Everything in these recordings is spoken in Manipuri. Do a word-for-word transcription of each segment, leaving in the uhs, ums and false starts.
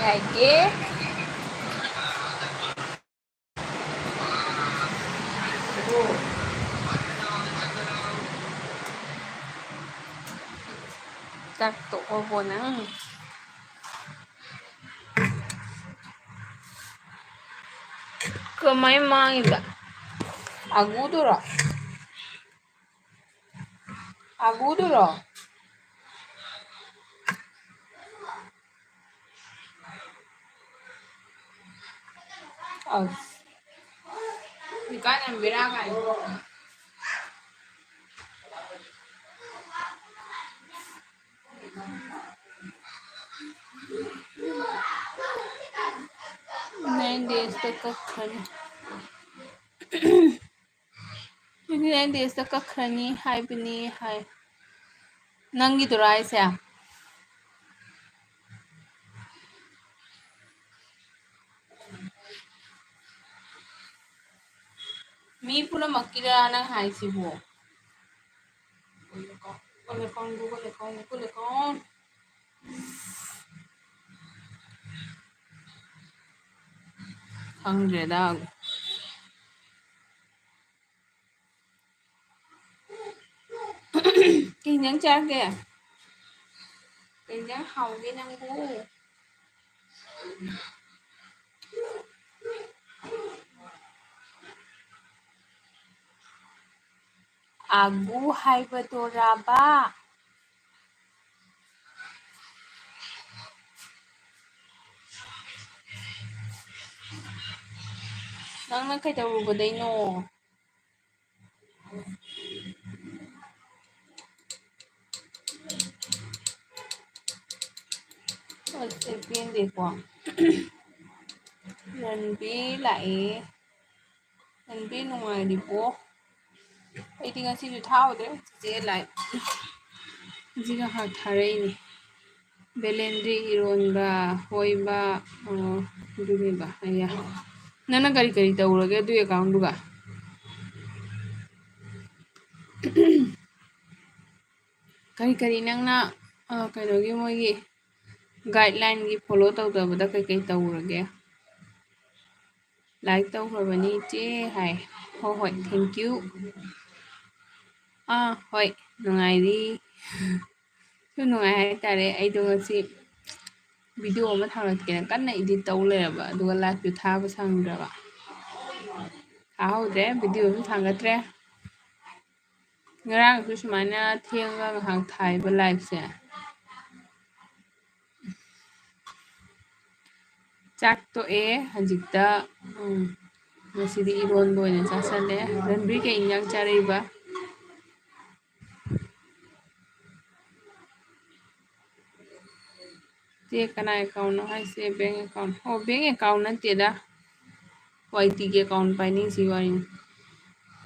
ꯍꯥꯏꯒꯦ꯫ ꯆꯥꯛ ꯇꯣꯛꯑꯕꯣ ꯅꯪ? ꯀꯃꯥꯏ ꯃꯥꯡꯉꯤꯕ? ꯑꯒꯨꯗꯨꯔꯣ? ꯑꯒꯨꯗꯨꯔꯣ? ꯑꯁ꯫ ꯍꯧꯖꯤꯛꯀꯥꯟ ꯌꯥꯝ ꯕꯦꯔꯥ ꯀꯥꯏ꯫ Nine days ꯇ ꯀꯛꯈ꯭ꯔꯅꯤ꯫ Twenty nine days ꯇ ꯀꯛꯈ꯭ꯔꯅꯤ ꯍꯥꯏꯕꯅꯤ ꯍꯥꯏ꯫ ꯅꯪꯒꯤꯗꯨꯔꯣ ꯍꯥꯏꯁꯦ? ꯃꯤ ꯄꯨꯝꯅꯃꯛꯀꯤꯔ ꯅꯪ ꯍꯥꯏꯁꯤꯕꯨ? Google account, Google account, Google account. ꯈꯪꯗ꯭ꯔꯦꯗ꯫ ꯀꯩ ꯏꯟꯖꯥꯡ ꯆꯥꯒꯦ? ꯀꯩ ꯏꯟꯖꯥꯡ ꯍꯥꯎꯒꯦ ꯅꯪꯕꯨ? ꯑꯥꯒꯨ ꯍꯥꯏꯕꯗꯨꯔꯥꯕ? ꯅꯪꯅ ꯀꯩꯗꯧꯔꯨꯕꯗꯩꯅꯣ? ꯑꯁ, ꯑꯩ ꯄꯦꯟꯗꯦꯀꯣ꯫ ꯔꯟꯕꯤ ꯂꯥꯛꯑꯦ꯫ ꯔꯟꯕꯤ ꯅꯨꯡꯉꯥꯏꯔꯤꯕꯣ? ꯑꯩꯗꯤ ꯉꯁꯤꯁꯨ ꯊꯥꯎꯗ꯭ꯔꯦ꯫ ꯆꯤꯆꯦ ꯂꯥꯏ-, ꯆꯤꯆꯦ ꯉꯥꯏꯍꯥꯛ ꯊꯥꯔꯛꯏꯅꯦ꯫ ꯕꯦꯂꯦꯟꯗ꯭ꯔꯤ ꯏꯔꯣꯟꯕ, ꯍꯣꯏꯕ, ꯑꯣ, ꯑꯗꯨꯅꯦꯕ꯫ ꯑꯌꯥ꯫ ꯅꯪꯅ ꯀꯔꯤ ꯀꯔꯤ ꯇꯧꯔꯒꯦ ꯑꯗꯨꯒꯤ account ꯗꯨꯒ? ꯀꯔꯤ ꯀꯔꯤ ꯅꯪꯅ, ꯑ, ꯀꯩꯅꯣꯒꯤ ꯃꯣꯏꯒꯤ Guideline-ꯒꯤ follow ꯇꯧꯗꯕꯗ ꯀꯩꯀꯩ ꯇꯧꯔꯒꯦ? Like ꯇꯧꯈ꯭ꯔꯕꯅꯤ ꯏꯆꯦ ꯍꯥꯏ꯫ ꯍꯣꯏ ꯍꯣꯏ, thank you꯫ ꯑꯥ, ꯍꯣꯏ, ꯅꯨꯡꯉꯥꯏꯔꯤ꯫ ꯁꯨꯝ ꯅꯨꯡꯉꯥꯏ ꯍꯥꯏꯇꯥꯔꯦ꯫ ꯑꯩꯗꯣ ꯉꯁꯤ video ꯑꯃ ꯊꯥꯒꯠꯀꯦꯅ ꯀꯟꯅ edit ꯇꯧ ꯂꯩꯔꯕ, ꯑꯗꯨꯒ live-ꯇꯨ ꯊꯥꯕ ꯁꯪꯗ꯭ꯔꯕ꯫ ꯊꯥꯍꯧꯗ꯭ꯔꯦ, video ꯑꯗꯨꯝ ꯊꯥꯡꯒꯠꯇ꯭ꯔꯦ꯫ ꯉꯔꯥꯡꯁꯨ ꯁꯨꯃꯥꯏꯅ ꯊꯦꯡꯉꯒ ꯉꯥꯏꯍꯥꯛ ꯊꯥꯏꯕ live-ꯁꯦ꯫ ꯆꯥꯛ ꯇꯣꯛꯑꯦ ꯍꯧꯖꯤꯛꯇ꯫ ꯎꯝ, ꯉꯁꯤꯗꯤ ꯏꯔꯣꯟꯕ ꯑꯣꯏꯅ ꯆꯥꯁꯜꯂꯦ꯫ ꯔꯟꯕꯤꯔ, ꯀꯩ ꯏꯟꯖꯥꯡ ꯆꯥꯔꯛꯏꯕ? ꯆꯦ, ꯀꯅꯥ account-ꯅꯣ ꯍꯥꯏꯁꯦ? Bank account? ꯑꯣ, bank account ꯅꯠꯇꯦꯗ, ꯋꯥꯏ ꯇꯤꯒꯤ account ꯄꯥꯏꯅꯤꯡꯁꯤ ꯋꯥꯔꯤꯅꯤ꯫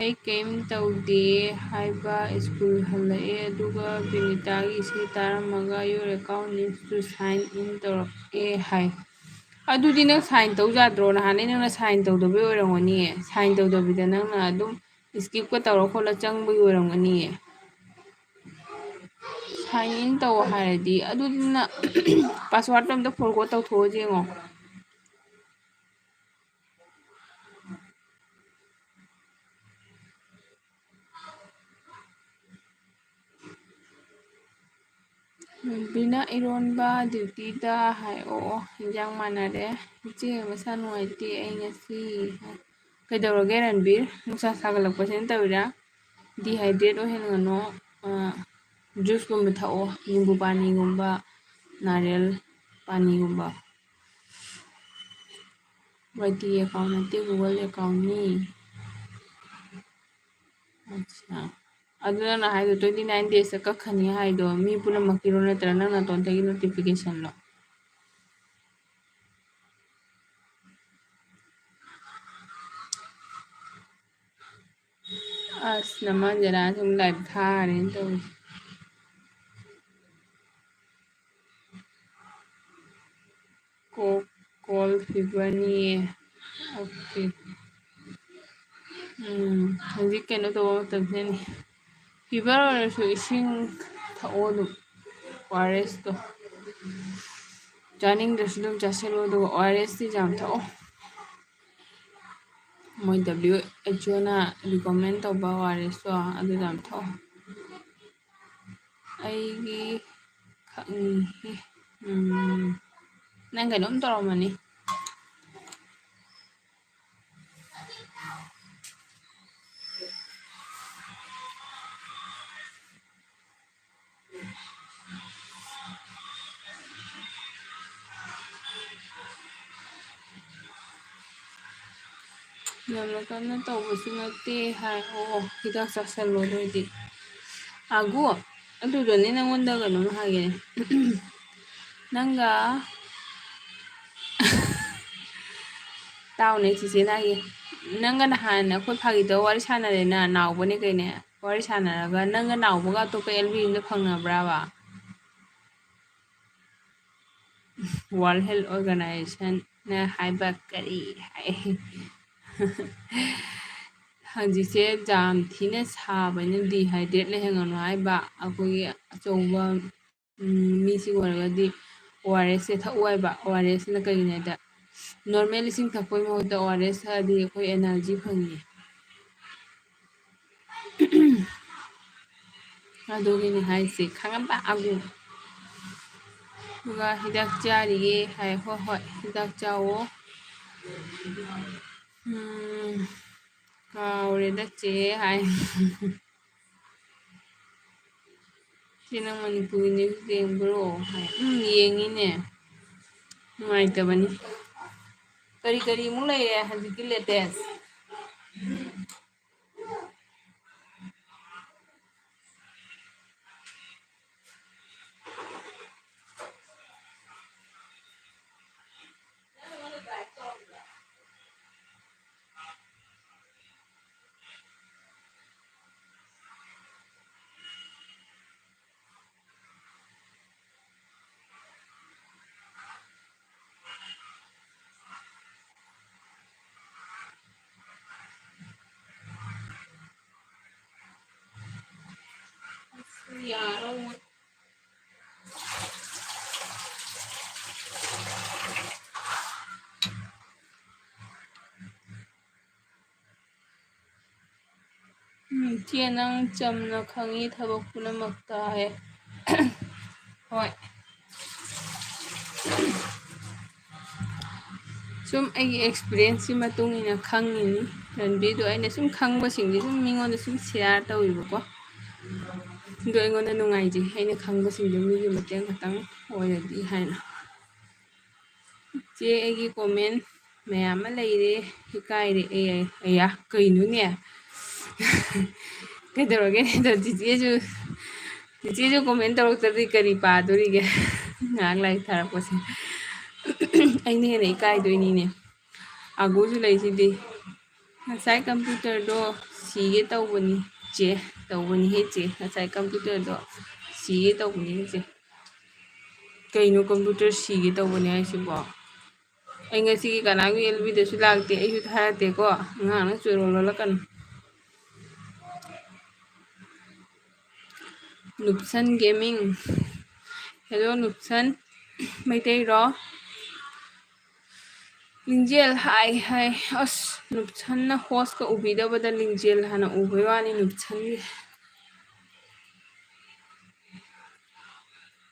ꯑꯩ ꯀꯩꯝ ꯇꯧꯗꯦ ꯍꯥꯏꯕ, school ꯍꯜꯂꯛꯑꯦ, ꯑꯗꯨꯒ ꯕꯤꯅꯤꯇꯥꯒꯤ ꯏꯁꯩ ꯇꯥꯔꯝꯃꯒ "Your account needs to sign in" ꯇꯧꯔꯛꯑꯦ ꯍꯥꯏ꯫ ꯑꯗꯨꯗꯤ ꯅꯪ sign ꯇꯧ ꯌꯥꯗ꯭ꯔꯣ? ꯅꯍꯥꯟꯗꯩ ꯅꯪꯅ sign ꯇꯧꯗꯕꯩ ꯑꯣꯏꯔꯝꯒꯅꯤꯌꯦ꯫ Sign ꯇꯧꯗꯕꯤꯗ ꯅꯪꯅ ꯑꯗꯨꯝ skip-ꯀ ꯇꯧꯔ ꯈꯣꯠꯂ ꯆꯪꯕꯒꯤ ꯑꯣꯏꯔꯝꯒꯅꯤꯌꯦ꯫ Sign in ꯇꯧ ꯍꯥꯏꯔꯗꯤ, ꯑꯗꯨꯗꯤ ꯅꯪ password-ꯇꯣ ꯑꯝꯇ forgot ꯇꯧꯊꯣꯛꯑ ꯌꯦꯡꯉꯣ꯫ ꯕꯤꯅ ꯏꯔꯣꯟꯕ duty-ꯗ ꯍꯥꯏ꯫ ꯑꯣ, ꯑꯣ, ꯏꯟꯖꯥꯡ ꯃꯥꯟꯅꯔꯦ꯫ ꯏꯆꯦ ꯃꯁꯥ ꯅꯨꯡꯉꯥꯏꯇꯦ ꯑꯩ ꯉꯁꯤ꯫ ꯀꯩꯗꯧꯔꯒꯦ ꯔꯟꯕꯤꯔ? ꯅꯨꯡꯁꯥ ꯁꯥꯒꯠꯂꯛꯄꯁꯤꯅ ꯇꯧꯔꯤꯔꯥ? Dehydrate ꯑꯣꯏꯍꯟꯒꯅꯣ꯫ ꯑ, juice-ꯀꯨꯝꯕ ꯊꯛꯑꯣ, ꯅꯤꯝꯕꯨ ꯄꯥꯅꯤꯒꯨꯝꯕ, ꯅꯥꯔꯦꯜ ꯄꯥꯅꯤꯒꯨꯝꯕ꯫ ꯋꯥꯏ ꯇꯤ account ꯅꯠꯇꯦ, Google account-ꯅꯤ꯫ ꯑꯠꯆꯥ꯫ ꯑꯗꯨ ꯅꯪꯅ ꯍꯥꯏꯗꯣ twenty nine days-ꯇ ꯀꯛꯈꯅꯤ ꯍꯥꯏꯗꯣ ꯃꯤ ꯄꯨꯝꯅꯃꯛꯀꯤꯔꯣ, ꯅꯠꯇ꯭ꯔꯒ ꯅꯪ ꯅꯇꯣꯝꯇꯒꯤ notification-ꯂꯣ? ꯑꯁ, ꯅꯃꯥꯟ ꯖꯅꯥꯁꯨ ꯑꯃꯨꯛ live ꯊꯥꯔꯦꯅ ꯇꯧꯔꯤꯁꯦ꯫ ꯀꯣꯛ, cold fever-ꯅꯤꯌꯦ꯫ Okay꯫ ꯎꯝ, ꯍꯧꯖꯤꯛ ꯀꯩꯅꯣ ꯇꯧꯕ ꯃꯇꯝꯁꯤꯅꯅꯤ꯫ Fever ꯑꯣꯏꯔꯁꯨ ꯏꯁꯤꯡ ꯊꯛꯑꯣ ꯑꯗꯨꯝ, ꯑꯣ ꯑꯥꯔ ꯑꯦꯁꯇꯣ꯫ ꯆꯥꯅꯤꯡꯗ꯭ꯔꯁꯨ ꯑꯗꯨꯝ ꯆꯥꯁꯤꯜꯂꯨ, ꯑꯗꯨꯒ ꯑꯣ ꯑꯥꯔ ꯑꯦꯁꯇꯤ ꯌꯥꯝ ꯊꯛꯑꯣ꯫ ꯃꯣꯏ ꯗꯕ꯭ꯂꯤꯎ ꯑꯩꯆ ꯑꯣꯅ ꯔꯤꯀꯣꯃꯦꯟ ꯇꯧꯕ ꯑꯣ ꯑꯥꯔ ꯑꯦꯁꯇꯣ ꯑꯗꯨ ꯌꯥꯝ ꯊꯛꯑꯣ꯫ ꯑꯩꯒꯤ ꯈꯛꯅꯤ꯫ ꯎꯝ, ꯅꯪ ꯀꯩꯅꯣꯝ ꯇꯧꯔꯝꯃꯅꯤ꯫ ꯌꯥꯝꯅ ꯀꯟꯅ ꯇꯧꯕꯁꯨ ꯅꯠꯇꯦ ꯍꯥꯏ꯫ ꯑꯣ, ꯍꯤꯗꯥꯛ ꯆꯥꯁꯜꯂꯣ ꯑꯗꯨ ꯑꯣꯏꯗꯤ꯫ ꯑꯒꯨ, ꯑꯗꯨꯗꯅꯦ ꯅꯪꯉꯣꯟꯗ ꯀꯩꯅꯣꯝ ꯍꯥꯏꯒꯦ꯫ ꯅꯪꯒ ꯇꯥꯎꯅꯦ, ꯆꯤꯆꯦꯅ ꯍꯥꯏꯒꯦ꯫ ꯅꯪꯒ ꯅꯍꯥꯟ ꯑꯩꯈꯣꯏ ꯐꯥꯒꯤ ꯇꯧꯔ ꯋꯥꯔꯤ ꯁꯥꯟꯅꯔꯦꯅ, ꯅꯥꯎꯕꯅꯦ ꯀꯩꯅꯦ꯫ ꯋꯥꯔꯤ ꯁꯥꯟꯅꯔꯒ ꯅꯪꯒ ꯅꯥꯎꯕꯒ ꯑꯇꯣꯞꯄ ꯑꯦꯜ ꯕꯤ ꯑꯦꯝꯗ ꯐꯪꯅꯕ꯭ꯔꯥꯕ? World Health Organizationꯅ ꯍꯥꯏꯕ ꯀꯔꯤ ꯍꯥꯏ? ꯍꯧꯖꯤꯛꯁꯦ ꯌꯥꯝ ꯊꯤꯅ ꯁꯥꯕꯅꯤꯅ dehydrate ꯂꯩꯍꯟꯒꯅꯨ ꯍꯥꯏꯕ꯫ ꯑꯩꯈꯣꯏꯒꯤ ꯑꯆꯧꯕ, ꯎꯝ, ꯃꯤꯁꯤꯡ ꯑꯣꯏꯔꯒꯗꯤ ꯑꯣ ꯑꯥꯔ ꯑꯦꯁꯁꯦ ꯊꯛꯎ ꯍꯥꯏꯕ꯫ ꯑꯣ ꯑꯥꯔ ꯑꯦꯁꯁꯤꯅ ꯀꯔꯤꯒꯤꯅꯣ ꯍꯥꯏꯗ, normal ꯏꯁꯤꯡ ꯊꯛꯄꯒꯤ ꯃꯍꯨꯠꯇ ꯑꯣ ꯑꯥꯔ ꯑꯦꯁ ꯊꯛꯑꯗꯤ ꯑꯩꯈꯣꯏ energy ꯐꯪꯉꯤ꯫ ꯑꯗꯨꯒꯤꯅꯤ ꯍꯥꯏꯁꯦ, ꯈꯪꯉꯕ? ꯑꯒꯨ꯫ ꯑꯗꯨꯒ ꯍꯤꯗꯥꯛ ꯆꯥꯔꯤꯌꯦ ꯍꯥꯏ꯫ ꯍꯣꯏ, ꯍꯣꯏ, ꯍꯤꯗꯥꯛ ꯆꯥꯋꯣ꯫ ꯎꯝ, ꯀꯥꯎꯔꯦꯗ ꯆꯦ ꯍꯥꯏ꯫ ꯆꯦ, ꯅꯪ ꯃꯅꯤꯄꯨꯔꯤ news ꯌꯦꯡꯕ꯭ꯔꯣ ꯍꯥꯏ꯫ ꯎꯝ, ꯌꯦꯡꯉꯤꯅꯦ꯫ ꯅꯨꯡꯉꯥꯏꯇꯕꯅꯤ꯫ ꯀꯔꯤ ꯀꯔꯤ ꯑꯃꯨꯛ ꯂꯩꯔꯦ ꯍꯧꯖꯤꯛꯀꯤ latest? ꯑꯁ, ꯌꯥꯔꯣꯏ꯫ "ꯏꯆꯦ, ꯅꯪ ꯆꯝꯅ ꯈꯪꯉꯤ ꯊꯕꯛ ꯄꯨꯝꯅꯃꯛꯇ" ꯍꯥꯏ꯫ ꯍꯣꯏ꯫ ꯁꯨꯝ ꯑꯩꯒꯤ experienceꯀꯤ ꯃꯇꯨꯡ ꯏꯟꯅ ꯈꯪꯉꯤꯅꯤ꯫ ꯔꯟꯕꯤꯗꯣ ꯑꯩꯅ ꯁꯨꯝ ꯈꯪꯕꯁꯤꯡꯗꯤ ꯁꯨꯝ ꯃꯤꯉꯣꯟꯗ ꯁꯨꯝ share ꯇꯧꯋꯦꯕꯀꯣ꯫ ꯑꯗꯣ ꯑꯩꯉꯣꯟꯗ ꯅꯨꯡꯉꯥꯏꯖꯩ, ꯑꯩꯅ ꯈꯪꯕꯁꯤꯡꯗꯣ ꯃꯤꯒꯤ ꯃꯇꯦꯡ ꯈꯛꯇꯪ ꯑꯣꯏꯔꯗꯤ ꯍꯥꯏꯅ꯫ "ꯏꯆꯦ, ꯑꯩꯒꯤ comment ꯃꯌꯥꯝ ꯑꯃ ꯂꯩꯔꯦ, ꯏꯀꯥꯏꯔꯦ"꯫ ꯑꯦ, ꯑꯌꯥ, ꯀꯩꯅꯣꯅꯦ? ꯀꯩꯗꯧꯔꯒꯦ? ꯑꯗꯣ ꯆꯤꯆꯦꯁꯨ, ꯆꯤꯆꯦꯁꯨ comment ꯇꯧꯔꯛꯇ꯭ꯔꯗꯤ ꯀꯔꯤ ꯄꯥꯗꯣꯔꯤꯒꯦ? ꯉꯥꯏꯍꯥꯛ ꯂꯥꯏꯔꯤꯛ ꯊꯥꯔꯛꯄꯁꯦ꯫ ꯑꯩꯅ ꯍꯦꯟꯅ ꯏꯀꯥꯏꯗꯣꯏꯅꯤꯅꯦ꯫ ꯑꯒꯨꯁꯨ ꯂꯩꯁꯤꯗꯤ꯫ "ꯉꯁꯥꯏ computerꯗꯣ ꯁꯤꯒꯦ ꯇꯧꯕꯅꯤ ꯆꯦ", ꯇꯧꯕꯅꯤꯍꯦ ꯆꯦ꯫ "ꯉꯁꯥꯏ computerꯗꯣ ꯁꯤꯒꯦ ꯇꯧꯕꯅꯤ ꯆꯦ"꯫ ꯀꯩꯅꯣ computer ꯁꯤꯒꯦ ꯇꯧꯕꯅꯤ ꯍꯥꯏꯁꯤꯕꯣ? ꯑꯩ ꯉꯁꯤꯒꯤ ꯀꯅꯥꯒꯤ L Bꯗꯁꯨ ꯂꯥꯛꯇꯦ, ꯑꯩꯁꯨ ꯊꯥꯔꯛꯇꯦꯀꯣ꯫ ꯑꯉꯥꯡꯅ ꯆꯣꯏꯔꯣꯜ ꯂꯣꯜꯂꯛꯀꯅꯨ꯫ ꯅꯨꯞꯁꯟ Gaming꯫ Hello ꯅꯨꯞꯁꯟ꯫ ꯃꯩꯇꯩꯔꯣ? ꯂꯤꯡꯖꯦꯜ ꯍꯥꯏ ꯍꯥꯏ꯫ ꯑꯁ, ꯅꯨꯞꯁꯟꯅ hostꯀ ꯎꯕꯤꯗꯕꯗ ꯂꯤꯡꯖꯦꯜ ꯍꯥꯟꯅ ꯎꯕꯩ ꯋꯥꯅꯤ ꯅꯨꯞꯁꯟꯒꯤ꯫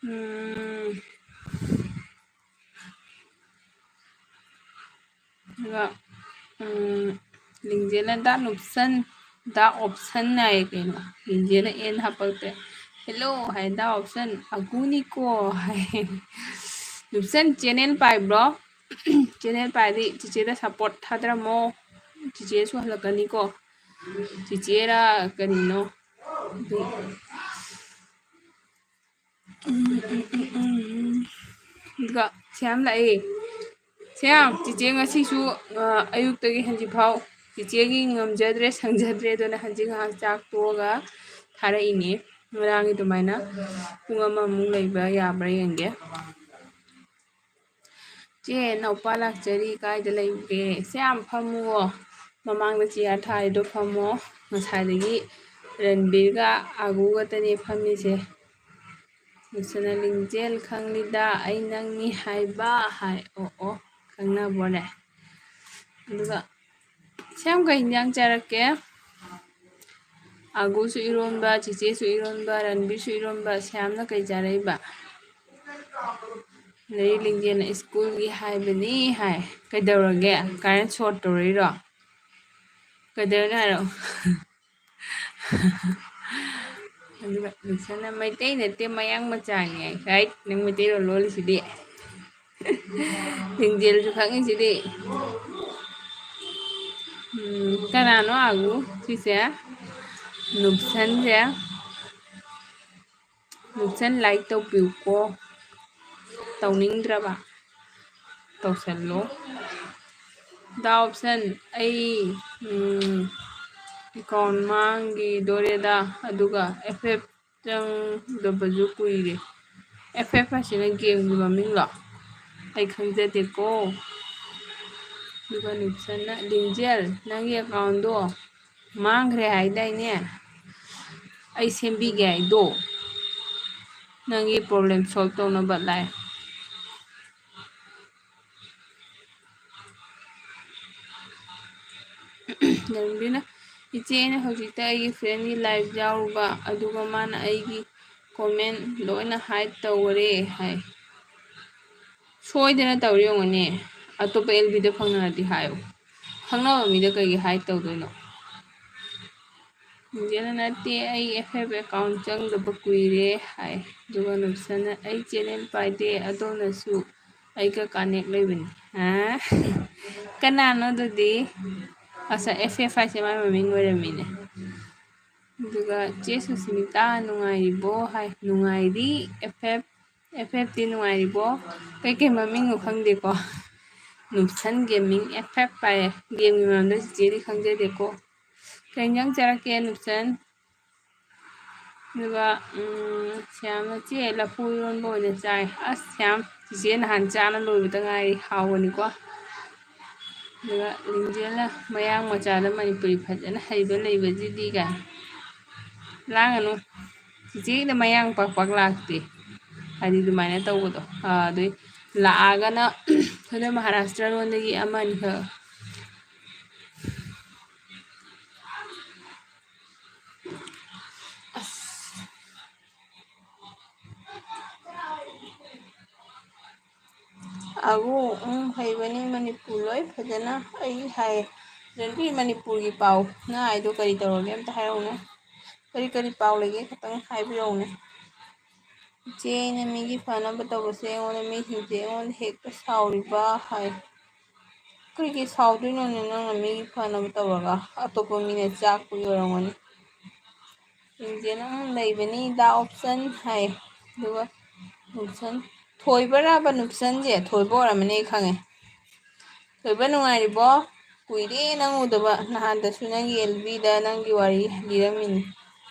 ꯎꯝ꯫ ꯑꯗꯨꯒ, ꯎꯝ, ꯂꯤꯡꯖꯦꯜꯅ ꯗꯥ ꯅꯨꯞꯁꯟ, ꯗꯥ ꯑꯣꯞꯁꯟ ꯍꯥꯏꯌꯦ ꯀꯩꯅꯣ꯫ ꯂꯤꯡꯖꯦꯜꯅ N ꯍꯥꯞꯄꯛꯇꯦ꯫ "Hello" ꯍꯥꯏ, "ꯗꯥ ꯑꯣꯞꯁꯟ, ꯑꯒꯨꯅꯤꯀꯣ" ꯍꯥꯏ꯫ ꯅꯨꯞꯁꯟ channel ꯄꯥꯏꯕ꯭ꯔꯣ? Channel ꯄꯥꯏꯔꯗꯤ ꯆꯤꯆꯦꯗ support ꯊꯥꯗꯔꯝꯃꯣ꯫ ꯆꯤꯆꯦꯁꯨ ꯍꯜꯂꯛꯀꯅꯤꯀꯣ꯫ ꯆꯤꯆꯦꯔ ꯀꯔꯤꯅꯣ? ꯑꯗꯨ ꯎꯝ, ꯎꯝ, ꯎꯝ, ꯎꯝ, ꯎꯝ꯫ ꯑꯗꯨꯒ ꯁ꯭ꯌꯥꯝ ꯂꯥꯛꯑꯦ꯫ ꯁ꯭ꯌꯥꯝ, ꯆꯤꯆꯦ ꯉꯁꯤꯁꯨ, ꯑ, ꯑꯌꯨꯛꯇꯒꯤ ꯍꯧꯖꯤꯛ ꯐꯥꯎ ꯆꯤꯆꯦꯒꯤ ꯉꯝꯖꯗ꯭ꯔꯦ, ꯁꯪꯖꯗ꯭ꯔꯦ꯫ ꯑꯗꯨꯅ ꯍꯧꯖꯤꯛ ꯉꯥꯏꯍꯥꯛ ꯆꯥꯛ ꯇꯣꯛꯑꯒ ꯊꯥꯔꯛꯏꯅꯦ꯫ ꯉꯔꯥꯡꯒꯤ ꯑꯗꯨꯃꯥꯏꯅ ꯄꯨꯡ ꯑꯃꯃꯨꯛ ꯂꯩꯕ ꯌꯥꯕ꯭ꯔꯥ ꯌꯦꯡꯒꯦ꯫ "ꯆꯦ, ꯅꯧꯄꯥ ꯂꯥꯛꯆꯔꯤ, ꯀꯥꯏꯗ ꯂꯩꯒꯦ?" ꯁ꯭ꯌꯥꯝ, ꯐꯝꯃꯨꯑꯣ꯫ ꯃꯃꯥꯡꯗ chair ꯊꯥꯔꯤꯗꯣ ꯐꯝꯃꯣ꯫ ꯉꯁꯥꯏꯗꯒꯤ ꯔꯟꯕꯤꯔꯒ ꯑꯥꯒꯨ ꯈꯛꯇꯅꯦ ꯐꯝꯃꯤꯁꯦ꯫ ꯅꯨꯞꯁꯟꯅ "ꯂꯤꯡꯖꯦꯜ ꯈꯪꯂꯤꯗ ꯑꯩ ꯅꯪꯅꯤ ꯍꯥꯏꯕ" ꯍꯥꯏ꯫ ꯑꯣ, ꯑꯣ, ꯈꯪꯅꯕꯣꯔꯦ? ꯑꯗꯨꯒ ꯁ꯭ꯌꯥꯝ, ꯀꯩ ꯏꯟꯖꯥꯡ ꯆꯥꯔꯛꯀꯦ? ꯑꯒꯨꯁꯨ ꯏꯔꯣꯟꯕ, ꯆꯤꯆꯦꯁꯨ ꯏꯔꯣꯟꯕ, ꯔꯟꯕꯤꯔꯁꯨ ꯏꯔꯣꯟꯕ, ꯁ꯭ꯌꯥꯝꯅ ꯀꯩ ꯆꯥꯔꯛꯏꯕ? ꯂꯩ ꯂꯤꯡꯖꯦꯜꯅ ꯁ꯭ꯀꯨꯜꯒꯤ ꯍꯥꯏꯕꯅꯤ ꯍꯥꯏ꯫ ꯀꯩꯗꯧꯔꯒꯦ? ꯀꯔꯦꯟ ꯁꯣꯔꯠ ꯇꯧꯔꯛꯏꯔꯣ? ꯀꯩꯗꯧꯔꯤꯅꯣ ꯍꯥꯏꯔꯣ? ꯑꯗꯨꯒ ꯅꯨꯡꯁꯟꯅ ꯃꯩꯇꯩ ꯅꯠꯇꯦ, ꯃꯌꯥꯡ ꯃꯆꯥꯅꯤ ꯍꯥꯏ꯫ ꯍꯥꯏꯠ, ꯅꯪ ꯃꯩꯇꯩꯂꯣꯟ ꯂꯣꯜꯂꯤꯁꯤꯗꯤ꯫ ꯂꯤꯡꯖꯦꯜꯁꯨ ꯈꯪꯉꯤꯁꯤꯗꯤ꯫ ꯎꯝ, ꯀꯅꯥꯅꯣ ꯑꯥꯒꯨ? ꯁꯤꯁꯦ ꯅꯨꯞꯁꯟꯁꯦ꯫ ꯅꯨꯞꯁꯟ ꯂꯥꯏꯛ ꯇꯧꯕꯤꯌꯨꯀꯣ꯫ ꯇꯧꯅꯤꯡꯗ꯭ꯔꯕ? ꯇꯧꯁꯜꯂꯣ꯫ ꯗꯥ ꯑꯣꯞꯁꯟ, ꯑꯩ, ꯎꯝ, ꯑꯦꯀꯥꯎꯟ ꯃꯥꯡꯈꯤꯗꯣꯔꯦꯗ, ꯑꯗꯨꯒ ꯑꯦꯐ ꯑꯦꯐ ꯆꯪꯗꯕꯁꯨ ꯀꯨꯏꯔꯦ꯫ ꯑꯦꯐ ꯑꯦꯐ ꯍꯥꯏꯁꯤꯅ ꯒꯦꯝꯒꯤ ꯃꯃꯤꯡꯂꯣ? ꯑꯩ ꯈꯪꯖꯗꯦꯀꯣ꯫ ꯑꯗꯨꯒ ꯅꯨꯞꯁꯟꯅ, ꯂꯤꯡꯖꯦꯜ, ꯅꯪꯒꯤ ꯑꯦꯀꯥꯎꯟꯗꯣ ꯃꯥꯡꯈ꯭ꯔꯦ ꯍꯥꯏꯗꯥꯏꯅꯦ? ꯑꯩ ꯁꯦꯝꯕꯤꯒꯦ ꯍꯥꯏꯗꯣ꯫ ꯅꯪꯒꯤ ꯄ꯭ꯔꯣꯕ꯭ꯂꯦꯝ ꯁꯣꯜꯕ ꯇꯧꯅꯕ ꯂꯥꯛꯑꯦ꯫ ꯅꯟꯕꯤꯅ, "ꯏꯆꯦ, ꯑꯩꯅ ꯍꯧꯖꯤꯛꯇ ꯑꯩꯒꯤ ꯐ꯭ꯔꯦꯟꯒꯤ ꯂꯥꯏꯚ ꯌꯥꯎꯔꯨꯕ, ꯑꯗꯨꯒ ꯃꯥꯅ ꯑꯩꯒꯤ ꯀꯣꯃꯦꯟ ꯂꯣꯏꯅ ꯍꯥꯏꯠ ꯇꯧꯈꯔꯦ" ꯍꯥꯏ꯫ ꯁꯣꯏꯗꯅ ꯇꯧꯔꯤ ꯑꯣꯏꯔꯝꯒꯅꯤ꯫ ꯑꯇꯣꯞꯄ ꯑꯦꯜ ꯕꯤꯗ ꯐꯪꯅꯔꯗꯤ ꯍꯥꯏꯌꯨ꯫ ꯈꯪꯅꯕ ꯃꯤꯗ ꯀꯩꯒꯤ ꯍꯥꯏꯠ ꯇꯧꯗꯣꯏꯅꯣ? ꯅꯤꯡꯖꯦꯜꯅ, "ꯅꯠꯇꯦ, ꯑꯩ ꯑꯦꯐ ꯑꯦꯐ ꯑꯦꯀꯥꯎꯟ ꯆꯪꯗꯕ ꯀꯨꯏꯔꯦ" ꯍꯥꯏ꯫ ꯑꯗꯨꯒ ꯅꯨꯞꯁꯟꯅ, "ꯑꯩ ꯆꯦꯅꯦꯜ ꯄꯥꯏꯗꯦ, ꯑꯗꯣꯝꯅꯁꯨ ꯑꯩꯒ ꯀꯅꯦꯛ ꯂꯩꯕꯅꯤ"꯫ ꯍꯥ? ꯀꯅꯥꯅꯣ ꯑꯗꯨꯗꯤ? ꯑꯁ, ꯑꯦꯐ ꯑꯦꯐ ꯍꯥꯏꯁꯦ ꯃꯥꯏ ꯃꯃꯤꯡ ꯑꯣꯏꯔꯝꯃꯤꯅꯦ꯫ ꯑꯗꯨꯒ ꯆꯦ ꯁꯨꯁꯃꯤꯇꯥ ꯅꯨꯡꯉꯥꯏꯔꯤꯕꯣ ꯍꯥꯏ꯫ ꯅꯨꯡꯉꯥꯏꯔꯤ꯫ ꯑꯦꯐ ꯑꯦꯐ, ꯑꯦꯐ ꯑꯦꯐꯇꯤ ꯅꯨꯡꯉꯥꯏꯔꯤꯕꯣ? ꯀꯩꯀꯩ ꯃꯃꯤꯡꯅꯣ ꯈꯪꯗꯦꯀꯣ꯫ ꯅꯨꯞꯁꯟ ꯒꯦꯃꯤꯡ ꯑꯦꯐ ꯑꯦꯐ ꯄꯥꯏꯌꯦ꯫ ꯒꯦꯝꯒꯤ ꯃꯔꯝꯗ ꯆꯤꯆꯦꯗꯤ ꯈꯪꯖꯗꯦꯀꯣ꯫ ꯀꯩ ꯏꯟꯖꯥꯡ ꯆꯥꯔꯛꯀꯦ ꯅꯨꯞꯁꯟ? ꯑꯗꯨꯒ, ꯎꯝ, ꯁ꯭ꯌꯥꯝꯅ, "ꯆꯦ, ꯂꯐꯨ ꯏꯔꯣꯟꯕ ꯑꯣꯏꯅ ꯆꯥꯏ"꯫ ꯑꯁ, ꯁ꯭ꯌꯥꯝ, ꯆꯤꯆꯦ ꯅꯍꯥꯟ ꯆꯥꯅ ꯂꯣꯏꯕꯗ ꯉꯥꯏꯔꯤ꯫ ꯍꯥꯎꯕꯅꯤꯀꯣ꯫ ꯑꯗꯨꯒ ꯂꯤꯡꯖꯦꯜꯅ, "ꯃꯌꯥꯡ ꯃꯆꯥꯗ ꯃꯅꯤꯄꯨꯔꯤ ꯐꯖꯅ ꯍꯩꯕ ꯂꯩꯕꯁꯤꯗꯤ" ꯀꯥꯏꯅ꯫ ꯂꯥꯡꯒꯅꯨ꯫ ꯆꯤꯆꯦꯒꯤꯗ ꯃꯌꯥꯡ ꯄꯥꯛ ꯄꯥꯛ ꯂꯥꯛꯇꯦ꯫ ꯍꯥꯏꯗꯤ ꯑꯗꯨꯃꯥꯏꯅ ꯇꯧꯕꯗꯣ꯫ ꯑꯥ, ꯑꯗꯨꯏ ꯂꯥꯛꯑꯒꯅ ꯑꯩꯈꯣꯏꯅ ꯃꯍꯥꯔꯥꯁꯇ꯭ꯔ ꯂꯣꯟꯗꯒꯤ ꯑꯃ ꯑꯅꯤꯈꯛ꯫ ꯑꯒꯨ, ꯎꯝ, ꯍꯩꯕꯅꯤ ꯃꯅꯤꯄꯨꯔ ꯂꯣꯏ ꯐꯖꯅ꯫ ꯑꯩ ꯍꯥꯏ, ꯖꯣꯟꯕꯤ, ꯃꯅꯤꯄꯨꯔꯒꯤ ꯄꯥꯎ ꯅꯪ ꯍꯥꯏꯗꯣ ꯀꯔꯤ ꯇꯧꯔꯒꯦ ꯑꯝꯇ ꯍꯥꯏꯔꯛꯎꯅꯦ꯫ ꯀꯔꯤ ꯀꯔꯤ ꯄꯥꯎ ꯂꯩꯒꯦ ꯈꯤꯇꯪ ꯍꯥꯏꯕꯤꯔꯛꯎꯅꯦ꯫ "ꯏꯆꯦ, ꯑꯩꯅ ꯃꯤꯒꯤ ꯐꯅꯕ ꯇꯧꯕꯁꯦ ꯑꯩꯉꯣꯟꯗ ꯃꯤꯁꯤꯡꯁꯦ ꯑꯩꯉꯣꯟꯗ ꯍꯦꯛꯇ ꯁꯥꯎꯔꯤꯕ" ꯍꯥꯏ꯫ "ꯀꯔꯤꯒꯤ ꯁꯥꯎꯗꯣꯏꯅꯣꯅꯦ ꯅꯪꯅ ꯃꯤꯒꯤ ꯐꯅꯕ ꯇꯧꯔꯒ? ꯑꯇꯣꯞꯄ ꯃꯤꯅ ꯆꯥꯛꯄꯒꯤ ꯑꯣꯏꯔꯝꯒꯅꯤ꯫" ꯂꯤꯡꯖꯦꯜꯅ "ꯂꯩꯕꯅꯤ ꯗꯥ ꯑꯣꯞꯁꯟ" ꯍꯥꯏ꯫ ꯑꯗꯨꯒ ꯅꯨꯡꯁꯟ, ꯊꯣꯏꯕꯔꯕ ꯅꯨꯡꯁꯟꯁꯦ? ꯊꯣꯏꯕ ꯑꯣꯏꯔꯝꯃꯅꯤ ꯑꯩ ꯈꯪꯉꯦ꯫ "ꯊꯣꯏꯕ ꯅꯨꯡꯉꯥꯏꯔꯤꯕꯣ? ꯀꯨꯏꯔꯦ ꯅꯪ ꯎꯗꯕ꯫ ꯅꯍꯥꯟꯗꯁꯨ ꯅꯪꯒꯤ ꯑꯦꯜ ꯕꯤꯗ ꯅꯪꯒꯤ ꯋꯥꯔꯤ ꯂꯤꯔꯝꯃꯤꯅꯤ꯫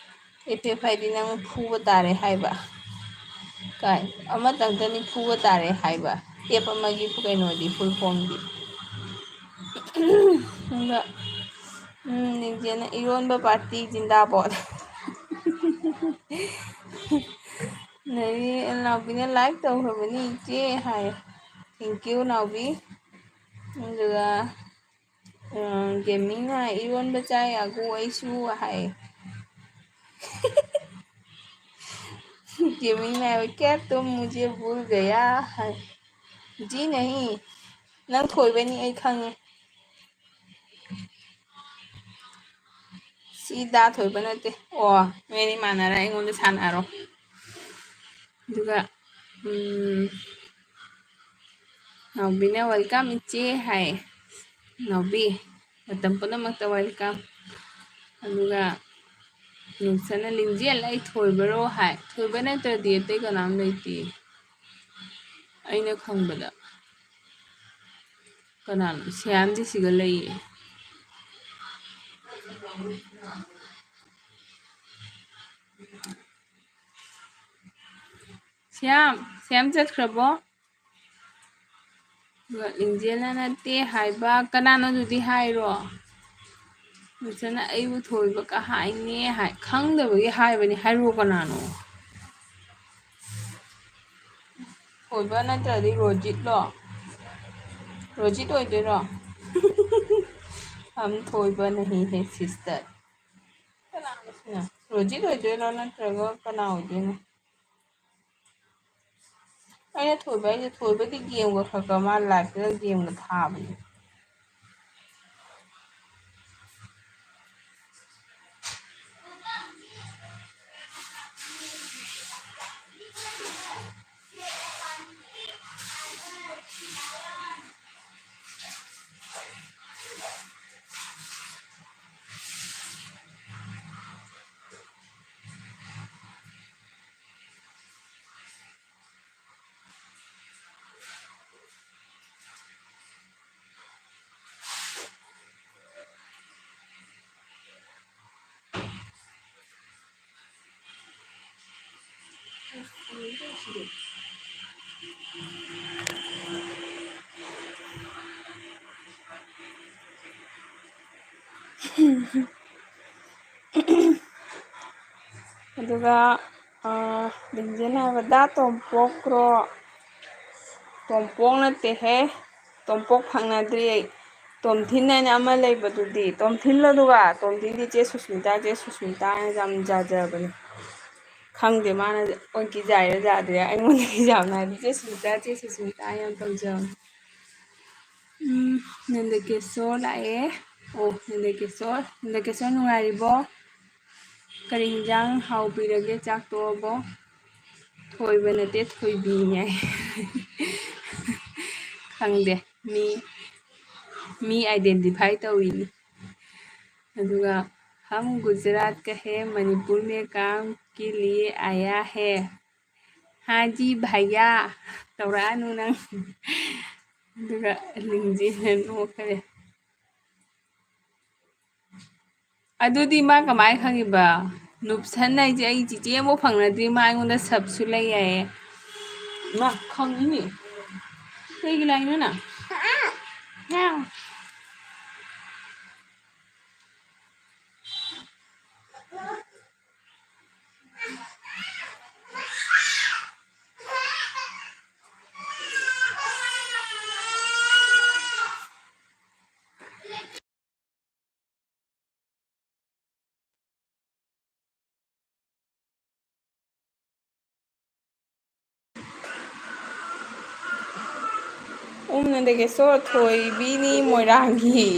ꯑꯦꯐ ꯑꯦꯐ ꯍꯥꯏꯗꯤ ꯅꯪ ꯐꯨꯕ ꯇꯥꯔꯦ ꯍꯥꯏꯕ꯫ ꯀꯥꯏ, ꯑꯃꯇꯪꯇꯅꯤ ꯐꯨꯕ ꯇꯥꯔꯦ ꯍꯥꯏꯕ꯫ ꯑꯦꯞ ꯑꯃꯒꯤ ꯀꯩꯅꯣꯗꯤ, ꯐꯨꯜ ꯐꯣꯝꯗꯤ꯫" ꯑꯗꯨꯒ, ꯎꯝ, ꯅꯤꯡꯖꯦꯅ "ꯏꯔꯣꯟꯕ ꯄꯥꯔꯇꯤ ꯖꯤꯟꯗꯥꯕꯥꯗ꯫" ꯅꯦꯕꯤ ꯅꯥꯎꯕꯤꯅ "ꯂꯥꯏꯛ ꯇꯧꯈ꯭ꯔꯕꯅꯤ ꯏꯆꯦ" ꯍꯥꯏ꯫ Thank you ꯅꯥꯎꯕꯤ꯫ ꯑꯗꯨꯒ, ꯑ, ꯒꯦꯃꯤꯡꯅ "ꯏꯔꯣꯟꯕ ꯆꯥꯏ ꯑꯒꯨ ꯑꯩꯁꯨ" ꯍꯥꯏ꯫ ꯒꯦꯃꯤꯡꯅ ꯍꯥꯏꯕ, "क्या तुम मुझे भूल गया?" ꯍꯥꯏ꯫ "जी नहीं, ꯅꯪ ꯊꯣꯏꯕꯅꯤ ꯑꯩ ꯈꯪꯉꯦ꯫" ꯁꯤ ꯗꯥ ꯊꯣꯏꯕ ꯅꯠꯇꯦ꯫ ꯑꯣ, ꯅꯣꯏ ꯑꯅꯤ ꯃꯥꯟꯅꯔ ꯑꯩꯉꯣꯟꯗ ꯁꯥꯟꯅꯔꯣ꯫ ꯑꯗꯨꯒ, ꯎꯝ, ꯅꯥꯎꯕꯤꯅ "Welcome ꯏꯆꯦ" ꯍꯥꯏ꯫ ꯅꯥꯎꯕꯤ, ꯃꯇꯝ ꯄꯨꯝꯅꯃꯛꯇ welcome꯫ ꯑꯗꯨꯒ ꯅꯨꯡꯁꯟꯅ "ꯂꯤꯡꯖꯦꯜ ꯑꯩ ꯊꯣꯏꯕꯔꯣ?" ꯍꯥꯏ꯫ ꯊꯣꯏꯕ ꯅꯠꯇ꯭ꯔꯗꯤ ꯑꯇꯩ ꯀꯅꯥꯝ ꯂꯩꯇꯦ ꯑꯩꯅ ꯈꯪꯕꯗ꯫ ꯀꯅꯥꯅꯣ? ꯁ꯭ꯌꯥꯝꯗꯤ ꯁꯤꯒ ꯂꯩꯌꯦ꯫ ꯁ꯭ꯌꯥꯝ, ꯁ꯭ꯌꯥꯝ ꯆꯠꯈ꯭ꯔꯕꯣ? ꯑꯗꯨꯒ ꯂꯤꯡꯖꯦꯜꯅ "ꯅꯠꯇꯦ" ꯍꯥꯏꯕ꯫ ꯀꯅꯥꯅꯣ ꯑꯗꯨꯗꯤ ꯍꯥꯏꯔꯣ꯫ ꯅꯨꯡꯁꯟꯅ "ꯑꯩꯕꯨ ꯊꯣꯏꯕ ꯀꯍꯥꯏꯅꯦ" ꯍꯥꯏ꯫ ꯈꯪꯗꯕꯒꯤ ꯍꯥꯏꯕꯅꯤ꯫ ꯍꯥꯏꯔꯣ ꯀꯅꯥꯅꯣ? ꯊꯣꯏꯕ ꯅꯠꯇ꯭ꯔꯗꯤ ꯔꯣꯖꯤꯠꯂꯣ? ꯔꯣꯖꯤꯠ ꯑꯣꯏꯗꯣꯏꯔꯣ? ꯍꯝ ꯊꯣꯏꯕ ꯅꯍꯤ ꯍꯦ ꯁꯤꯁꯇꯔ꯫ ꯀꯅꯥꯅꯣ ꯁꯤꯅ? ꯔꯣꯖꯤꯠ ꯑꯣꯏꯗꯣꯏꯔꯣ ꯅꯠꯇ꯭ꯔꯒ ꯀꯅꯥ ꯑꯣꯏꯗꯣꯏꯅꯣ? ꯑꯩꯅ ꯊꯣꯏꯕ ꯍꯥꯏꯁꯦ, ꯊꯣꯏꯕꯗꯤ ꯒꯦꯝꯒ ꯈꯔ ꯈꯔ ꯃꯥ ꯂꯥꯏꯐꯇꯒ ꯒꯦꯝꯒ ꯊꯥꯕꯅꯦ꯫ ꯑꯗꯨꯒ, ꯑ, ꯂꯤꯡꯖꯦꯜ ꯍꯥꯏꯕꯗ ꯇꯣꯝꯄꯣꯛꯔꯣ? ꯇꯣꯝꯄꯣꯛ ꯅꯠꯇꯦꯍꯦ, ꯇꯣꯝꯄꯣꯛ ꯐꯪꯅꯗ꯭ꯔꯤ ꯑꯩ꯫ ꯇꯣꯝꯊꯤꯟ ꯍꯥꯏꯅ ꯑꯃ ꯂꯩꯕꯗꯨꯗꯤ, ꯇꯣꯝꯊꯤꯟꯂꯣ ꯑꯗꯨꯒ? ꯇꯣꯝꯊꯤꯟꯗꯤ ꯆꯦ ꯁꯨꯁꯃꯤꯇꯥ, ꯆꯦ ꯁꯨꯁꯃꯤꯇꯥ ꯍꯥꯏꯅ ꯌꯥꯝ ꯌꯥꯖꯕꯅꯦ꯫ ꯈꯪꯗꯦ, ꯃꯥꯅ ꯑꯣꯏ ꯀꯤꯖꯥꯏꯔ ꯌꯥꯗ꯭ꯔꯦ, ꯑꯩꯉꯣꯟꯗ ꯀꯤꯖꯕꯅꯦ ꯍꯥꯏꯗꯤ ꯆꯦ ꯁꯨꯁꯃꯤꯇꯥ, ꯆꯦ ꯁꯨꯁꯃꯤꯇꯥ ꯌꯥꯝ ꯇꯧꯖꯕꯅꯦ꯫ ꯎꯝ, ꯅꯟꯗꯀꯦꯁꯣꯔ ꯂꯥꯛꯑꯦ꯫ ꯑꯣ, ꯅꯟꯗꯀꯦꯁꯣꯔ, ꯅꯟꯗꯀꯦꯁꯣꯔ ꯅꯨꯡꯉꯥꯏꯔꯤꯕꯣ? ꯀꯔꯤ ꯍꯤꯟꯖꯥꯡ ꯍꯥꯎꯕꯤꯔꯒꯦ? ꯆꯥꯛ ꯇꯣꯛꯑꯕꯣ? ꯊꯣꯏꯕ ꯅꯠꯇꯦ, ꯊꯣꯏꯕꯤꯅꯦ ꯍꯥꯏ꯫ ꯈꯪꯗꯦ, ꯃꯤ, ꯃꯤ identify ꯇꯧꯔꯤꯅꯤ꯫ ꯑꯗꯨꯒ, "हम गुजरात का है, मणिपुर में काम के लिए आया है।" हाँ जी भैया, ꯇꯧꯔꯛꯑꯅꯨ ꯅꯪ꯫ ꯑꯗꯨꯒ ꯂꯤꯡꯖꯦꯜꯅ ꯅꯣꯛꯈꯔꯦ꯫ ꯑꯗꯨꯗꯤ ꯃꯥ ꯀꯃꯥꯏ ꯈꯪꯉꯤꯕ? ꯅꯨꯞꯁꯟ ꯍꯥꯏꯁꯦ ꯑꯩ ꯆꯤꯆꯦ ꯑꯃꯐꯥꯎ ꯐꯪꯅꯗ꯭ꯔꯤ, ꯃꯥ ꯑꯩꯉꯣꯟꯗ ꯁꯞꯁꯨ ꯂꯩ ꯍꯥꯏꯌꯦ꯫ ꯃꯥ ꯈꯪꯉꯤꯅꯦ꯫ ꯀꯩꯒꯤ ꯂꯥꯛꯏꯅꯣ ꯅꯪ? ꯅꯟꯗꯀꯦꯁꯣꯔ ꯊꯣꯏꯕꯤꯅꯤ ꯃꯣꯏꯔꯥꯡꯒꯤ꯫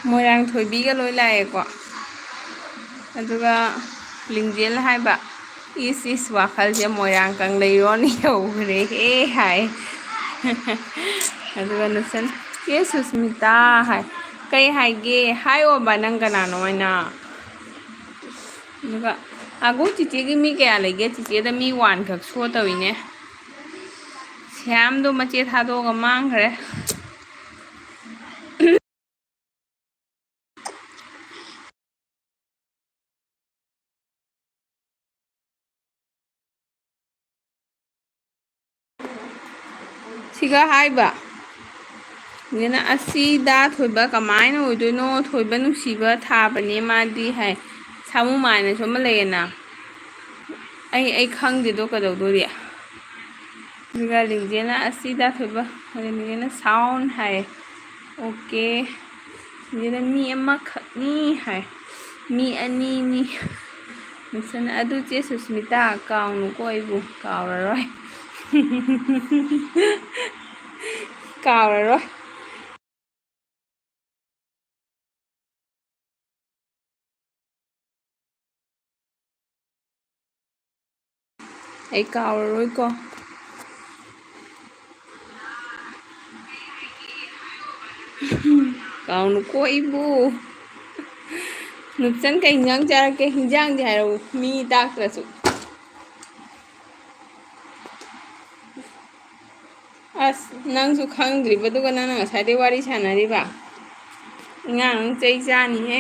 ꯃꯣꯏꯔꯥꯡ ꯊꯣꯏꯕꯤꯒ ꯂꯣꯏ ꯂꯥꯛꯑꯦꯀꯣ꯫ ꯑꯗꯨꯒ ꯂꯤꯡꯖꯦꯜꯅ ꯍꯥꯏꯕ, "ꯏꯁ, ꯏꯁ, ꯋꯥꯈꯜꯁꯦ ꯃꯣꯏꯔꯥꯡ ꯀꯪꯂꯩꯔꯣꯟ ꯌꯧꯈ꯭ꯔꯦꯍꯦ" ꯍꯥꯏ꯫ ꯑꯗꯨꯒ ꯅꯨꯁꯟ, "ꯆꯦ ꯁꯨꯁꯃꯤꯇꯥ" ꯍꯥꯏ꯫ "ꯀꯩ ꯍꯥꯏꯒꯦ? ꯍꯥꯏꯌꯣꯕ, ꯅꯪ ꯀꯅꯥꯅꯣ ꯍꯥꯏꯅ?" ꯑꯗꯨꯒ ꯑꯒꯨ ꯆꯤꯆꯦꯒꯤ ꯃꯤ ꯀꯌꯥ ꯂꯩꯒꯦ? ꯆꯤꯆꯦꯗ ꯃꯤ ꯋꯥꯟ ꯈꯛ ꯁꯣ ꯇꯧꯏꯅꯦ꯫ ꯁ꯭ꯌꯥꯝꯗꯣ ꯃꯆꯦ ꯊꯥꯗꯣꯛꯑꯒ ꯃꯥꯡꯈ꯭ꯔꯦ꯫ ꯁꯤꯒ ꯍꯥꯏꯕ꯫ ꯑꯗꯨꯅ ꯑꯁꯤꯗ ꯊꯣꯏꯕ ꯀꯃꯥꯏꯅ ꯑꯣꯏꯗꯣꯏꯅꯣ? ꯊꯣꯏꯕ ꯅꯨꯡꯁꯤꯕ ꯊꯥꯕꯅꯦ ꯃꯥꯗꯤ ꯍꯥꯏ꯫ ꯁꯥꯃꯨ ꯃꯥꯏꯅꯁꯨ ꯑꯃ ꯂꯩꯌꯦꯅ꯫ ꯑꯩ, ꯑꯩ ꯈꯪꯗꯦꯗꯣ ꯀꯩꯗꯧꯗꯣꯔꯤ꯫ ꯑꯗꯨꯒ ꯂꯤꯡꯖꯦꯜꯅ ꯑꯁꯤꯗ ꯊꯣꯏꯕ, ꯂꯤꯡꯖꯦꯜꯅ sound ꯍꯥꯏ꯫ Okay꯫ ꯁꯤꯁꯤꯅ ꯃꯤ ꯑꯃꯈꯛꯅꯤ ꯍꯥꯏ꯫ ꯃꯤ ꯑꯅꯤꯅꯤ꯫ ꯃꯤꯁꯟ ꯑꯗꯨ ꯆꯦ ꯁꯨꯁꯃꯤꯇꯥ, ꯀꯥꯎꯅꯨꯀꯣ ꯑꯩꯕꯨ꯫ ꯀꯥꯎꯔꯔꯣꯏ꯫ ꯀꯥꯎꯔꯔꯣꯏ꯫ ꯑꯩ ꯀꯥꯎꯔꯔꯣꯏꯀꯣ꯫ ꯀꯥꯎꯅꯨꯀꯣ ꯑꯩꯕꯨ꯫ ꯅꯨꯞꯆꯟ, ꯀꯩ ꯍꯤꯟꯖꯥꯡ ꯆꯥꯔꯛꯀꯦ? ꯍꯤꯟꯖꯥꯡꯗꯤ ꯍꯥꯏꯔꯛꯎ, ꯃꯤ ꯇꯥꯛꯇ꯭ꯔꯁꯨ꯫ ꯑꯁ, ꯅꯪꯁꯨ ꯈꯪꯗ꯭ꯔꯤꯕꯗꯨꯒ ꯅꯪꯅ ꯉꯁꯥꯏꯗꯩ ꯋꯥꯔꯤ ꯁꯥꯟꯅꯔꯤꯕ? ꯑꯉꯥꯡ ꯅꯪ ꯆꯩ ꯆꯥꯅꯤꯍꯦ꯫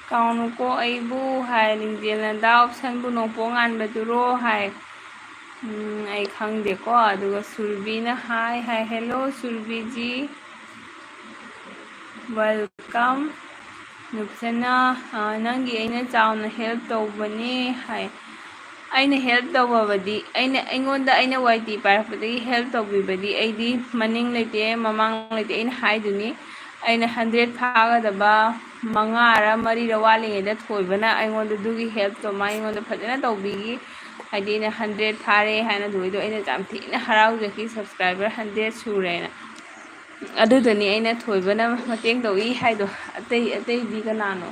ꯀꯥꯎꯅꯨꯀꯣ ꯑꯩꯕꯨ ꯍꯥꯏ, ꯂꯤꯡꯖꯦꯜꯅ ꯗꯥ ꯑꯣꯞꯁꯟꯕꯨ ꯅꯣꯡꯄꯣꯛ ꯉꯥꯟꯕꯗꯨꯔꯣ ꯍꯥꯏ꯫ ꯎꯝ, ꯑꯩ ꯈꯪꯗꯦꯀꯣ꯫ ꯑꯗꯨꯒ ꯁꯨꯔꯕꯤꯅ ꯍꯥꯏ ꯍꯥꯏ, "Hello ꯁꯨꯔꯕꯤꯖꯤ, welcome." ꯅꯨꯞꯆꯅ, ꯑ, "ꯅꯪꯒꯤ ꯑꯩꯅ ꯆꯥꯎꯅ help ꯇꯧꯕꯅꯦ" ꯍꯥꯏ꯫ ꯑꯩꯅ help ꯇꯧꯕꯗꯤ, ꯑꯩꯅ, ꯑꯩꯉꯣꯟꯗ ꯑꯩꯅ ꯋꯥꯏ ꯇꯤ ꯄꯥꯏꯔꯛꯄꯗꯒꯤ help ꯇꯧꯕꯤꯕꯗꯤ ꯑꯩꯗꯤ ꯃꯅꯤꯡ ꯂꯩꯇꯦ, ꯃꯃꯥꯡ ꯂꯩꯇꯦ꯫ ꯑꯩꯅ ꯍꯥꯏꯗꯨꯅꯤ, ꯑꯩꯅ hundred ꯐꯥꯒꯗꯕ ꯃꯉꯥꯔ ꯃꯔꯤꯔ ꯋꯥꯠꯂꯤꯉꯩꯗ ꯊꯣꯏꯕꯅ ꯑꯩꯉꯣꯟꯗ ꯑꯗꯨꯒꯤ helpꯇꯣ ꯃꯥ ꯑꯩꯉꯣꯟꯗ ꯐꯖꯅ ꯇꯧꯕꯤꯈꯤ꯫ ꯍꯥꯏꯗꯤ ꯑꯩꯅ hundred ꯐꯥꯔꯦ ꯍꯥꯏꯅ ꯊꯣꯏꯗꯣ ꯑꯩꯅ ꯌꯥꯝ ꯊꯤꯅ ꯍꯔꯥꯎꯖꯈꯤ, subscriber hundred ꯁꯨꯔꯦꯅ꯫ ꯑꯗꯨꯗꯅꯤ ꯑꯩꯅ ꯊꯣꯏꯕꯅ ꯃꯇꯦꯡ ꯇꯧꯏ ꯍꯥꯏꯗꯣ, ꯑꯇꯩ, ꯑꯇꯩꯗꯤ ꯀꯅꯥꯅꯣ?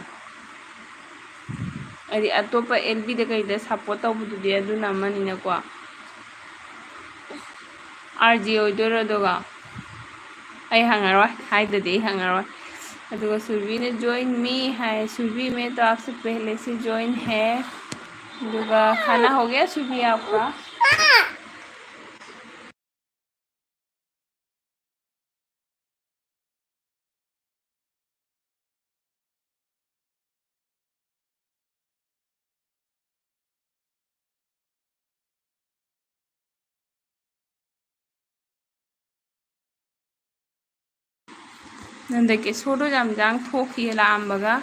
ꯍꯥꯏꯗꯤ ꯑꯇꯣꯞꯄ ꯑꯦꯜ ꯕꯤꯗ ꯀꯩꯗ support ꯇꯧꯕꯗꯨꯗꯤ ꯑꯗꯨꯅ ꯑꯃꯅꯤꯅꯀꯣ꯫ ꯑꯥꯔ ꯖꯤ ꯑꯣꯏꯗꯣꯏꯔꯣ ꯑꯗꯨꯒ? ꯑꯩ ꯍꯪꯉꯔꯣꯏ, ꯍꯥꯏꯗꯗꯤ ꯑꯩ ꯍꯪꯉꯔꯣꯏ꯫ ꯑꯗꯨꯒ ꯁꯨꯔꯕꯤꯅ join me ꯍꯥꯏ, ꯁꯨꯔꯕꯤ मैं तो आपसे पहले से join है꯫ ꯑꯗꯨꯒ खाना हो गया ꯁꯨꯔꯕꯤ आपका? ꯅꯟꯗ ꯀꯦꯁꯣꯔꯗꯣ ꯌꯥꯝ ꯌꯥꯡ ꯊꯣꯛꯈꯤ ꯂꯥꯛꯑꯝꯕꯒ꯫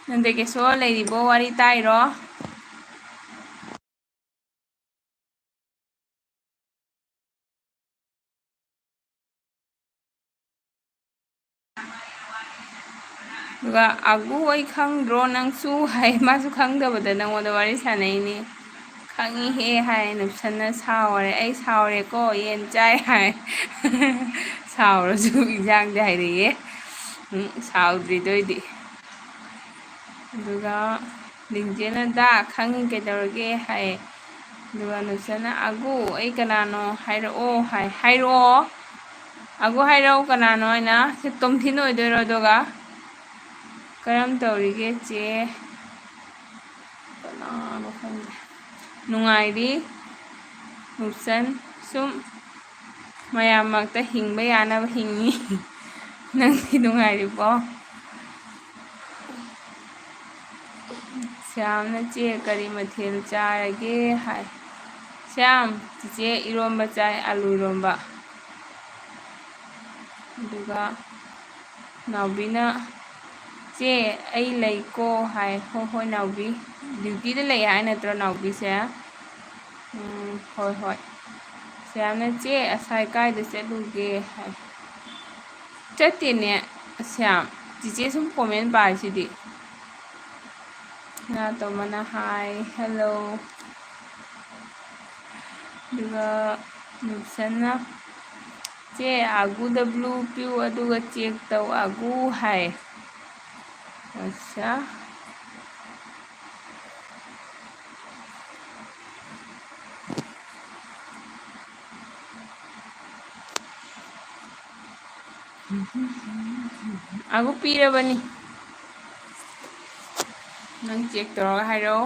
ꯅꯟꯗ ꯀꯦꯁꯣꯔ ꯂꯩꯔꯤꯕꯣ? ꯋꯥꯔꯤ ꯇꯥꯏꯔꯣ? ꯑꯗꯨꯒ "ꯑꯒꯨ, ꯑꯩ ꯈꯪꯗ꯭ꯔꯣ ꯅꯪꯁꯨ?" ꯍꯥꯏ꯫ ꯃꯥꯁꯨ ꯈꯪꯗꯕꯗ ꯅꯪꯉꯣꯟꯗ ꯋꯥꯔꯤ ꯁꯥꯟꯅꯩꯅꯦ꯫ "ꯈꯪꯉꯤꯍꯦ" ꯍꯥꯏ꯫ ꯅꯨꯞꯁꯟꯅ ꯁꯥꯎꯔꯦ꯫ "ꯑꯩ ꯁꯥꯎꯔꯦꯀꯣ, ꯌꯦꯟ ꯆꯥꯏ" ꯍꯥꯏ꯫ ꯁꯥꯎꯔꯁꯨ ꯏꯟꯖꯥꯡꯗꯤ ꯍꯥꯏꯔꯛꯑꯦ꯫ ꯎꯝ, ꯁꯥꯎꯗ꯭ꯔꯤꯗꯣ ꯑꯩꯗꯤ꯫ ꯑꯗꯨꯒ ꯂꯤꯡꯖꯦꯜꯅ "ꯗꯥ, ꯈꯪꯉꯤ, ꯀꯩꯗꯧꯔꯒꯦ?" ꯍꯥꯏ꯫ ꯑꯗꯨꯒ ꯅꯨꯡꯁꯤꯅ "ꯑꯒꯨ, ꯑꯩ ꯀꯅꯥꯅꯣ ꯍꯥꯏꯔꯛꯑꯣ" ꯍꯥꯏ꯫ "ꯍꯥꯏꯔꯛꯑꯣ, ꯑꯒꯨ, ꯍꯥꯏꯔꯛꯑꯣ ꯀꯅꯥꯅꯣ" ꯍꯥꯏꯅ꯫ ꯁꯤ ꯇꯣꯝꯊꯤꯟ ꯑꯣꯏꯗꯣꯏꯔꯣ? ꯑꯗꯨꯒ "ꯀꯔꯝ ꯇꯧꯔꯤꯒꯦ ꯆꯦ?" ꯀꯅꯥꯅꯣ ꯈꯪꯗꯦ꯫ "ꯅꯨꯡꯉꯥꯏꯔꯤ ꯅꯨꯡꯁꯟ, ꯁꯨꯝ ꯃꯌꯥꯝ ꯃꯔꯛꯇ ꯍꯤꯡꯕ ꯌꯥꯅꯕ ꯍꯤꯡꯉꯤ꯫ ꯅꯪꯗꯤ ꯅꯨꯡꯉꯥꯏꯔꯤꯕꯣ?" ꯁ꯭ꯌꯥꯝꯅ "ꯆꯦ, ꯀꯔꯤ ꯃꯊꯦꯜ ꯆꯥꯔꯒꯦ?" ꯍꯥꯏ꯫ "ꯁ꯭ꯌꯥꯝ, ꯆꯤꯆꯦ ꯏꯔꯣꯝꯕ ꯆꯥꯏ, ꯑꯂꯨ ꯏꯔꯣꯝꯕ"꯫ ꯑꯗꯨꯒ ꯅꯥꯎꯕꯤꯅ "ꯆꯦ, ꯑꯩ ꯂꯩꯀꯣ" ꯍꯥꯏ꯫ "ꯍꯣꯏ, ꯍꯣꯏ, ꯅꯥꯎꯕꯤ"꯫ ꯗ꯭ꯌꯨꯇꯤꯗ ꯂꯩ ꯍꯥꯏ ꯅꯠꯇ꯭ꯔꯣ ꯅꯥꯎꯕꯤꯁꯦ? ꯎꯝ, ꯍꯣꯏ, ꯍꯣꯏ꯫ ꯁ꯭ꯌꯥꯝꯅ, "ꯆꯦ, ꯑꯁꯥꯏ ꯀꯥꯏꯗ ꯆꯠꯂꯨꯒꯦ?" ꯍꯥꯏ꯫ ꯆꯠꯇꯦꯅꯦ, ꯁ꯭ꯌꯥꯝ꯫ ꯆꯤꯆꯦ ꯁꯨꯝ ꯀꯣꯃꯦꯟ ꯄꯥꯔꯤꯁꯤꯗꯤ꯫ ꯅꯥꯇꯣꯝꯕꯅ ꯍꯥꯏ, "ꯍꯦꯜꯂꯣ"꯫ ꯑꯗꯨꯒ ꯅꯨꯞꯁꯟꯅ, "ꯆꯦ, ꯑꯥꯒꯨꯗ ꯕ꯭ꯂꯨ ꯄꯤꯌꯨ, ꯑꯗꯨꯒ ꯆꯦꯛ ꯇꯧ ꯑꯥꯒꯨ" ꯍꯥꯏ꯫ ꯑꯠꯆꯥ꯫ ꯑꯥꯒꯨ ꯄꯤꯔꯕꯅꯤ꯫ ꯅꯪ ꯆꯦꯛ ꯇꯧꯔꯒ ꯍꯥꯏꯔꯛꯑꯣ꯫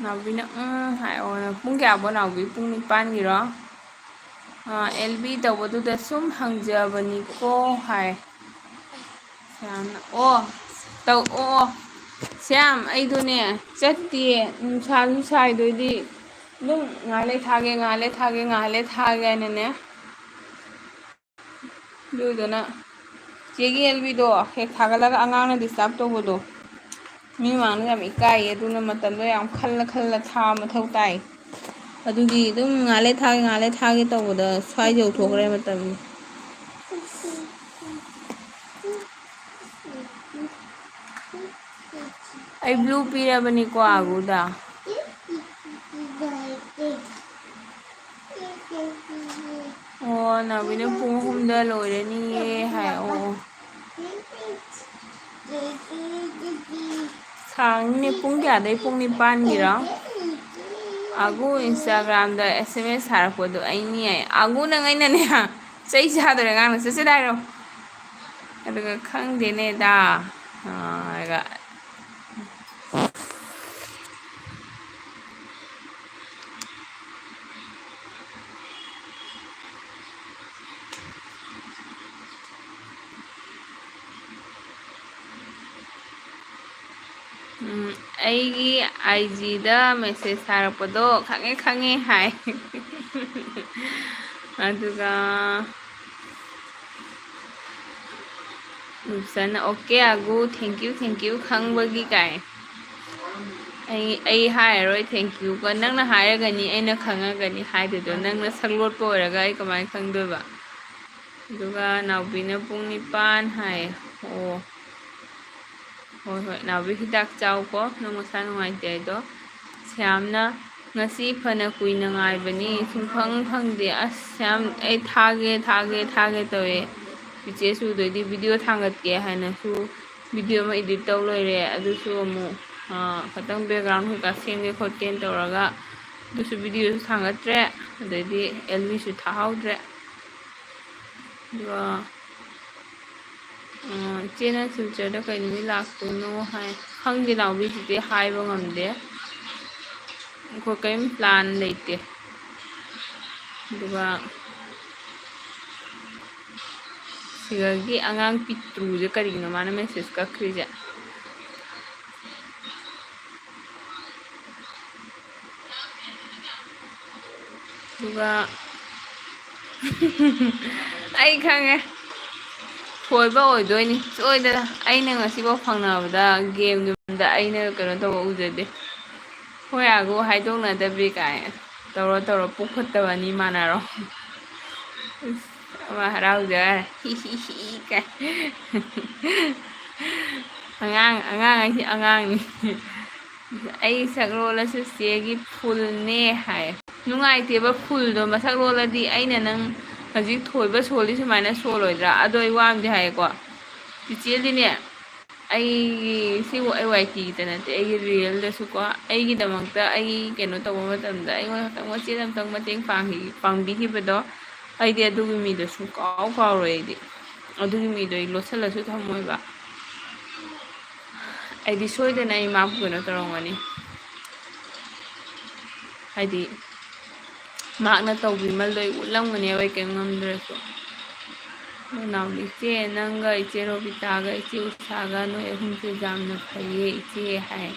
ꯅꯥꯎꯕꯤꯅ "ꯎꯝ" ꯍꯥꯏ꯫ ꯑꯣ, ꯄꯨꯡ ꯀꯌꯥꯕꯣ ꯅꯥꯎꯕꯤ? ꯄꯨꯡ ꯅꯤꯄꯥꯟꯒꯤꯔꯣ? ꯑꯥ, "ꯑꯦꯜ ꯕꯤ ꯇꯧꯕꯗꯨꯗ ꯁꯨꯝ ꯍꯪꯖꯕꯅꯤꯀꯣ" ꯍꯥꯏ꯫ ꯁ꯭ꯌꯥꯝꯅ, "ꯑꯣ, ꯇꯧ, ꯑꯣ, ꯑꯣ꯫ ꯁ꯭ꯌꯥꯝ, ꯑꯩꯗꯣꯅꯦ, ꯆꯠꯇꯤꯌꯦ, ꯅꯨꯡꯁꯥꯁꯨ ꯁꯥꯏꯗꯣꯏꯗꯤ, ꯑꯗꯨꯝ ꯉꯥꯏꯍꯥꯛ ꯂꯩ ꯊꯥꯒꯦ, ꯉꯥꯏꯍꯥꯛ ꯂꯩ ꯊꯥꯒꯦ, ꯉꯥꯏꯍꯥꯛ ꯂꯩ ꯊꯥꯒꯦ" ꯍꯥꯏꯅꯅꯦ꯫ ꯑꯗꯨꯗꯨꯅ ꯆꯦꯒꯤ ꯑꯦꯜ ꯕꯤꯗꯣ ꯍꯦꯛ ꯊꯥꯒꯠꯂꯒ ꯑꯉꯥꯡꯅ ꯗꯤꯁꯇꯔꯕ ꯇꯧꯕꯗꯣ, ꯃꯤ ꯃꯃꯥꯡꯗ ꯌꯥꯝ ꯏꯀꯥꯏꯌꯦ꯫ ꯑꯗꯨꯅ ꯃꯇꯝꯗꯣ ꯌꯥꯝ ꯈꯜꯂ ꯈꯜꯂ ꯊꯥꯕ ꯃꯊꯧ ꯇꯥꯏ꯫ ꯑꯗꯨꯒꯤ ꯑꯗꯨꯝ ꯉꯥꯏꯍꯥꯛ ꯂꯩ ꯊꯥꯒꯦ, ꯉꯥꯏꯍꯥꯛ ꯂꯩ ꯊꯥꯒꯦ ꯇꯧꯕꯗ ꯁ꯭ꯋꯥꯏ ꯌꯧꯊꯣꯛꯈ꯭ꯔꯦ ꯃꯇꯝ꯫ ꯑꯩ ꯕ꯭ꯂꯨ ꯄꯤꯔꯕꯅꯤꯀꯣ ꯑꯥꯒꯨꯗ꯫ ꯑꯣ, ꯅꯥꯎꯕꯤꯅ ꯄꯨꯡ ꯑꯍꯨꯝꯗ ꯂꯣꯏꯔꯅꯤꯌꯦ ꯍꯥꯏ꯫ ꯑꯣ, ꯑꯣ꯫ ꯁꯥꯡꯅꯦ, ꯄꯨꯡ ꯀꯌꯥꯗꯩ ꯄꯨꯡ ꯅꯤꯄꯥꯟꯒꯤꯔꯣ? ꯑꯥꯒꯨ Instagram-ꯗ S M S ꯊꯥꯔꯛꯄꯗꯣ ꯑꯩꯅꯤ ꯍꯥꯏ꯫ ꯑꯥꯒꯨ, ꯅꯪ ꯑꯩꯅꯅꯦ, ꯆꯩ ꯆꯥꯗꯣꯔꯦ ꯑꯉꯥꯡꯅ, "ꯆꯠꯁꯦ" ꯍꯥꯏꯔꯣ꯫ ꯑꯗꯨꯒ "ꯈꯪꯗꯦꯅꯦꯗ" ꯍꯥꯏꯔꯒ꯫ ꯎꯝ, ꯑꯩꯒꯤ I G-ꯗ message ꯊꯥꯔꯛꯄꯗꯣ "ꯈꯪꯉꯦ, ꯈꯪꯉꯦ" ꯍꯥꯏ꯫ ꯑꯗꯨꯒ ꯅꯨꯞꯁꯟꯅ, "Okay ꯑꯥꯒꯨ, thank you, thank you ꯈꯪꯕꯒꯤ" ꯀꯥꯏ꯫ ꯑꯩ ꯑꯩ ꯍꯥꯏꯔꯔꯣꯏ thank youꯒ꯫ ꯅꯪꯅ ꯍꯥꯏꯔꯒꯅꯤ ꯑꯩꯅ ꯈꯪꯉꯒꯅꯤ ꯍꯥꯏꯗꯣꯏꯗꯣ꯫ ꯅꯪꯅ ꯁꯛꯂꯣꯠꯄ ꯑꯣꯏꯔꯒ ꯑꯩ ꯀꯃꯥꯏꯅ ꯈꯪꯗꯣꯏꯕ? ꯑꯗꯨꯒ ꯅꯥꯎꯕꯤꯅ ꯄꯨꯡ ꯅꯤꯄꯥꯟ ꯍꯥꯏ꯫ ꯑꯣ, ꯍꯣꯏ, ꯍꯣꯏ, ꯅꯥꯎꯕꯤ ꯍꯤꯗꯥꯛ ꯆꯥꯎꯀꯣ, ꯅꯪ ꯃꯁꯥ ꯅꯨꯡꯉꯥꯏꯇꯦ ꯍꯥꯏꯗꯣ꯫ ꯁ꯭ꯌꯥꯝꯅ, "ꯉꯁꯤ ꯐꯅ ꯀꯨꯏꯅ ꯉꯥꯏꯕꯅꯤ, ꯁꯨꯡꯐꯪ ꯐꯪꯗꯦ꯫ ꯑꯁ, ꯁ꯭ꯌꯥꯝ, ꯑꯩ ꯊꯥꯒꯦ, ꯊꯥꯒꯦ, ꯊꯥꯒꯦ ꯇꯧꯋꯦ꯫ ꯆꯤꯆꯦ ꯁꯨꯗꯣꯏꯗꯤ video ꯊꯥꯡꯒꯠꯀꯦ ꯍꯥꯏꯅꯁꯨ video ꯑꯃ edit ꯇꯧ ꯂꯣꯏꯔꯦ꯫ ꯑꯗꯨꯁꯨ ꯑꯃꯨꯛ, ꯑ, ꯈꯇꯪ background ꯀꯩꯀꯥ ꯁꯦꯝꯒꯦ ꯈꯣꯠꯀꯦꯅ ꯇꯧꯔꯒ ꯑꯗꯨꯁꯨ videoꯁꯨ ꯊꯥꯡꯒꯠꯇ꯭ꯔꯦ꯫ ꯑꯗꯩꯗꯤ LVꯁꯨ ꯊꯥꯍꯧꯗ꯭ꯔꯦ꯫ ꯑꯗꯨꯒ, ꯑ, ꯏꯆꯦꯅ ꯁꯤꯜꯆꯔꯗ ꯀꯩ ꯅꯨꯃꯤꯠ ꯂꯥꯛꯇꯣꯏꯅꯣ ꯍꯥꯏ꯫ ꯈꯪꯗꯦ ꯅꯥꯎꯕꯤ, ꯆꯤꯆꯦ ꯍꯥꯏꯕ ꯉꯝꯗꯦ꯫ ꯑꯩꯈꯣꯏ ꯀꯔꯤꯝ plan ꯂꯩꯇꯦ꯫ ꯑꯗꯨꯒ ꯁꯤꯗꯒꯤ ꯑꯉꯥꯡ ꯄꯤꯛꯇ꯭ꯔꯨꯁꯦ ꯀꯔꯤꯒꯤꯅꯣ ꯃꯥꯅ message ꯀꯛꯈ꯭ꯔꯤꯁꯦ? ꯑꯗꯨꯒ ꯑꯩ ꯈꯪꯉꯦ, ꯊꯣꯏꯕ ꯑꯣꯏꯗꯣꯏꯅꯤ ꯁꯣꯏꯗꯅ꯫ ꯑꯩꯅ ꯉꯁꯤꯐꯥꯎ ꯐꯪꯅꯕꯗ gameꯒꯤ ꯃꯔꯝꯗ ꯑꯩꯅ ꯀꯩꯅꯣ ꯇꯧꯕ ꯎꯖꯗꯦ꯫ ꯍꯣꯏ ꯑꯒꯣ ꯍꯥꯏꯗꯣꯛꯅꯗꯕꯤ ꯀꯥꯏ꯫ ꯇꯧꯔꯣ, ꯇꯧꯔꯣ, ꯄꯨꯛ ꯐꯠꯇꯕ ꯑꯅꯤ ꯃꯥꯟꯅꯔꯣ꯫ ꯑꯃ ꯍꯔꯥꯎꯖꯔꯦ꯫ ꯍꯤ, ꯍꯤ, ꯍꯤ, ꯀꯥꯏ꯫ ꯑꯉꯥꯡ, ꯑꯉꯥꯡ ꯍꯥꯏꯁꯦ ꯑꯉꯥꯡꯅꯤ꯫ "ꯑꯩ ꯁꯛ ꯂꯣꯜꯂꯁꯨ ꯆꯦꯒꯤ fullꯅꯦ" ꯍꯥꯏ꯫ ꯅꯨꯡꯉꯥꯏꯇꯦꯕ, fullꯗꯣ ꯃꯁꯛ ꯂꯣꯜꯂꯗꯤ ꯑꯩꯅ ꯅꯪ ꯍꯧꯖꯤꯛ ꯊꯣꯏꯕ ꯁꯣꯜꯂꯤ ꯁꯨꯃꯥꯏꯅ ꯁꯣꯜꯂꯣꯏꯗ꯭ꯔꯥ? ꯑꯗꯣ ꯑꯩ ꯋꯥ ꯑꯃꯗꯤ ꯍꯥꯏꯒꯦꯀꯣ꯫ ꯆꯤꯆꯦꯗꯤꯅꯦ, ꯑꯩꯒꯤ ꯁꯤꯕꯨ ꯑꯩ ꯋꯥꯏꯇꯤꯒꯤꯗ ꯅꯠꯇꯦ, ꯑꯩꯒꯤ realꯗꯁꯨꯀꯣ, ꯑꯩꯒꯤꯗꯃꯛꯇ ꯑꯩ ꯀꯩꯅꯣ ꯇꯧꯕ ꯃꯇꯝꯗ ꯑꯩꯉꯣꯟꯗ ꯈꯛꯇꯪ ꯃꯆꯦꯠ ꯑꯃꯇꯪ ꯃꯇꯦꯡ ꯄꯥꯡꯕꯤ-, ꯄꯥꯡꯕꯤꯈꯤꯕꯗꯣ, ꯑꯩꯗꯤ ꯑꯗꯨꯒꯤ ꯃꯤꯗꯣ ꯁꯨꯡꯀꯥꯎ ꯀꯥꯎꯔꯣꯏ꯫ ꯑꯩꯗꯤ ꯑꯗꯨꯒꯤ ꯃꯤꯗꯣ ꯑꯩ ꯂꯣꯠꯁꯤꯜꯂꯁꯨ ꯊꯝꯃꯣꯏꯕ꯫ ꯑꯩꯗꯤ ꯁꯣꯏꯗꯅ ꯑꯩ ꯃꯥꯕꯨ ꯀꯩꯅꯣ ꯇꯧꯔꯝꯒꯅꯤ, ꯍꯥꯏꯗꯤ ꯃꯍꯥꯛꯅ ꯇꯧꯕꯤꯃꯜꯗꯣ ꯑꯩ ꯎꯠꯂꯝꯒꯅꯦꯕ, ꯑꯩ ꯀꯩꯝ ꯉꯝꯗ꯭ꯔꯁꯨ꯫ ꯅꯅꯥꯎꯗꯤ, "ꯏꯆꯦ, ꯅꯪꯒ ꯏꯆꯦ ꯔꯣꯕꯤꯇꯥꯒ ꯏꯆꯦ ꯎꯁꯥꯒ ꯅꯣꯏ ꯑꯍꯨꯝꯁꯦ ꯌꯥꯝꯅ ꯐꯩꯌꯦ ꯏꯆꯦ" ꯍꯥꯏ꯫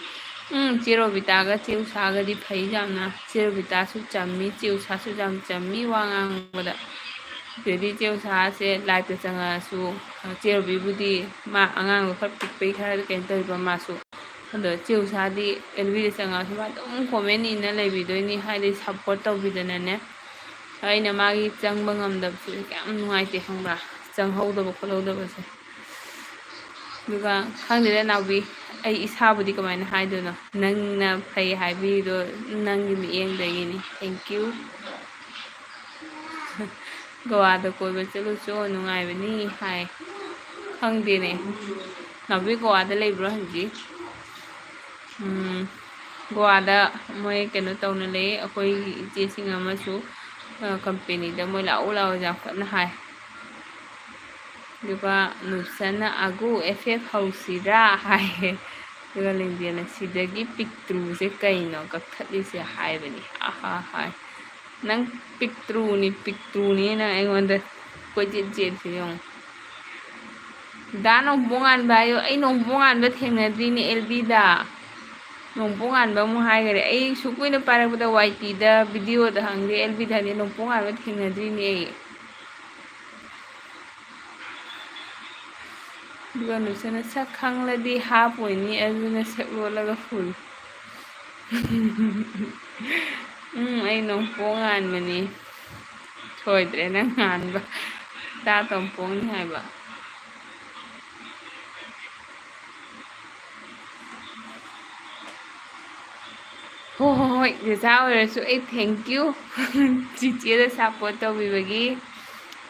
ꯎꯝ, ꯏꯆꯦ ꯔꯣꯕꯤꯇꯥꯒ ꯏꯆꯦ ꯎꯁꯥꯒꯗꯤ ꯐꯩ ꯌꯥꯝꯅ꯫ ꯏꯆꯦ ꯔꯣꯕꯤꯇꯥꯁꯨ ꯆꯝꯃꯤ, ꯏꯆꯦ ꯎꯁꯥꯁꯨ ꯌꯥꯝ ꯆꯝꯃꯤ ꯋꯥ ꯉꯥꯡꯕꯗ꯫ ꯑꯗꯩꯗꯤ ꯏꯆꯦ ꯎꯁꯥꯁꯦ liveꯇ ꯆꯪꯉꯛꯑꯁꯨ, ꯏꯆꯦ ꯔꯣꯕꯤꯕꯨꯗꯤ ꯃꯥ ꯑꯉꯥꯡꯗꯣ ꯈꯔ ꯄꯤꯛꯄꯩ ꯈꯔ ꯀꯩꯅꯣ ꯇꯧꯔꯤꯕ ꯃꯥꯁꯨ꯫ ꯑꯗꯣ ꯆꯦ ꯎꯁꯥꯗꯤ ꯑꯦꯜ ꯕꯤꯗ ꯆꯪꯉꯛꯑꯁꯨ ꯃꯥ ꯑꯗꯨꯝ ꯀꯣꯃꯦꯟ ꯏꯅ ꯂꯩꯕꯤꯗꯣꯏꯅꯤ, ꯍꯥꯏꯗꯤ ꯁꯞꯄꯣꯔꯠ ꯇꯧꯕꯤꯗꯅꯅꯦ꯫ ꯑꯩꯅ ꯃꯥꯒꯤ ꯆꯪꯕ ꯉꯝꯗꯕꯁꯦ ꯀꯌꯥꯝ ꯅꯨꯡꯉꯥꯏꯇꯦ ꯈꯪꯕ꯭ꯔꯥ? ꯆꯪꯍꯧꯗꯕ ꯈꯣꯠꯍꯧꯗꯕꯁꯦ꯫ ꯑꯗꯨꯒ ꯈꯪꯗꯦꯗ ꯅꯥꯎꯕꯤ, ꯑꯩ ꯏꯁꯥꯕꯨꯗꯤ ꯀꯃꯥꯏꯅ ꯍꯥꯏꯗꯣꯏꯅꯣ? ꯅꯪꯅ ꯐꯩ ꯍꯥꯏꯕꯤꯔꯤꯗꯣ ꯅꯪꯒꯤ ꯃꯤꯠꯌꯦꯡꯗꯒꯤꯅꯤ꯫ Thank you꯫ ꯒꯣꯋꯥꯗ ꯀꯣꯏꯕ ꯆꯠꯂꯨꯆꯣ, ꯅꯨꯡꯉꯥꯏꯕꯅꯤ ꯍꯥꯏ꯫ ꯈꯪꯗꯦꯅꯦ꯫ ꯅꯥꯎꯕꯤ ꯒꯣꯋꯥꯗ ꯂꯩꯕ꯭ꯔꯣ ꯍꯧꯖꯤꯛ? ꯎꯝ, ꯒꯣꯋꯥꯗ ꯃꯣꯏ ꯀꯩꯅꯣ ꯇꯧꯅ ꯂꯩ꯫ ꯑꯩꯈꯣꯏꯒꯤ ꯏꯆꯦꯁꯤꯡ ꯑꯃꯁꯨ, ꯑ, ꯀꯝꯄꯦꯅꯤꯗ ꯃꯣꯏ ꯂꯥꯛꯎ ꯂꯥꯛꯎ ꯌꯥꯝ ꯀꯟꯅ ꯍꯥꯏ꯫ ꯑꯗꯨꯒ ꯅꯨꯞꯁꯟꯅ "ꯑꯒꯨ ꯑꯦꯐ ꯑꯦꯐ ꯍꯧꯁꯤꯔꯥ?" ꯍꯥꯏꯌꯦ꯫ ꯑꯗꯨꯒ ꯂꯤꯡꯖꯦꯜꯅ "ꯁꯤꯗꯒꯤ ꯄꯤꯛꯇ꯭ꯔꯨꯁꯦ ꯀꯩꯅꯣ ꯀꯛꯊꯠꯂꯤꯁꯦ?" ꯍꯥꯏꯕꯅꯤ꯫ ꯑꯍꯥ ꯍꯥꯏ꯫ ꯅꯪ ꯄꯤꯛꯇ꯭ꯔꯨꯅꯤ, ꯄꯤꯛꯇ꯭ꯔꯨꯅꯤ ꯅꯪ ꯑꯩꯉꯣꯟꯗ ꯀꯣꯏꯆꯦꯟ ꯆꯦꯜꯂꯤꯁꯦ ꯌꯦꯡꯉꯨ꯫ ꯗꯥ ꯅꯣꯡꯄꯣꯛ ꯉꯥꯟꯕ ꯍꯥꯏꯌꯣ꯫ ꯑꯩ ꯅꯣꯡꯄꯣꯛ ꯉꯥꯟꯕ ꯊꯦꯡꯅꯗ꯭ꯔꯤꯅꯦ ꯑꯦꯜ ꯕꯤꯗ꯫ ꯅꯣꯡꯄꯣꯛ ꯉꯥꯟꯕ ꯑꯃꯨꯛ ꯍꯥꯏꯈꯔꯦ꯫ ꯑꯩ ꯁꯨꯛ ꯀꯨꯏꯅ ꯄꯥꯏꯔꯛꯄꯗ ꯋꯥꯏ ꯇꯤꯗ, ꯚꯤꯗꯤꯑꯣꯗ ꯈꯪꯗꯦ, ꯑꯦꯜ ꯕꯤꯗ ꯈꯪꯗꯦ, ꯅꯣꯡꯄꯣꯛ ꯉꯥꯟꯕ ꯊꯦꯡꯅꯗ꯭ꯔꯤꯅꯦ ꯑꯩ꯫ ꯑꯗꯨꯒ ꯅꯨꯡꯁꯤꯅ ꯁꯛ ꯈꯪꯂꯗꯤ ꯍꯥꯞꯄꯣꯏꯅꯤ, ꯑꯗꯨꯅ ꯁꯛ ꯂꯣꯜꯂꯒ ꯐꯨꯜ꯫ ꯎꯝ, ꯑꯩ ꯅꯣꯡꯄꯣꯛ ꯉꯥꯟꯕꯅꯤ꯫ ꯁꯣꯏꯗ꯭ꯔꯦ ꯅꯪ ꯉꯥꯟꯕ꯫ ꯗꯥ ꯇꯣꯝꯄꯣꯛꯅꯤ ꯍꯥꯏꯕ꯫ ꯍꯣꯏ, ꯍꯣꯏ, ꯍꯣꯏ, ꯖꯦꯖꯥ ꯑꯣꯏꯔꯁꯨ ꯑꯩ thank you꯫ ꯆꯤꯆꯦꯗ support ꯇꯧꯕꯤꯕꯒꯤ꯫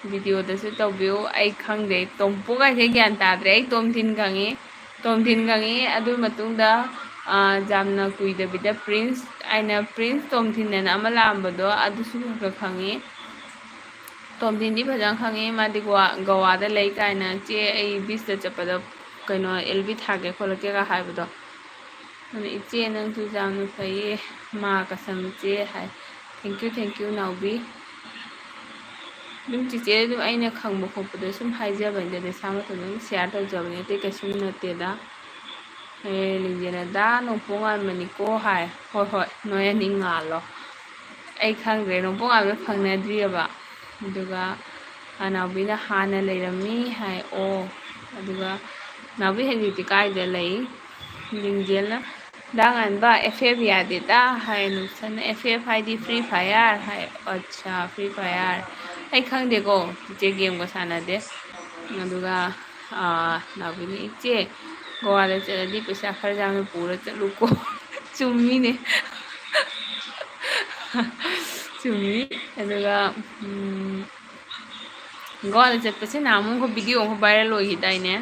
ꯚꯤꯗꯤꯑꯣꯗꯁꯨ ꯇꯧꯕꯤꯌꯨ꯫ ꯑꯩ ꯈꯪꯗꯦ, ꯇꯣꯝꯄꯣꯛ ꯍꯥꯏꯁꯦ ꯒ꯭ꯌꯥꯟ ꯇꯥꯗ꯭ꯔꯦ꯫ ꯑꯩ ꯇꯣꯝꯊꯤꯟ ꯈꯪꯉꯤ, ꯇꯣꯝꯊꯤꯟ ꯈꯪꯉꯤ꯫ ꯑꯗꯨ ꯃꯇꯨꯡꯗ, ꯑ, ꯌꯥꯝꯅ ꯀꯨꯏꯗꯕꯤꯗ ꯄ꯭ꯔꯤꯟꯁ ꯍꯥꯏꯅ, ꯄ꯭ꯔꯤꯟꯁ ꯇꯣꯝꯊꯤꯟ ꯍꯥꯏꯅ ꯑꯃ ꯂꯥꯛꯑꯝꯕꯗꯣ, ꯑꯗꯨꯁꯨ ꯈꯔ ꯈꯔ ꯈꯪꯉꯤ꯫ ꯇꯣꯝꯊꯤꯟꯗꯤ ꯐꯖꯅ ꯈꯪꯉꯤ, ꯃꯥꯗꯤ ꯒꯣꯋꯥ, ꯒꯣꯋꯥꯗ ꯂꯩ ꯀꯥꯏꯅ, "ꯆꯦ, ꯑꯩ ꯕꯤꯁꯇ ꯆꯠꯄꯗ ꯀꯩꯅꯣ, ꯑꯦꯜ ꯕꯤ ꯊꯥꯒꯦ ꯈꯣꯠꯂꯛꯀꯦꯒ" ꯍꯥꯏꯕꯗꯣ꯫ ꯑꯗꯨꯅ, "ꯏꯆꯦ, ꯅꯪꯁꯨ ꯌꯥꯝꯅ ꯐꯩꯌꯦ, ꯃꯥ ꯀꯁꯝ ꯏꯆꯦ" ꯍꯥꯏ꯫ Thank you, thank you, ꯅꯥꯎꯕꯤ꯫ ꯑꯗꯨꯝ ꯆꯤꯆꯦ, ꯑꯗꯨꯝ ꯑꯩꯅ ꯈꯪꯕ ꯈꯣꯠꯄꯗꯣ ꯁꯨꯝ ꯍꯥꯏꯖꯕꯅꯤꯗ, ꯏꯁꯥ ꯃꯇꯣꯝꯗ ꯑꯗꯨꯝ share ꯇꯧꯖꯕꯅꯤ, ꯑꯇꯩ ꯀꯩꯁꯨꯝ ꯅꯠꯇꯦꯗ꯫ ꯑꯦ, ꯂꯤꯡꯖꯦꯜꯅ "ꯗꯥ ꯅꯣꯡꯄꯣꯛ ꯉꯥꯟꯕꯅꯤꯀꯣ" ꯍꯥꯏ꯫ "ꯍꯣꯏ, ꯍꯣꯏ, ꯅꯣꯏ ꯑꯅꯤ ꯉꯥꯜꯂꯣ꯫ ꯑꯩ ꯈꯪꯗ꯭ꯔꯦ, ꯅꯣꯡꯄꯣꯛ ꯉꯥꯟꯕ ꯐꯪꯅꯗ꯭ꯔꯤꯑꯕ"꯫ ꯑꯗꯨꯒ, ꯑ, ꯅꯥꯎꯕꯤꯅ "ꯍꯥꯟꯅ ꯂꯩꯔꯝꯃꯤ" ꯍꯥꯏ꯫ ꯑꯣ, ꯑꯗꯨꯒ ꯅꯥꯎꯕꯤ ꯍꯧꯖꯤꯛꯇꯤ ꯀꯥꯏꯗ ꯂꯩ? ꯂꯤꯡꯖꯦꯜꯅ, "ꯗꯥ ꯉꯥꯟꯕ, F F ꯌꯥꯗꯦꯗ" ꯍꯥꯏ, ꯅꯨꯡꯁꯟꯅ, "F F ꯍꯥꯏꯗꯤ Free Fire" ꯍꯥꯏ꯫ "ꯑꯠꯆꯥ, Free Fire꯫ ꯑꯩ ꯈꯪꯗꯦꯀꯣ, ꯆꯤꯆꯦ ꯒꯦꯝꯒ ꯁꯥꯟꯅꯗꯦ"꯫ ꯑꯗꯨꯒ, ꯑꯥ, ꯅꯥꯎꯕꯤꯅ, "ꯏꯆꯦ, ꯒꯣꯋꯥꯗ ꯆꯠꯂꯗꯤ ꯄꯩꯁꯥ ꯈꯔ ꯌꯥꯝꯅ ꯄꯨꯔ ꯆꯠꯂꯨꯀꯣ"꯫ ꯆꯨꯝꯃꯤꯅꯦ꯫ ꯆꯨꯝꯃꯤ꯫ ꯑꯗꯨꯒ, ꯎꯝ, ꯒꯣꯋꯥꯗ ꯆꯠꯄꯁꯦ ꯅꯍꯥꯟꯃꯨꯛ ꯑꯃꯈꯛ video ꯑꯃꯈꯛ viral ꯑꯣꯏꯈꯤꯗꯥꯏꯅꯦ?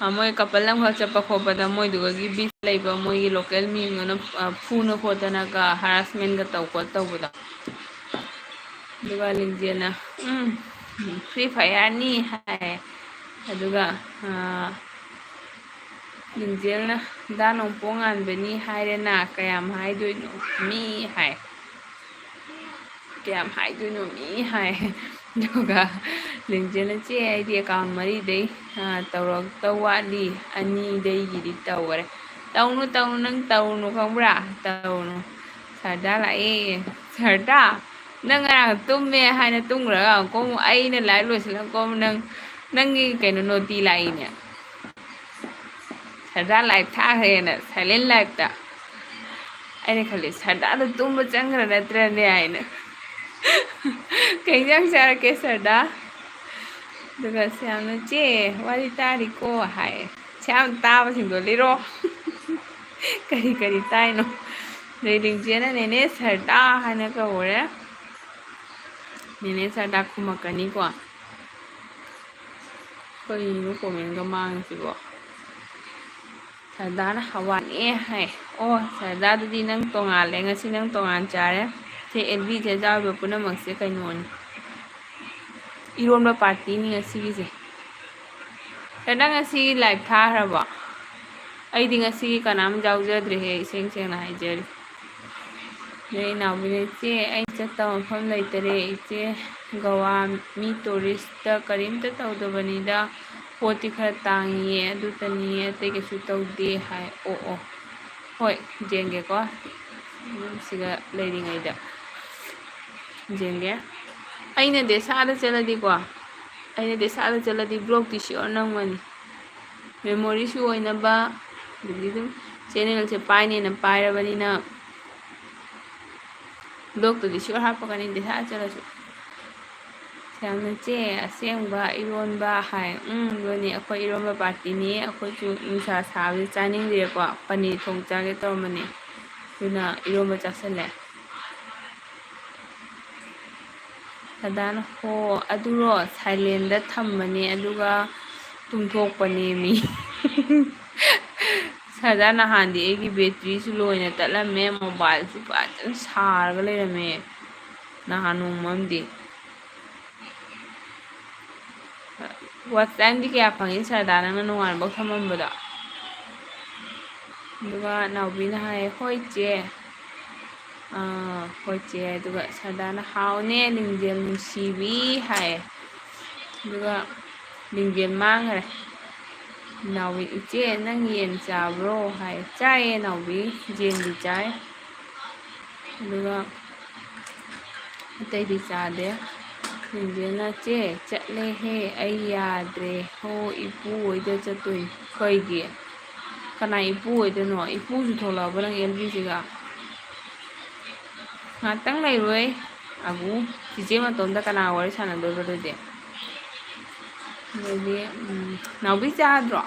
ꯑ, ꯃꯣꯏ couple ꯑꯃꯈꯛ ꯆꯠꯄ ꯈꯣꯠꯄꯗ ꯃꯣꯏꯗꯨꯒꯒꯤ beef ꯂꯩꯕ ꯃꯣꯏꯒꯤ local ꯃꯤ ꯑꯃꯅ, ꯑ, ꯐꯨꯅ ꯈꯣꯠꯇꯅꯒ harassmentꯒ ꯇꯧ ꯈꯣꯠ ꯇꯧꯕꯗꯣ꯫ ꯑꯗꯨꯒ ꯂꯤꯡꯖꯦꯜꯅ, "ꯎꯝ, Free Fireꯅꯤ" ꯍꯥꯏ꯫ ꯑꯗꯨꯒ, ꯑ, ꯂꯤꯡꯖꯦꯜꯅ, "ꯗꯥ ꯅꯣꯡꯄꯣꯛ ꯉꯥꯟꯕꯅꯤ ꯍꯥꯏꯔꯦꯅ, ꯀꯌꯥꯝ ꯍꯥꯏꯗꯣꯏꯅꯣ ꯃꯤ" ꯍꯥꯏ꯫ "ꯀꯌꯥꯝ ꯍꯥꯏꯗꯣꯏꯅꯣ ꯃꯤ" ꯍꯥꯏ꯫ ꯑꯗꯨꯒ ꯂꯤꯡꯖꯦꯜꯅ, "ꯆꯦ, ꯑꯩꯗꯤ account ꯃꯔꯤꯗꯩ, ꯑ, ꯇꯧꯔꯛꯇꯧ ꯋꯥꯠꯂꯤ, ꯑꯅꯤꯗꯩꯒꯤꯗꯤ ꯇꯧꯈꯔꯦ"꯫ "ꯇꯧꯅꯨ, ꯇꯧꯅꯨ, ꯅꯪ ꯇꯧꯅꯨ, ꯈꯪꯕ꯭ꯔꯥ? ꯇꯧꯅꯨ"꯫ ꯁꯔꯗꯥ ꯂꯥꯛꯑꯦ꯫ "ꯁꯔꯗꯥ, ꯅꯪ ꯉꯔꯥꯡ ꯇꯨꯝꯃꯦ ꯍꯥꯏꯅ ꯇꯨꯝꯈ꯭ꯔꯒ ꯑꯃꯨꯛꯀ ꯑꯃꯨꯛ ꯑꯩꯅ live ꯂꯣꯏꯁꯤꯜꯂꯒ ꯑꯃꯨꯛ ꯅꯪ, ꯅꯪꯒꯤ ꯀꯩꯅꯣ, ꯅꯣꯇꯤ ꯂꯥꯛꯏꯅꯦ꯫ ꯁꯔꯗꯥ live ꯊꯥꯈ꯭ꯔꯦꯅ, silent liveꯇ"꯫ ꯑꯩꯅ ꯈꯜꯂꯤ, "ꯁꯔꯗꯥꯗꯣ ꯇꯨꯝꯕ ꯆꯪꯈ꯭ꯔ ꯅꯠꯇ꯭ꯔꯅꯦ" ꯍꯥꯏꯅ꯫ "ꯀꯩ ꯏꯟꯖꯥꯡ ꯆꯥꯔꯛꯀꯦ ꯁꯔꯗꯥ?" ꯑꯗꯨꯒ ꯁ꯭ꯌꯥꯝꯅ, "ꯆꯦ, ꯋꯥꯔꯤ ꯇꯥꯔꯤꯀꯣ" ꯍꯥꯏ꯫ ꯁ꯭ꯌꯥꯝ ꯇꯥꯕꯁꯤꯡꯗꯣ ꯂꯤꯔꯣ꯫ ꯀꯔꯤ ꯀꯔꯤ ꯇꯥꯏꯅꯣ? ꯑꯗꯩ ꯂꯤꯡꯖꯦꯜꯅ "ꯅꯦꯅꯦ ꯁꯔꯗꯥ" ꯍꯥꯏꯅ ꯀꯧꯔꯦ꯫ ꯅꯦꯅꯦ ꯁꯔꯗꯥ ꯈꯨꯝꯃꯛꯀꯅꯤꯀꯣ꯫ ꯀꯔꯤꯅꯣ commentꯒ ꯃꯥꯡꯉꯤꯁꯤꯕꯣ? ꯁꯔꯗꯥꯅ "ꯍꯋꯥꯏꯅꯦ" ꯍꯥꯏ꯫ ꯑꯣ, ꯁꯔꯗꯥꯗꯨꯗꯤ ꯅꯪ ꯇꯣꯉꯥꯜꯂꯦ, ꯉꯁꯤ ꯅꯪ ꯇꯣꯉꯥꯟ ꯆꯥꯔꯦ꯫ ꯁꯦ, ꯑꯦꯜꯕꯤꯁꯦ ꯌꯥꯎꯔꯤꯕ ꯄꯨꯝꯅꯃꯛꯁꯦ ꯀꯩꯅꯣꯅꯤ, ꯏꯔꯣꯟꯕ partyꯅꯤ ꯉꯁꯤꯒꯤꯁꯦ꯫ ꯁꯔꯗꯥ ꯉꯁꯤ live ꯊꯥꯈ꯭ꯔꯕꯣ? ꯑꯩꯗꯤ ꯉꯁꯤꯒꯤ ꯀꯅꯥꯝ ꯌꯥꯎꯖꯗ꯭ꯔꯦꯍꯦ, ꯏꯁꯦꯡ ꯁꯦꯡꯅ ꯍꯥꯏꯖꯔꯤ꯫ ꯑꯗꯩ ꯏꯅꯥꯎꯕꯤꯅ, "ꯏꯆꯦ, ꯑꯩ ꯆꯠꯇꯕ ꯃꯐꯝ ꯂꯩꯇꯔꯦ ꯏꯆꯦ, ꯒꯋꯥ ꯃꯤ touristꯇ ꯀꯔꯤꯝꯇ ꯇꯧꯗꯕꯅꯤꯗ, ꯄꯣꯠꯇꯤ ꯈꯔ ꯇꯥꯡꯉꯤꯌꯦ, ꯑꯗꯨꯇꯅꯤꯌꯦ, ꯑꯇꯩ ꯀꯩꯁꯨ ꯇꯧꯗꯦ" ꯍꯥꯏ꯫ ꯑꯣ, ꯑꯣ, ꯍꯣꯏ, ꯌꯦꯡꯒꯦꯀꯣ, ꯁꯤꯒ ꯂꯩꯔꯤꯉꯩꯗ ꯌꯦꯡꯒꯦ꯫ ꯑꯩꯅ ꯗꯦꯁꯥꯗ ꯆꯠꯂꯗꯤꯀꯣ, ꯑꯩꯅ ꯗꯦꯁꯥꯗ ꯆꯠꯂꯗꯤ vlogꯇꯤ sure ꯅꯝꯒꯅꯤ꯫ Memoryꯁꯨ ꯑꯣꯏꯅꯕ, ꯑꯗꯨꯗꯤ ꯑꯗꯨꯝ ꯆꯦꯅꯦꯜꯁꯦ ꯄꯥꯏꯅꯦꯅ ꯄꯥꯏꯔꯕꯅꯤꯅ ꯕ꯭ꯂꯣꯛꯇꯨꯗꯤ ꯁꯤꯌꯣꯔ ꯍꯥꯞꯄꯛꯀꯅꯤ, ꯗꯦꯁꯥ ꯆꯠꯂꯁꯨ꯫ ꯌꯥꯝꯅ ꯆꯦ, ꯑꯁꯦꯡꯕ ꯏꯔꯣꯟꯕ ꯍꯥꯏ꯫ ꯎꯝ, ꯑꯗꯨꯅꯤ ꯑꯩꯈꯣꯏ ꯏꯔꯣꯟꯕ ꯄꯥꯔꯇꯤꯅꯤ꯫ ꯑꯩꯈꯣꯏꯁꯨ ꯅꯨꯡꯁꯥ ꯁꯥꯕꯁꯦ ꯆꯥꯅꯤꯡꯗ꯭ꯔꯦꯀꯣ, ꯄꯅꯤꯔ ꯊꯣꯡ ꯆꯥꯒꯦ ꯇꯧꯔꯝꯕꯅꯤ, ꯑꯗꯨꯅ ꯏꯔꯣꯟꯕ ꯆꯥꯁꯤꯜꯂꯦ꯫ ꯁꯔꯗꯥꯅ, "ꯍꯣ, ꯑꯗꯨꯔꯣ? ꯁꯥꯏꯂꯦꯟꯗ ꯊꯝꯕꯅꯦ, ꯑꯗꯨꯒ ꯇꯨꯝꯊꯣꯛꯄꯅꯦ ꯃꯤ꯫" ꯁꯔꯗꯥ, ꯅꯍꯥꯟꯗꯤ ꯑꯩꯒꯤ ꯕꯦꯇ꯭ꯔꯤꯁꯨ ꯂꯣꯏꯅ ꯇꯠꯂꯝꯃꯦ, ꯃꯣꯕꯥꯏꯜꯁꯨ ꯐꯖꯅ ꯁꯥꯔꯒ ꯂꯩꯔꯝꯃꯦ ꯅꯍꯥꯟ ꯅꯣꯡꯃ ꯑꯃꯗꯤ꯫ ꯋꯥꯆ ꯇꯥꯏꯝꯗꯤ ꯀꯌꯥ ꯐꯪꯉꯤ ꯁꯔꯗꯥ, ꯅꯪꯅ ꯅꯣꯡꯉꯥꯟꯕ ꯊꯝꯃꯝꯕꯗꯣ? ꯑꯗꯨꯒ ꯅꯥꯎꯕꯤꯅ ꯍꯥꯏ, "ꯍꯣꯏ ꯆꯦ꯫" ꯑꯥ, ꯍꯣꯏ ꯆꯦ꯫ ꯑꯗꯨꯒ ꯁꯔꯗꯥꯅ, "ꯍꯥꯎꯅꯦ ꯂꯤꯡꯖꯦꯜ ꯅꯨꯡꯁꯤꯕꯤ" ꯍꯥꯏ꯫ ꯑꯗꯨꯒ ꯂꯤꯡꯖꯦꯜ ꯃꯥꯡꯈ꯭ꯔꯦ꯫ ꯅꯥꯎꯕꯤ, "ꯏꯆꯦ, ꯅꯪ ꯌꯦꯟ ꯆꯥꯕ꯭ꯔꯣ?" ꯍꯥꯏ꯫ "ꯆꯥꯏꯌꯦ ꯅꯥꯎꯕꯤ, ꯌꯦꯟꯗꯤ ꯆꯥꯏ꯫" ꯑꯗꯨꯒ ꯑꯇꯩꯗꯤ ꯆꯥꯗꯦ꯫ ꯂꯤꯡꯖꯦꯜꯅ, "ꯆꯦ, ꯆꯠꯂꯦꯍꯦ, ꯑꯩ ꯌꯥꯗ꯭ꯔꯦ ꯍꯣ, ꯏꯄꯨ ꯍꯣꯏꯗ ꯆꯠꯇꯣꯏꯅꯤ꯫" "ꯀꯩꯒꯤ? ꯀꯅꯥ ꯏꯄꯨ ꯍꯣꯏꯗꯅꯣ? ꯏꯄꯨꯁꯨ ꯊꯣꯛꯂꯛꯑꯕ ꯅꯪ ꯑꯦꯜ ꯕꯤꯁꯤꯒ?" "ꯉꯥꯛꯇꯪ ꯂꯩꯔꯣꯏ ꯑꯕꯨ, ꯆꯤꯆꯦ ꯃꯇꯣꯝꯗ ꯀꯅꯥ ꯋꯥꯔꯤ ꯁꯥꯟꯅꯗꯣꯏꯕ ꯑꯗꯨꯗꯤ?" ꯑꯗꯩꯗꯤ, ꯎꯝ, ꯅꯥꯎꯕꯤ ꯆꯥꯗ꯭ꯔꯣ?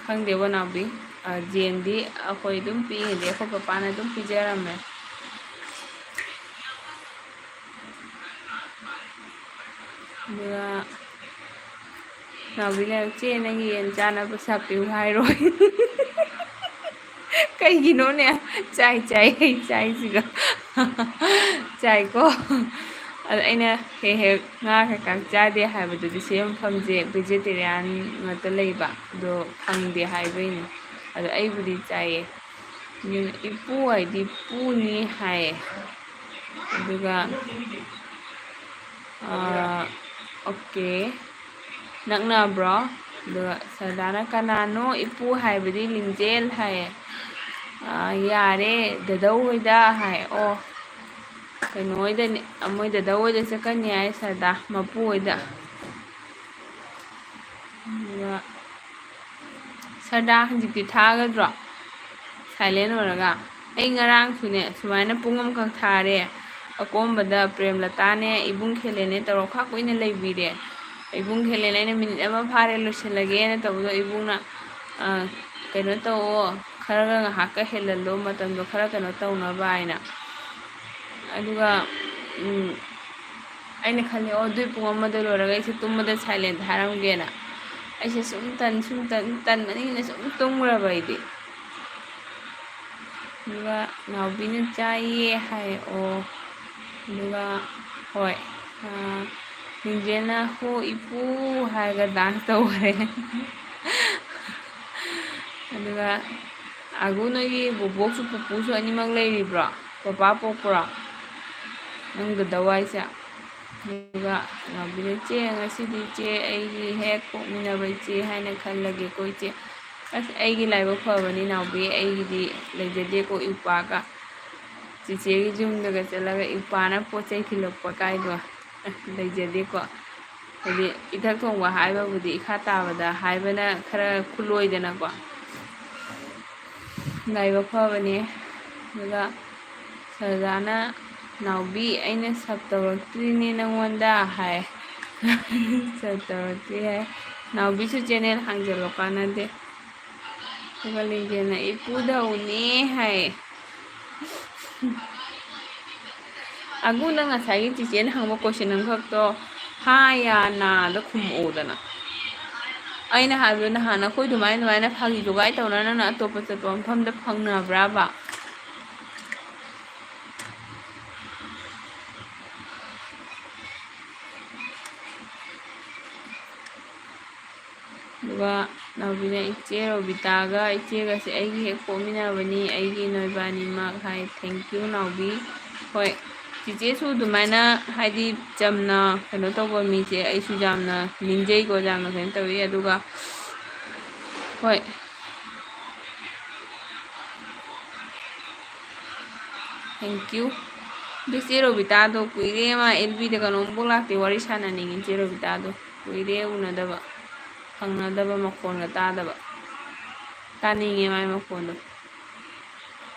ꯈꯪꯗꯦꯕꯣ ꯅꯥꯎꯕꯤ꯫ ꯑ, ꯖꯦꯟꯗꯤ ꯑꯩꯈꯣꯏ ꯑꯗꯨꯝ ꯄꯤꯔꯤꯗꯤ, ꯑꯩꯈꯣꯏ ꯄꯄꯥꯅ ꯑꯗꯨꯝ ꯄꯤꯖꯔꯝꯃꯦ꯫ ꯑꯗꯨꯒ ꯅꯥꯎꯕꯤꯅ, "ꯆꯦ, ꯅꯪꯒꯤ ꯌꯦꯟ ꯆꯥꯅꯕ ꯄꯩꯁꯥ ꯄꯤꯌꯨ" ꯍꯥꯏꯔꯣꯏ꯫ ꯀꯩꯒꯤꯅꯣꯅꯦ? ꯆꯥꯏ, ꯆꯥꯏ, ꯑꯩ ꯆꯥꯏꯁꯤꯒ꯫ ꯆꯥꯏꯀꯣ꯫ ꯑꯗ ꯑꯩꯅ ꯍꯦꯛ ꯍꯦꯛ ꯉꯥ ꯀꯩꯀꯥ ꯆꯥꯗꯦ ꯍꯥꯏꯕꯗꯨꯗꯤ ꯁꯤ ꯃꯐꯝꯁꯦ ꯚꯦꯖꯤꯇꯦꯔꯤꯌꯥꯟ ꯉꯥꯛꯇ ꯂꯩꯕ, ꯑꯗꯣ ꯐꯪꯗꯦ ꯍꯥꯏꯕꯩꯅꯦ꯫ ꯑꯗꯣ ꯑꯩꯕꯨꯗꯤ ꯆꯥꯏꯌꯦ꯫ ꯑꯗꯨꯅ ꯏꯄꯨ ꯍꯥꯏꯗꯤ ꯄꯨꯅꯤ ꯍꯥꯏꯌꯦ꯫ ꯑꯗꯨꯒ, ꯑꯥ, ꯑꯣꯀꯦ꯫ ꯅꯛꯅꯕ꯭ꯔꯣ? ꯑꯗꯨꯒ ꯁꯔꯗꯥꯅ, "ꯀꯅꯥꯅꯣ ꯏꯄꯨ ꯍꯥꯏꯕꯗꯤ?" "ꯂꯤꯡꯖꯦꯜ" ꯍꯥꯏꯌꯦ꯫ "ꯑꯥ, ꯌꯥꯔꯦ, ꯗꯗꯧ ꯍꯣꯏꯗ" ꯍꯥꯏ꯫ "ꯑꯣ, ꯀꯩꯅꯣ ꯍꯣꯏꯗꯅꯦ, ꯃꯣꯏ ꯗꯗꯧ ꯍꯣꯏꯗ ꯆꯠꯀꯅꯤ" ꯍꯥꯏ ꯁꯔꯗꯥ, ꯃꯄꯨ ꯍꯣꯏꯗ꯫ ꯑꯗꯨꯒ ꯁꯔꯗꯥ, ꯍꯧꯖꯤꯛꯇꯤ ꯊꯥꯒꯗ꯭ꯔꯣ? ꯁꯥꯏꯂꯦꯟ ꯑꯣꯏꯔꯒ꯫ ꯑꯩ ꯉꯔꯥꯡꯁꯨꯅꯦ, ꯁꯨꯃꯥꯏꯅ ꯄꯨꯡ ꯑꯃꯈꯛ ꯊꯥꯔꯦ꯫ ꯑꯀꯣꯝꯕꯗ ꯄ꯭ꯔꯦꯝꯂꯇꯥꯅꯦ, ꯏꯕꯨꯡ ꯈꯦꯂꯦꯅꯦ ꯇꯧꯔ ꯈꯥꯛ ꯀꯨꯏꯅ ꯂꯩꯕꯤꯔꯦ꯫ ꯏꯕꯨꯡ ꯈꯦꯂꯦꯅ ꯑꯩꯅ ꯃꯤꯅꯤꯠ ꯑꯃ ꯐꯥꯔꯦ ꯂꯣꯏꯁꯤꯜꯂꯒꯦꯅ ꯇꯧꯕꯗꯣ, ꯏꯕꯨꯡꯅ, "ꯑ, ꯀꯩꯅꯣ ꯇꯧꯑꯣ, ꯈꯔꯒ ꯉꯥꯏꯍꯥꯛꯀ ꯍꯦꯜꯍꯜꯂꯣ, ꯃꯇꯝꯗꯣ ꯈꯔ ꯀꯩꯅꯣ ꯇꯧꯅꯕ" ꯍꯥꯏꯅ꯫ ꯑꯗꯨꯒ, ꯎꯝ, ꯑꯩꯅ ꯈꯜꯂꯦ, "ꯑꯣ, ꯑꯗꯨꯏ ꯄꯨꯡ ꯑꯃꯗ ꯂꯣꯏꯔꯒ ꯑꯩꯁꯦ ꯇꯨꯝꯕꯗ ꯁꯥꯏꯂꯦꯟ ꯊꯥꯔꯝꯒꯦꯅ"꯫ ꯑꯩꯁꯦ ꯁꯨꯝ ꯇꯟ, ꯁꯨꯝ ꯇꯟ, ꯇꯟꯕꯅꯤꯅ ꯁꯨꯝ ꯇꯨꯝꯈ꯭ꯔꯕ ꯑꯩꯗꯤ꯫ ꯑꯗꯨꯒ ꯅꯥꯎꯕꯤꯅ "ꯆꯥꯏꯌꯦ" ꯍꯥꯏ꯫ ꯑꯣ, ꯑꯗꯨꯒ, ꯍꯣꯏ, ꯑꯥ, ꯂꯤꯡꯖꯦꯜꯅ "ꯍꯣ ꯏꯄꯨ" ꯍꯥꯏꯔꯒ ꯗꯥꯟꯁ ꯇꯧꯈ꯭ꯔꯦ꯫ ꯑꯗꯨꯒ ꯑꯒꯨ, ꯅꯣꯏꯒꯤ ꯕꯣꯕꯣꯛꯁꯨ ꯄꯨꯄꯨꯁꯨ ꯑꯅꯤꯃꯛ ꯂꯩꯔꯤꯕ꯭ꯔꯣ? ꯄꯄꯥ ꯄꯣꯛꯄ꯭ꯔꯣ? ꯅꯪ ꯗꯗꯥ ꯍꯥꯏꯁꯦ? ꯑꯗꯨꯒ ꯅꯥꯎꯕꯤꯅ, "ꯏꯆꯦ, ꯉꯁꯤꯗꯤ ꯏꯆꯦ ꯑꯩꯒꯤ ꯍꯦꯛ ꯄꯣꯛꯃꯤꯟꯅꯕ ꯏꯆꯦ ꯍꯥꯏꯅ ꯈꯜꯂꯒꯦꯀꯣ ꯏꯆꯦ꯫ ꯑꯁ, ꯑꯩꯒꯤ ꯂꯥꯏꯕꯛ ꯐꯕꯅꯤ ꯅꯥꯎꯕꯤ, ꯑꯩꯒꯤꯗꯤ ꯂꯩꯖꯗꯦꯀꯣ ꯏꯎꯄꯥꯒ꯫ ꯆꯤꯆꯦꯒꯤ ꯌꯨꯝꯗꯒ ꯆꯠꯂꯒ ꯏꯎꯄꯥꯅ ꯄꯣꯠ ꯆꯩ ꯊꯤꯜꯂꯛꯄ ꯀꯥꯏꯗꯣ ꯂꯩꯖꯗꯦꯀꯣ"꯫ ꯍꯥꯏꯗꯤ ꯏꯊꯛ ꯊꯣꯡꯕ ꯍꯥꯏꯕꯕꯨꯗꯤ ꯏꯈꯥ ꯇꯥꯕꯗ ꯍꯥꯏꯕꯅ ꯈꯔ ꯈꯨꯂꯣꯏꯗꯅꯀꯣ꯫ ꯂꯥꯏꯕꯛ ꯐꯕꯅꯦ꯫ ꯑꯗꯨꯒ ꯁꯔꯗꯥꯅ, "ꯅꯥꯎꯕꯤ, ꯑꯩꯅ ꯁꯞ ꯇꯧꯔꯛꯇ꯭ꯔꯤꯅꯦ ꯅꯪꯉꯣꯟꯗ" ꯍꯥꯏ꯫ "ꯁꯞ ꯇꯧꯔꯛꯇ꯭ꯔꯤ" ꯍꯥꯏ꯫ ꯅꯥꯎꯕꯤꯁꯨ ꯆꯦꯅꯦꯜ ꯍꯥꯡꯖꯜꯂꯣ, ꯀꯥꯟꯅꯗꯦ꯫ ꯑꯗꯨꯒ ꯂꯤꯡꯖꯦꯜꯅ "ꯏꯄꯨꯗꯧꯅꯦ" ꯍꯥꯏ꯫ ꯑꯒꯨ, ꯅꯪ ꯉꯁꯥꯏꯒꯤ ꯆꯤꯆꯦꯅ ꯍꯪꯕ ꯀꯣꯏꯁꯟ ꯑꯃꯈꯛꯇꯣ ꯍꯥ ꯌꯥ ꯅꯥꯗ ꯈꯨꯝꯃꯛꯎꯗꯅ꯫ ꯑꯩꯅ ꯍꯥꯏꯕꯗꯣ ꯅꯍꯥꯟ ꯑꯩꯈꯣꯏ ꯑꯗꯨꯃꯥꯏꯅ, ꯑꯗꯨꯃꯥꯏꯅ ꯐꯥꯒꯤ ꯖꯨꯒꯥꯏ ꯇꯧꯅ ꯅꯪꯅ ꯑꯇꯣꯞꯄ ꯆꯠꯄ ꯃꯐꯝꯗ ꯐꯪꯅꯕ꯭ꯔꯥꯕ? ꯑꯗꯨꯒ ꯅꯥꯎꯕꯤꯅ, "ꯏꯆꯦ ꯔꯣꯕꯤꯇꯥꯒ ꯏꯆꯦꯒꯁꯦ ꯑꯩꯒꯤ ꯍꯦꯛ ꯄꯣꯛꯃꯤꯟꯅꯕꯅꯤ, ꯑꯩꯒꯤ ꯅꯣꯏꯕꯥꯅꯤꯃꯛ" ꯍꯥꯏ꯫ Thank you, ꯅꯥꯎꯕꯤ꯫ ꯍꯣꯏ, ꯆꯤꯆꯦꯁꯨ ꯑꯗꯨꯃꯥꯏꯅ, ꯍꯥꯏꯗꯤ, ꯆꯝꯅ ꯀꯩꯅꯣ ꯇꯧꯕ ꯃꯤꯁꯦ ꯑꯩꯁꯨ ꯌꯥꯝꯅ ꯅꯤꯡꯖꯩꯀꯣ, ꯌꯥꯝꯅ ꯀꯩꯅꯣ ꯇꯧꯋꯤ꯫ ꯑꯗꯨꯒ, ꯍꯣꯏ, thank you꯫ ꯑꯗꯨ ꯆꯦ ꯔꯣꯕꯤꯇꯥꯗꯣ ꯀꯨꯏꯔꯦ, ꯃꯥ ꯑꯦꯜ ꯕꯤꯗ ꯀꯩꯅꯣꯝꯐꯥꯎ ꯂꯥꯛꯇꯦ, ꯋꯥꯔꯤ ꯁꯥꯟꯅꯅꯤꯡꯉꯤ ꯆꯦ ꯔꯣꯕꯤꯇꯥꯗꯣ꯫ ꯀꯨꯏꯔꯦ ꯎꯅꯗꯕ, ꯐꯪꯅꯗꯕ, ꯃꯈꯣꯟꯒ ꯇꯥꯗꯕ꯫ ꯇꯥꯅꯤꯡꯉꯦ ꯃꯥꯏ ꯃꯈꯣꯟꯗꯣ꯫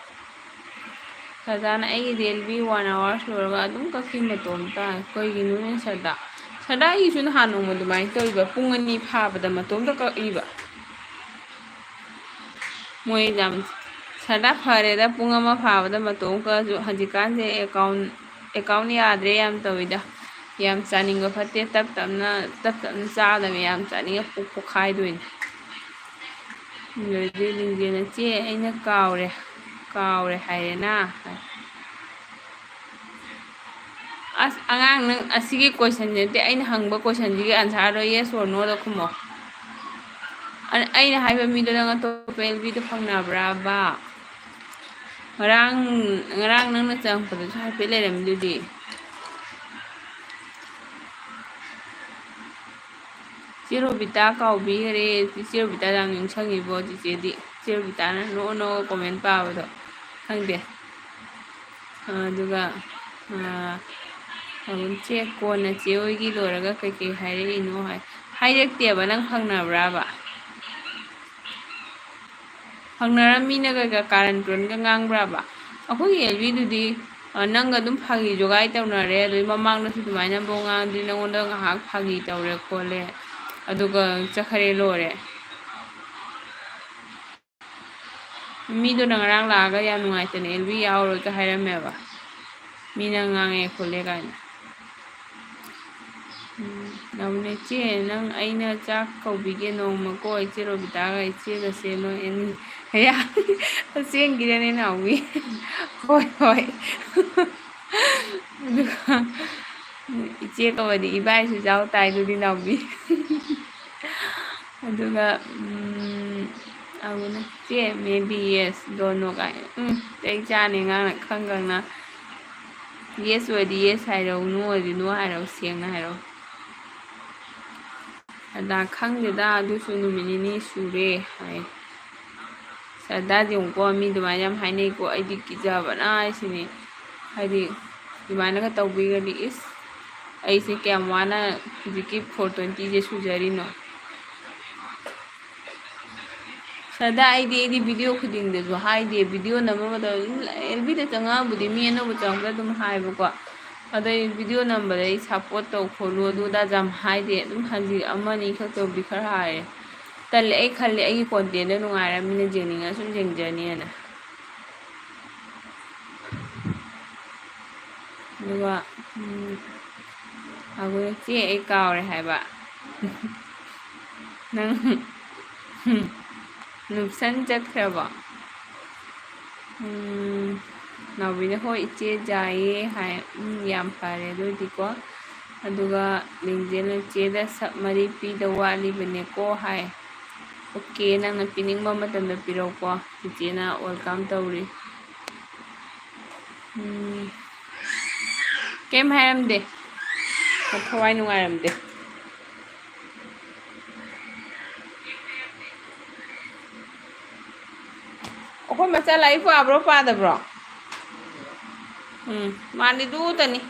ꯁꯔꯗꯥꯅ ꯑꯩꯒꯤꯗꯤ ꯑꯦꯜ ꯕꯤ one hours ꯂꯣꯏꯔꯒ ꯑꯗꯨꯝ ꯀꯛꯈꯤ ꯃꯇꯣꯝꯇ꯫ ꯀꯩꯒꯤꯅꯣꯅꯦ ꯁꯔꯗꯥ? ꯁꯔꯗꯥ, ꯑꯩꯒꯤꯁꯨ ꯅꯍꯥꯟ ꯅꯣꯡꯃ ꯑꯗꯨꯃꯥꯏꯅ ꯇꯧꯔꯤꯕ, ꯄꯨꯡ ꯑꯅꯤ ꯐꯥꯕꯗ ꯃꯇꯣꯝꯇ ꯀꯛꯏꯕ꯫ ꯃꯣꯏ ꯌꯥꯝ, ꯁꯔꯗꯥ ꯐꯔꯦꯗ, ꯄꯨꯡ ꯑꯃ ꯐꯥꯕꯗ ꯃꯇꯣꯝ ꯀꯛꯑꯁꯨ꯫ ꯍꯧꯖꯤꯛꯀꯥꯟꯁꯦ ꯑꯦꯀꯥꯎꯟ, ꯑꯦꯀꯥꯎꯟ ꯌꯥꯗ꯭ꯔꯦ ꯌꯥꯝ ꯇꯧꯋꯤꯗ꯫ ꯌꯥꯝ ꯆꯥꯅꯤꯡꯕ ꯐꯠꯇꯦ, ꯇꯞ ꯇꯞꯅ, ꯇꯞ ꯇꯞꯅ ꯆꯥꯒꯗꯕꯅꯤ, ꯌꯥꯝ ꯆꯥꯅꯤꯡꯉ ꯄꯣꯛ ꯄꯣꯛꯈꯥꯏꯗꯣꯏꯅꯤ꯫ ꯑꯗꯨꯗꯤ ꯂꯤꯡꯖꯦꯜꯅ, "ꯆꯦ, ꯑꯩꯅ ꯀꯥꯎꯔꯦ, ꯀꯥꯎꯔꯦ ꯍꯥꯏꯔꯦꯅ?" ꯍꯥꯏ꯫ ꯑꯁ, ꯑꯉꯥꯡ, ꯅꯪ ꯑꯁꯤꯒꯤ question ꯅꯠꯇꯦ, ꯑꯩꯅ ꯍꯪꯕ question ꯁꯤꯒꯤ answer ꯗꯣ yes or no ꯗ ꯈꯨꯝꯃꯣ꯫ ꯑ-, ꯑꯩꯅ ꯍꯥꯏꯕ ꯃꯤꯗꯣ ꯅꯪ ꯑꯇꯣꯞꯄ ꯑꯦꯜ ꯕꯤꯗ ꯐꯪꯅꯕ꯭ꯔꯥꯕ? ꯉꯔꯥꯡ, ꯉꯔꯥꯡ ꯅꯪꯅ ꯆꯪꯉꯛꯄꯗꯁꯨ ꯍꯥꯏꯐꯦꯠ ꯂꯩꯔꯝꯃꯤꯗꯨꯗꯤ꯫ ꯆꯦ ꯔꯣꯕꯤꯇꯥ ꯀꯥꯎꯕꯤꯈꯔꯦ꯫ ꯆꯦ ꯔꯣꯕꯤꯇꯥ ꯌꯥꯝ ꯅꯤꯡꯁꯤꯡꯉꯤꯕꯣ ꯆꯤꯆꯦꯗꯤ? ꯆꯦ ꯔꯣꯕꯤꯇꯥꯅ ꯅꯣꯛꯑ ꯅꯣꯛꯑ comment ꯄꯥꯕꯗꯣ ꯈꯪꯗꯦ꯫ ꯑꯗꯨꯒ, ꯑ, ꯑꯗꯨꯝ ꯆꯦ, ꯀꯣꯟꯅ ꯆꯦ ꯍꯣꯏꯒꯤ ꯂꯣꯏꯔꯒ ꯀꯩꯀꯩ ꯍꯥꯏꯔꯛꯏꯅꯣ ꯍꯥꯏ꯫ ꯍꯥꯏꯔꯛꯇꯦꯕ, ꯅꯪ ꯐꯪꯅꯕ꯭ꯔꯥꯕ? ꯐꯪꯅꯔꯝꯃꯤꯅ ꯀꯩꯀꯥ ꯀꯥꯔꯟ ꯇꯨꯔꯟꯒ ꯉꯥꯡꯕ꯭ꯔꯥꯕ? ꯑꯩꯈꯣꯏꯒꯤ ꯑꯦꯜ ꯕꯤꯗꯨꯗꯤ, ꯑ, ꯅꯪꯒ ꯑꯗꯨꯝ ꯐꯥꯒꯤ ꯖꯣꯒꯥꯏ ꯇꯧꯅꯔꯦ, ꯑꯗꯨꯗꯩ ꯃꯃꯥꯡꯗꯁꯨ ꯑꯗꯨꯃꯥꯏꯅ ꯑꯃꯨꯛ ꯉꯥꯡꯉꯗꯤ ꯅꯪꯉꯣꯟꯗ ꯉꯥꯏꯍꯥꯛ ꯐꯥꯒꯤ ꯇꯧꯔꯦ ꯈꯣꯠꯂꯦ, ꯑꯗꯨꯒ ꯆꯠꯈꯔꯦ ꯂꯣꯏꯔꯦ꯫ ꯃꯤꯗꯨꯅ ꯉꯔꯥꯡ ꯂꯥꯛꯑꯒ ꯌꯥꯝ ꯅꯨꯡꯉꯥꯏꯇꯅ ꯑꯦꯜ ꯕꯤ ꯌꯥꯎꯔꯣꯏꯒ ꯍꯥꯏꯔꯝꯃꯦꯕ, ꯃꯤꯅ ꯉꯥꯡꯉꯦ ꯈꯣꯠꯂꯦ ꯀꯥꯏꯅ꯫ ꯎꯝ, ꯅꯥꯎꯕꯤꯅ, "ꯏꯆꯦ, ꯅꯪ ꯑꯩꯅ ꯆꯥꯛ ꯀꯧꯕꯤꯒꯦ ꯅꯣꯡꯃꯀꯣ, ꯏꯆꯦ ꯔꯣꯕꯤꯇꯥꯒ ꯏꯆꯦꯒꯁꯦ ꯅꯣꯏ ꯑꯅꯤ"꯫ ꯑꯌꯥ, ꯑꯁꯦꯡꯒꯤꯔꯅꯦ ꯅꯥꯎꯕꯤ? ꯍꯣꯏ, ꯍꯣꯏ꯫ ꯑꯗꯨꯒ ꯏꯆꯦ ꯀꯧꯔꯗꯤ ꯏꯕꯥꯏꯁꯨ ꯌꯥꯎ ꯇꯥꯏ ꯑꯗꯨꯗꯤ ꯅꯥꯎꯕꯤ꯫ ꯑꯗꯨꯒ, ꯎꯝ, ꯑꯃꯅ, "ꯆꯦ, maybe yes, don't know" ꯀꯥꯏꯅ꯫ ꯎꯝ, ꯆꯩ ꯆꯥꯅꯤ ꯑꯉꯥꯡꯅ ꯈꯪ ꯈꯪꯅ꯫ Yes ꯑꯣꯏꯔꯗꯤ yes ꯍꯥꯏꯔꯛꯎ, no ꯑꯣꯏꯔꯗꯤ no ꯍꯥꯏꯔꯛꯎ, ꯁꯦꯡꯅ ꯍꯥꯏꯔꯛꯎ꯫ ꯑꯗ, "ꯈꯪꯗꯦꯗ, ꯑꯗꯨꯁꯨ ꯅꯨꯃꯤꯠ ꯅꯤꯅꯤ ꯁꯨꯔꯦ" ꯍꯥꯏ꯫ ꯁꯔꯗꯥꯗꯤ ꯌꯦꯡꯉꯨꯀꯣ, ꯃꯤ ꯑꯗꯨꯃꯥꯏꯅ ꯌꯥꯝ ꯍꯥꯏꯅꯩꯀꯣ, ꯑꯩꯗꯤ ꯀꯤꯖꯕꯅ ꯍꯥꯏꯁꯤꯅꯤ꯫ ꯍꯥꯏꯗꯤ, ꯑꯗꯨꯃꯥꯏꯅꯒ ꯇꯧꯕꯤꯔꯗꯤ, ꯏꯁ, ꯑꯩꯁꯦ ꯀꯌꯥꯝ ꯋꯥꯅ ꯍꯧꯖꯤꯛꯀꯤ four twenty ꯁꯦ ꯁꯨꯖꯔꯤꯅꯣ꯫ ꯑꯗ ꯑꯩꯗꯤ ꯑꯩꯗꯤ ꯚꯤꯗꯤꯑꯣ ꯈꯨꯗꯤꯡꯗꯁꯨ ꯍꯥꯏꯗꯦ, ꯚꯤꯗꯤꯑꯣ ꯅꯝꯕ ꯃꯇꯝꯗ ꯑꯗꯨꯝ ꯑꯦꯜ ꯕꯤꯗ ꯆꯪꯉꯛꯑꯕꯨꯗꯤ ꯃꯤ ꯑꯅꯧꯕ ꯆꯪꯉꯛꯄꯗ ꯑꯗꯨꯝ ꯍꯥꯏꯕꯀꯣ꯫ ꯑꯗꯣ ꯑꯩ ꯚꯤꯗꯤꯑꯣ ꯅꯝꯕꯗ ꯑꯩ ꯁꯞꯄꯣꯔꯠ ꯇꯧ ꯈꯣꯠꯂꯨ ꯑꯗꯨ ꯑꯗꯥ ꯌꯥꯝ ꯍꯥꯏꯗꯦ꯫ ꯑꯗꯨꯝ ꯍꯟꯖꯤꯛ ꯑꯃ ꯑꯅꯤ ꯈꯛꯇꯕꯨꯗꯤ ꯈꯔ ꯍꯥꯏꯔꯦ꯫ ꯇꯜꯂꯦ, ꯑꯩ ꯈꯜꯂꯦ ꯑꯩꯒꯤ ꯀꯣꯟꯇꯦꯟꯗꯣ ꯅꯨꯡꯉꯥꯏꯔꯕꯅꯤꯅ ꯌꯦꯡꯅꯤꯡꯉ ꯁꯨꯝ ꯌꯦꯡꯖꯅꯤꯅ꯫ ꯑꯗꯨꯒ, ꯎꯝ, ꯑꯩꯈꯣꯏ ꯆꯦ ꯑꯩ ꯀꯥꯎꯔꯦ ꯍꯥꯏꯕ꯫ ꯅꯪ ꯅꯨꯞꯁꯟ ꯆꯠꯈ꯭ꯔꯕꯣ? ꯎꯝ, ꯅꯥꯎꯕꯤꯅ "ꯍꯣꯏ ꯏꯆꯦ, ꯌꯥꯏꯌꯦ" ꯍꯥꯏ꯫ ꯎꯝ, ꯌꯥꯝ ꯐꯔꯦ ꯑꯗꯨ ꯑꯣꯏꯗꯤꯀꯣ꯫ ꯑꯗꯨꯒ ꯂꯤꯡꯖꯦꯜꯅ "ꯆꯦꯗ ꯁꯛ ꯃꯔꯤ ꯄꯤꯗ ꯋꯥꯠꯂꯤꯕꯅꯦꯀꯣ" ꯍꯥꯏ꯫ ꯑꯣꯀꯦ, ꯅꯪꯅ ꯄꯤꯅꯤꯡꯕ ꯃꯇꯝꯗ ꯄꯤꯔꯛꯎꯀꯣ, ꯆꯤꯆꯦꯅ ꯋꯦꯜꯀꯝ ꯇꯧꯔꯤ꯫ ꯎꯝ, ꯀꯩꯝ ꯍꯥꯏꯔꯝꯗꯦ, ꯃꯊꯋꯥꯏ ꯅꯨꯡꯉꯥꯏꯔꯝꯗꯦ꯫ ꯑꯩꯈꯣꯏ ꯃꯆꯥ ꯂꯥꯏꯔꯤꯛ ꯄꯥꯕ꯭ꯔꯣ ꯄꯥꯗꯕ꯭ꯔꯣ? ꯎꯝ, ꯃꯥꯗꯤ ꯗꯨꯇꯅꯤ꯫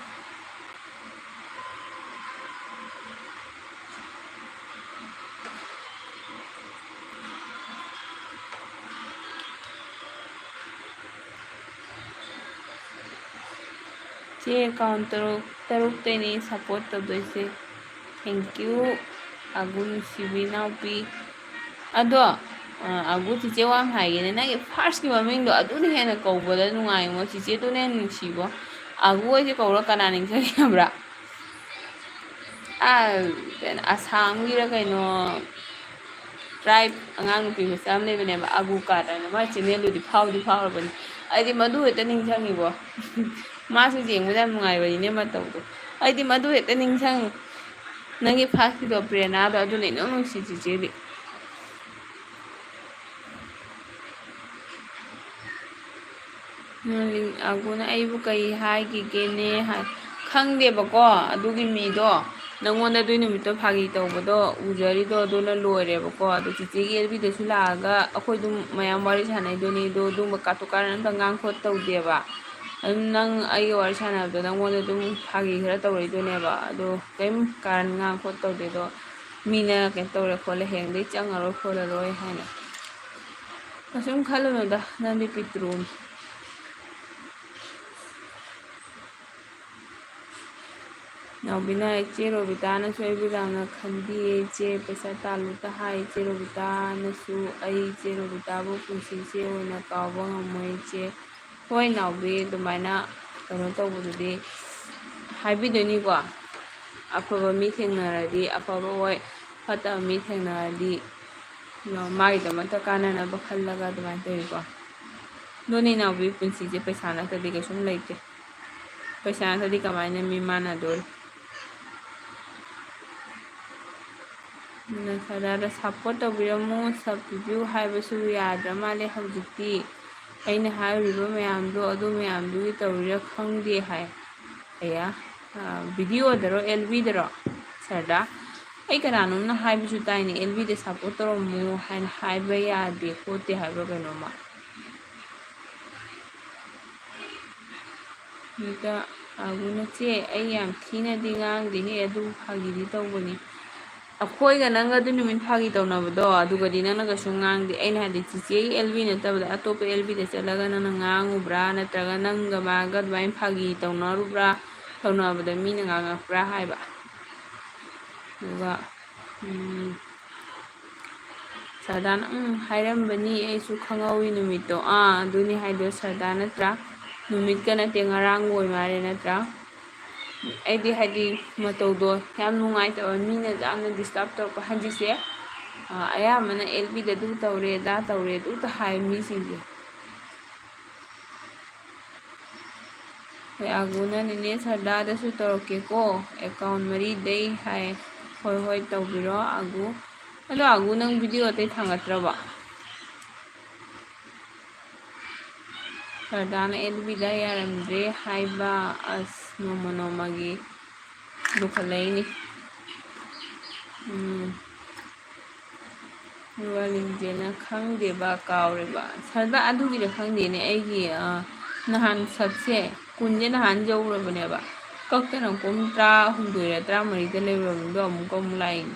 ꯆꯦ ꯑꯦꯀꯥꯎꯟ ꯇꯔꯨꯛ, ꯇꯔꯨꯛꯇꯩꯅꯦ ꯁꯞꯄꯣꯔꯠ ꯇꯧꯗꯣꯏꯁꯦ꯫ Thank you, ꯑꯒꯨ ꯅꯨꯡꯁꯤꯕꯤ ꯏꯅꯥꯎꯄꯤ꯫ ꯑꯗꯣ, ꯑ, ꯑꯒꯨ, ꯆꯤꯆꯦ ꯋꯥ ꯑꯃ ꯍꯥꯏꯒꯦꯅꯦ, ꯅꯪꯒꯤ ꯐꯥꯔꯁꯀꯤ ꯃꯃꯤꯡꯗꯣ ꯑꯗꯨꯅ ꯍꯦꯟꯅ ꯀꯧꯕꯗ ꯅꯨꯡꯉꯥꯏꯉꯣ, ꯆꯤꯆꯦꯗꯨꯅ ꯍꯦꯟꯅ ꯅꯨꯡꯁꯤꯕꯣ꯫ ꯑꯒꯨ ꯍꯥꯏꯁꯦ ꯀꯧꯔ ꯀꯅꯥ ꯅꯤꯡꯁꯤꯡꯉꯕ꯭ꯔꯥ? ꯑꯥ, ꯀꯩꯅꯣ, ꯑꯁꯥꯝꯒꯤꯔ ꯀꯩꯅꯣ, ꯇ꯭ꯔꯥꯏꯕ ꯑꯉꯥꯡ ꯅꯨꯄꯤ ꯃꯆꯥ ꯑꯃ ꯂꯩꯕꯅꯦꯕ, ꯑꯒꯨ ꯀꯥꯔꯟ ꯑꯅ, ꯃꯥꯏ ꯆꯦꯅꯦꯜꯗꯨꯗꯤ ꯐꯥꯎꯗꯤ ꯐꯥꯎꯔꯕꯅꯤ꯫ ꯑꯩꯗꯤ ꯃꯗꯨ ꯍꯦꯛꯇ ꯅꯤꯡꯁꯤꯡꯉꯤꯕꯣ꯫ ꯃꯥꯁꯨ ꯌꯦꯡꯕꯗ ꯌꯥꯝ ꯅꯨꯡꯉꯥꯏꯕꯅꯤꯅꯦ ꯃꯇꯧꯗꯣ꯫ ꯑꯩꯗꯤ ꯃꯗꯨ ꯍꯦꯛꯇ ꯅꯤꯡꯁꯤꯡꯉꯤ꯫ ꯅꯪꯒꯤ ꯐꯥꯔꯁꯀꯤꯗꯣ, ꯄ꯭ꯔꯦꯔꯅꯥꯗꯣ, ꯑꯗꯨꯅ ꯏꯅꯨꯡ ꯅꯨꯡꯁꯤ ꯆꯤꯆꯦꯗꯤ꯫ ꯅꯪ ꯂꯤꯡ-, ꯑꯒꯨꯅ "ꯑꯩꯕꯨ ꯀꯩ ꯍꯥꯏꯈꯤꯒꯦꯅꯦ?" ꯍꯥꯏ꯫ ꯈꯪꯗꯦꯕꯀꯣ, ꯑꯗꯨꯒꯤ ꯃꯤꯗꯣ꯫ ꯅꯪꯉꯣꯟꯗ ꯑꯗꯨꯏ ꯅꯨꯃꯤꯠꯇꯣ ꯐꯥꯒꯤ ꯇꯧꯕꯗꯣ ꯎꯖꯔꯤꯗꯣ ꯑꯗꯨꯅ ꯂꯣꯏꯔꯦꯕꯀꯣ꯫ ꯑꯗꯣ ꯆꯤꯆꯦꯒꯤ ꯑꯦꯜ ꯕꯤꯗꯁꯨ ꯂꯥꯛꯑꯒ ꯑꯩꯈꯣꯏ ꯑꯗꯨꯝ ꯃꯌꯥꯝ ꯋꯥꯔꯤ ꯁꯥꯟꯅꯩꯗꯨꯅꯤ꯫ ꯑꯗꯣ ꯑꯗꯨꯝꯕ ꯀꯥꯇꯨ ꯀꯥꯔꯟ ꯑꯝꯇ ꯉꯥꯡ ꯈꯣꯠ ꯇꯧꯗꯦꯕ꯫ ꯑꯗꯨꯝ ꯅꯪ ꯑꯩꯒ ꯋꯥꯔꯤ ꯁꯥꯟꯅꯕꯗꯣ ꯅꯪꯉꯣꯟꯗ ꯑꯗꯨꯝ ꯐꯥꯒꯤ ꯈꯔ ꯇꯧꯔꯛꯏꯗꯨꯅꯦꯕ꯫ ꯑꯗꯣ ꯀꯩꯝ ꯀꯥꯔꯟ ꯉꯥꯡ ꯈꯣꯠ ꯇꯧꯗꯦ꯫ ꯑꯗꯣ ꯃꯤꯅ ꯀꯩꯅꯣ ꯇꯧꯔꯦ ꯈꯣꯠꯂꯦ, ꯍꯌꯦꯡꯗꯩ ꯆꯪꯉꯔꯣꯏ ꯈꯣꯠꯂꯔꯣꯏ ꯍꯥꯏꯅ꯫ ꯀꯩꯁꯨꯝ ꯈꯜꯂꯨꯅꯨꯗ, ꯅꯪꯗꯤ ꯄꯤꯛꯇ꯭ꯔꯨꯅꯤ꯫ ꯅꯥꯎꯕꯤꯅ, "ꯏꯆꯦ ꯔꯣꯕꯤꯇꯥꯅꯁꯨ ꯑꯩꯕꯨ ꯌꯥꯝꯅ ꯈꯟꯕꯤꯌꯦ ꯏꯆꯦ, ꯄꯩꯁꯥ ꯇꯥꯜꯂꯨꯇ ꯍꯥꯏ ꯏꯆꯦ ꯔꯣꯕꯤꯇꯥꯅꯁꯨ, ꯑꯩ ꯏꯆꯦ ꯔꯣꯕꯤꯇꯥꯕꯨ ꯄꯨꯟꯁꯤꯁꯦ ꯑꯣꯏꯅ ꯀꯥꯎꯕ ꯉꯝꯃꯣꯏ ꯏꯆꯦ"꯫ ꯍꯣꯏ ꯅꯥꯎꯕꯤ, ꯑꯗꯨꯃꯥꯏꯅ ꯀꯩꯅꯣ ꯇꯧꯕꯗꯨꯗꯤ ꯍꯥꯏꯕꯤꯗꯣꯏꯅꯤꯀꯣ꯫ ꯑꯐꯕ ꯃꯤ ꯊꯦꯡꯅꯔꯗꯤ ꯑꯐꯕ ꯑꯣꯏ, ꯐꯠꯇꯕ ꯃꯤ ꯊꯦꯡꯅꯔꯗꯤ ꯃꯥꯒꯤꯗꯃꯛꯇ ꯀꯥꯟꯅꯅꯕ ꯈꯜꯂꯒ ꯑꯗꯨꯃꯥꯏꯅ ꯇꯧꯋꯤꯀꯣ꯫ ꯑꯗꯨꯅꯤ ꯅꯥꯎꯕꯤ, ꯄꯨꯟꯁꯤꯁꯦ ꯄꯩꯁꯥ ꯅꯠꯇ꯭ꯔꯗꯤ ꯀꯩꯁꯨꯝ ꯂꯩꯇꯦ꯫ ꯄꯩꯁꯥ ꯅꯠꯇ꯭ꯔꯗꯤ ꯀꯃꯥꯏꯅ ꯃꯤ ꯃꯥꯟꯅꯗꯣꯔꯤ? ꯑꯗꯨꯅ ꯁꯗꯥꯗ ꯁꯞꯄꯣꯔꯠ ꯇꯧꯕꯤꯔꯝꯃꯨ, ꯁꯞ ꯔꯤꯚ꯭ꯌꯨ ꯍꯥꯏꯕꯁꯨ ꯌꯥꯗ꯭ꯔ ꯃꯥꯜꯂꯦ ꯍꯧꯖꯤꯛꯇꯤ꯫ ꯑꯩꯅ ꯍꯥꯏꯔꯤꯕ ꯃꯌꯥꯝꯗꯣ, ꯑꯗꯨ ꯃꯌꯥꯝꯗꯨꯒꯤ ꯇꯧꯔꯤꯔꯥ ꯈꯪꯗꯦ ꯍꯥꯏ꯫ ꯑꯌꯥ, ꯚꯤꯗꯤꯑꯣꯗꯔꯣ, ꯑꯦꯜ ꯕꯤꯗꯔꯣ? ꯁꯔꯗꯥ, ꯑꯩ ꯀꯅꯥꯅꯣꯝꯅ ꯍꯥꯏꯕꯁꯨ ꯇꯥꯏꯅꯦ, ꯑꯦꯜ ꯕꯤꯗ ꯁꯞꯄꯣꯔꯠ ꯇꯧꯔꯝꯃꯨ ꯍꯥꯏꯅ ꯍꯥꯏꯕ ꯌꯥꯗꯦ ꯈꯣꯠꯇꯦ ꯍꯥꯏꯕ꯭ꯔꯥ ꯀꯩꯅꯣꯝꯃ꯫ ꯃꯤꯇ ꯑꯥꯒꯨꯅ, "ꯆꯦ, ꯑꯩ ꯌꯥꯝ ꯊꯤꯅꯗꯤ ꯉꯥꯡꯗꯦꯍꯦ, ꯑꯗꯨ ꯐꯥꯒꯤꯗꯤ ꯇꯧꯕꯅꯤ꯫ ꯑꯩꯈꯣꯏꯒ ꯅꯪꯒ ꯑꯗꯨ ꯅꯨꯃꯤꯠ ꯐꯥꯒꯤ ꯇꯧꯅꯕꯗꯣ, ꯑꯗꯨꯒꯗꯤ ꯅꯪꯅ ꯀꯩꯁꯨ ꯉꯥꯡꯗꯦ꯫ ꯑꯩꯅ ꯍꯥꯏꯗꯤ, ꯆꯤꯆꯦꯒꯤ ꯑꯦꯜ ꯕꯤ ꯅꯠꯇꯕꯗ ꯑꯇꯣꯞꯄ ꯑꯦꯜ ꯕꯤꯗ ꯆꯠꯂꯒ ꯅꯪꯅ ꯉꯥꯡꯉꯨꯕ꯭ꯔꯥ? ꯅꯠꯇ꯭ꯔꯒ ꯅꯪꯒ ꯃꯥꯒ ꯑꯗꯨꯃꯥꯏꯅ ꯐꯥꯒꯤ ꯇꯧꯅꯔꯨꯕ꯭ꯔꯥ? ꯇꯧꯅꯕꯗ ꯃꯤꯅ ꯉꯥꯡꯉꯛꯄ꯭ꯔꯥ?" ꯍꯥꯏꯕ꯫ ꯑꯗꯨꯒ, ꯎꯝ, ꯁꯔꯗꯥꯅ, "ꯎꯝ, ꯍꯥꯏꯔꯝꯕꯅꯤ, ꯑꯩꯁꯨ ꯈꯪꯍꯧꯋꯤ ꯅꯨꯃꯤꯠꯇꯣ"꯫ ꯑꯥ, ꯑꯗꯨꯅꯤ ꯍꯥꯏꯗꯣ, ꯁꯔꯗꯥ ꯅꯠꯇ꯭ꯔꯥ? ꯅꯨꯃꯤꯠꯀ ꯅꯠꯇꯦ, ꯉꯔꯥꯡ ꯑꯣꯏ ꯃꯥꯜꯂꯦ ꯅꯠꯇ꯭ꯔꯥ? ꯑꯩꯗꯤ ꯍꯥꯏꯗꯤ ꯃꯇꯧꯗꯣ ꯌꯥꯝ ꯅꯨꯡꯉꯥꯏꯇꯕ, ꯃꯤꯅ ꯌꯥꯝꯅ ꯗꯤꯁꯇꯔꯕ ꯇꯧꯔꯛꯄ꯫ ꯍꯧꯖꯤꯛꯁꯦ, ꯑ, ꯑꯌꯥꯝꯕꯅ ꯑꯦꯜ ꯕꯤꯗ ꯑꯗꯨ ꯇꯧꯔꯦ, ꯑꯗꯥ ꯇꯧꯔꯦ, ꯑꯗꯨꯇ ꯍꯥꯏ ꯃꯤꯁꯤꯡꯁꯦ꯫ ꯍꯣꯏ, ꯑꯥꯒꯨꯅ, "ꯅꯦꯅꯦ ꯁꯔꯗꯥꯗꯁꯨ ꯇꯧꯔꯛꯀꯦꯀꯣ, ꯑꯦꯀꯥꯎꯟ ꯃꯔꯤꯗꯩ" ꯍꯥꯏ꯫ ꯍꯣꯏ, ꯍꯣꯏ, ꯇꯧꯕꯤꯔꯣ ꯑꯥꯒꯨ꯫ ꯑꯗꯣ ꯑꯥꯒꯨ, ꯅꯪ ꯚꯤꯗꯤꯑꯣ ꯑꯇꯩ ꯊꯥꯡꯒꯠꯇ꯭ꯔꯕꯣ? ꯁꯔꯗꯥꯅ ꯑꯦꯜ ꯕꯤꯗ ꯌꯥꯔꯝꯗ꯭ꯔꯦ ꯍꯥꯏꯕ꯫ ꯑꯁ, ꯅꯣꯡꯃ ꯅꯣꯡꯃꯒꯤ ꯂꯨꯈꯠꯂꯛꯏꯅꯤ꯫ ꯎꯝ꯫ ꯋꯥꯔꯤꯁꯦꯅ ꯈꯪꯗꯦꯕ, ꯀꯥꯎꯔꯦꯕ꯫ ꯁꯔꯗꯥ, ꯑꯗꯨꯒꯤꯔ ꯈꯪꯗꯦꯅꯦ, ꯑꯩꯒꯤ, ꯑ, ꯅꯍꯥꯟ ꯁꯕꯁꯦ ꯀꯨꯟꯁꯦ ꯅꯍꯥꯟ ꯌꯧꯔꯕꯅꯦꯕ꯫ ꯀꯛꯇꯅ ꯄꯨꯡ ꯇꯔꯥꯍꯨꯝꯗꯣꯏꯔ ꯇꯔꯥꯃꯔꯤꯗ ꯂꯩꯔꯨꯔꯕꯅꯤꯗꯣ ꯑꯃꯨꯛꯀ ꯑꯃꯨꯛ ꯂꯥꯛꯏꯅꯤ꯫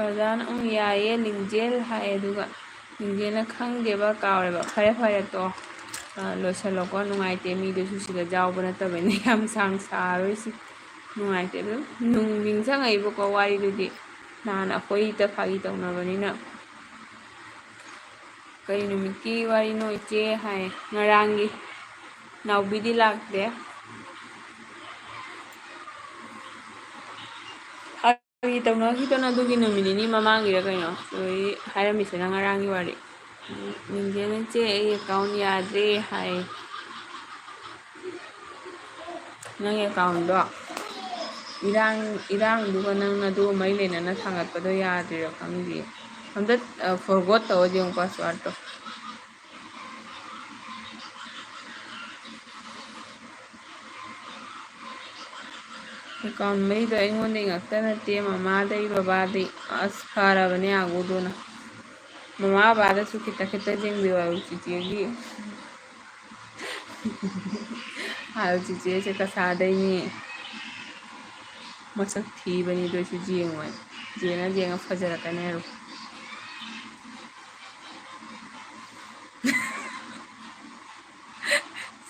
ꯑꯣꯖꯥꯅ "ꯎꯝ, ꯌꯥꯏꯌꯦ, ꯂꯤꯡꯖꯦꯜ" ꯍꯥꯏ, ꯑꯗꯨꯒ ꯂꯤꯡꯖꯦꯜꯅ "ꯈꯪꯗꯦꯕ, ꯀꯥꯎꯔꯦꯕ, ꯐꯔꯦ, ꯐꯔꯦ, ꯇꯣ, ꯑ, ꯂꯣꯏꯁꯤꯜꯂꯣꯀꯣ, ꯅꯨꯡꯉꯥꯏꯇꯦ, ꯃꯤꯗꯨꯁꯨ ꯁꯤꯗ ꯌꯥꯎꯕ ꯅꯠꯇꯕꯅꯤꯅ, ꯌꯥꯝ ꯁꯥꯡ ꯁꯥꯔꯣꯏꯁꯤ, ꯅꯨꯡꯉꯥꯏꯇꯦ", ꯑꯗꯨꯝ ꯅꯨꯡ ꯅꯤꯡꯁꯤꯡꯉꯛꯏꯕꯀꯣ ꯋꯥꯔꯤꯗꯨꯗꯤ, ꯅꯍꯥꯟ ꯑꯩꯈꯣꯏꯗ ꯐꯥꯒꯤ ꯇꯧꯅꯕꯅꯤꯅ꯫ "ꯀꯔꯤ ꯅꯨꯃꯤꯠꯀꯤ ꯋꯥꯔꯤꯅꯣ, ꯏꯆꯦ?" ꯍꯥꯏ꯫ "ꯉꯔꯥꯡꯒꯤ꯫ ꯅꯥꯎꯕꯤꯗꯤ ꯂꯥꯛꯇꯦ?" ꯐꯥꯒꯤ ꯇꯧꯅꯈꯤꯗꯅ ꯑꯗꯨꯒꯤ ꯅꯨꯃꯤꯠ ꯅꯤꯅꯤ ꯃꯃꯥꯡꯒꯤꯔ ꯀꯩꯅꯣ, ꯑꯗꯨꯗꯒꯤ ꯍꯥꯏꯔꯝꯃꯤꯁꯤꯅ ꯉꯔꯥꯡꯒꯤ ꯋꯥꯔꯤ꯫ ꯅꯤꯡꯖꯦꯜꯅ "ꯆꯦ, ꯑꯩ ꯑꯦꯀꯥꯎꯟ ꯌꯥꯗ꯭ꯔꯦ" ꯍꯥꯏ꯫ "ꯅꯪ ꯑꯦꯀꯥꯎꯟꯗꯣ ꯏꯔꯥꯡ, ꯏꯔꯥꯡꯗꯨꯒ ꯅꯪ ꯑꯗꯨꯒ ꯃꯔꯤ ꯂꯩꯅꯅ ꯊꯥꯡꯒꯠꯄꯗꯣ ꯌꯥꯗ꯭ꯔꯤꯔꯣ?" "ꯈꯪꯗꯦ꯫ ꯑꯝꯇ, ꯑ, ꯐꯣꯔꯒꯣꯠ ꯇꯧꯔ ꯌꯦꯡꯉꯨ ꯄꯥꯁꯋꯥꯔꯗꯇꯣ"꯫ ꯑꯦꯀꯥꯎꯟ ꯃꯔꯤꯗꯣ ꯑꯩꯉꯣꯟꯗꯩ ꯉꯥꯛꯇ ꯅꯠꯇꯦ, ꯃꯃꯥꯗꯩ, ꯕꯕꯥꯗꯩ꯫ ꯑꯁ, ꯐꯔꯕꯅꯦ ꯑꯒꯨꯗꯨꯅ꯫ ꯃꯃꯥ ꯕꯕꯥꯗꯁꯨ ꯈꯤꯇ ꯈꯤꯇ ꯌꯦꯡꯕꯤꯌꯣ ꯍꯥꯏꯌꯨ ꯆꯤꯆꯦꯒꯤ꯫ ꯍꯥꯏꯌꯨ, "ꯆꯤꯆꯦꯁꯦ ꯀꯁꯥꯗꯩꯅꯤ꯫ ꯃꯁꯛ ꯊꯤꯕꯅꯤ, ꯑꯗꯨ ꯑꯣꯏꯁꯨ ꯌꯦꯡꯉꯣꯏ꯫ ꯌꯦꯡꯉ ꯌꯦꯡꯉ ꯐꯖꯔꯛꯀꯅꯤ" ꯍꯥꯏꯌꯨ꯫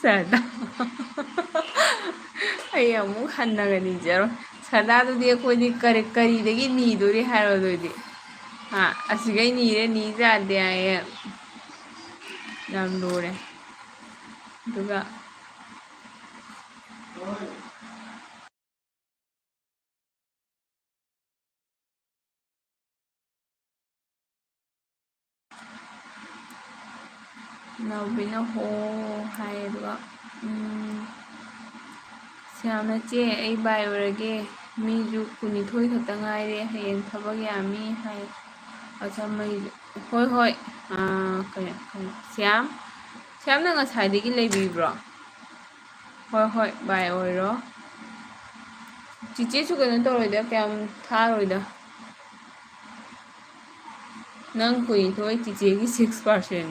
ꯁꯔꯗꯥ꯫ ꯑꯩ ꯑꯃꯨꯛ ꯍꯟꯅꯒ ꯅꯤꯡꯖꯔꯣꯏ꯫ ꯁꯔꯗꯥꯗꯨꯗꯤ ꯑꯩꯈꯣꯏꯗꯤ ꯀꯔꯤ, ꯀꯔꯤꯗꯒꯤ ꯅꯤꯗꯣꯔꯤ ꯍꯥꯏꯔꯣ ꯑꯗꯨꯗꯤ? ꯍꯥ? "ꯑꯁꯤꯈꯩ ꯅꯤꯔꯦ, ꯅꯤ ꯌꯥꯗꯦ" ꯍꯥꯏꯌꯦ꯫ ꯌꯥꯝ ꯂꯨꯔꯦ꯫ ꯑꯗꯨꯒ ꯅꯥꯎꯕꯤꯅ "ꯍꯣ" ꯍꯥꯏ, ꯑꯗꯨꯒ, ꯎꯝ, ꯁ꯭ꯌꯥꯝꯅ "ꯆꯦ, ꯑꯩ ꯕꯥꯏ ꯑꯣꯏꯔꯒꯦ, ꯃꯤꯁꯨ ꯀꯨꯟꯅꯤꯊꯣꯏ ꯈꯛꯇ ꯉꯥꯏꯔꯦ, ꯍꯌꯦꯡ ꯊꯕꯛ ꯌꯥꯝꯃꯤ" ꯍꯥꯏ꯫ ꯑꯆꯝꯕꯒꯤꯁꯨ, "ꯍꯣꯏ, ꯍꯣꯏ, ꯑꯥ, ꯀꯩꯅꯣ, ꯀꯩꯅꯣ, ꯁ꯭ꯌꯥꯝ, ꯁ꯭ꯌꯥꯝ, ꯅꯪ ꯉꯁꯥꯏꯗꯒꯤ ꯂꯩꯕꯤꯕ꯭ꯔꯣ? ꯍꯣꯏ, ꯍꯣꯏ, ꯕꯥꯏ ꯑꯣꯏꯔꯣ꯫ ꯆꯤꯆꯦꯁꯨ ꯀꯩꯅꯣ ꯇꯧꯔꯣꯏꯗ, ꯀꯌꯥꯝ ꯊꯥꯔꯣꯏꯗ꯫ ꯅꯪ ꯀꯨꯟꯅꯤꯊꯣꯏ, ꯆꯤꯆꯦꯒꯤ six percent꯫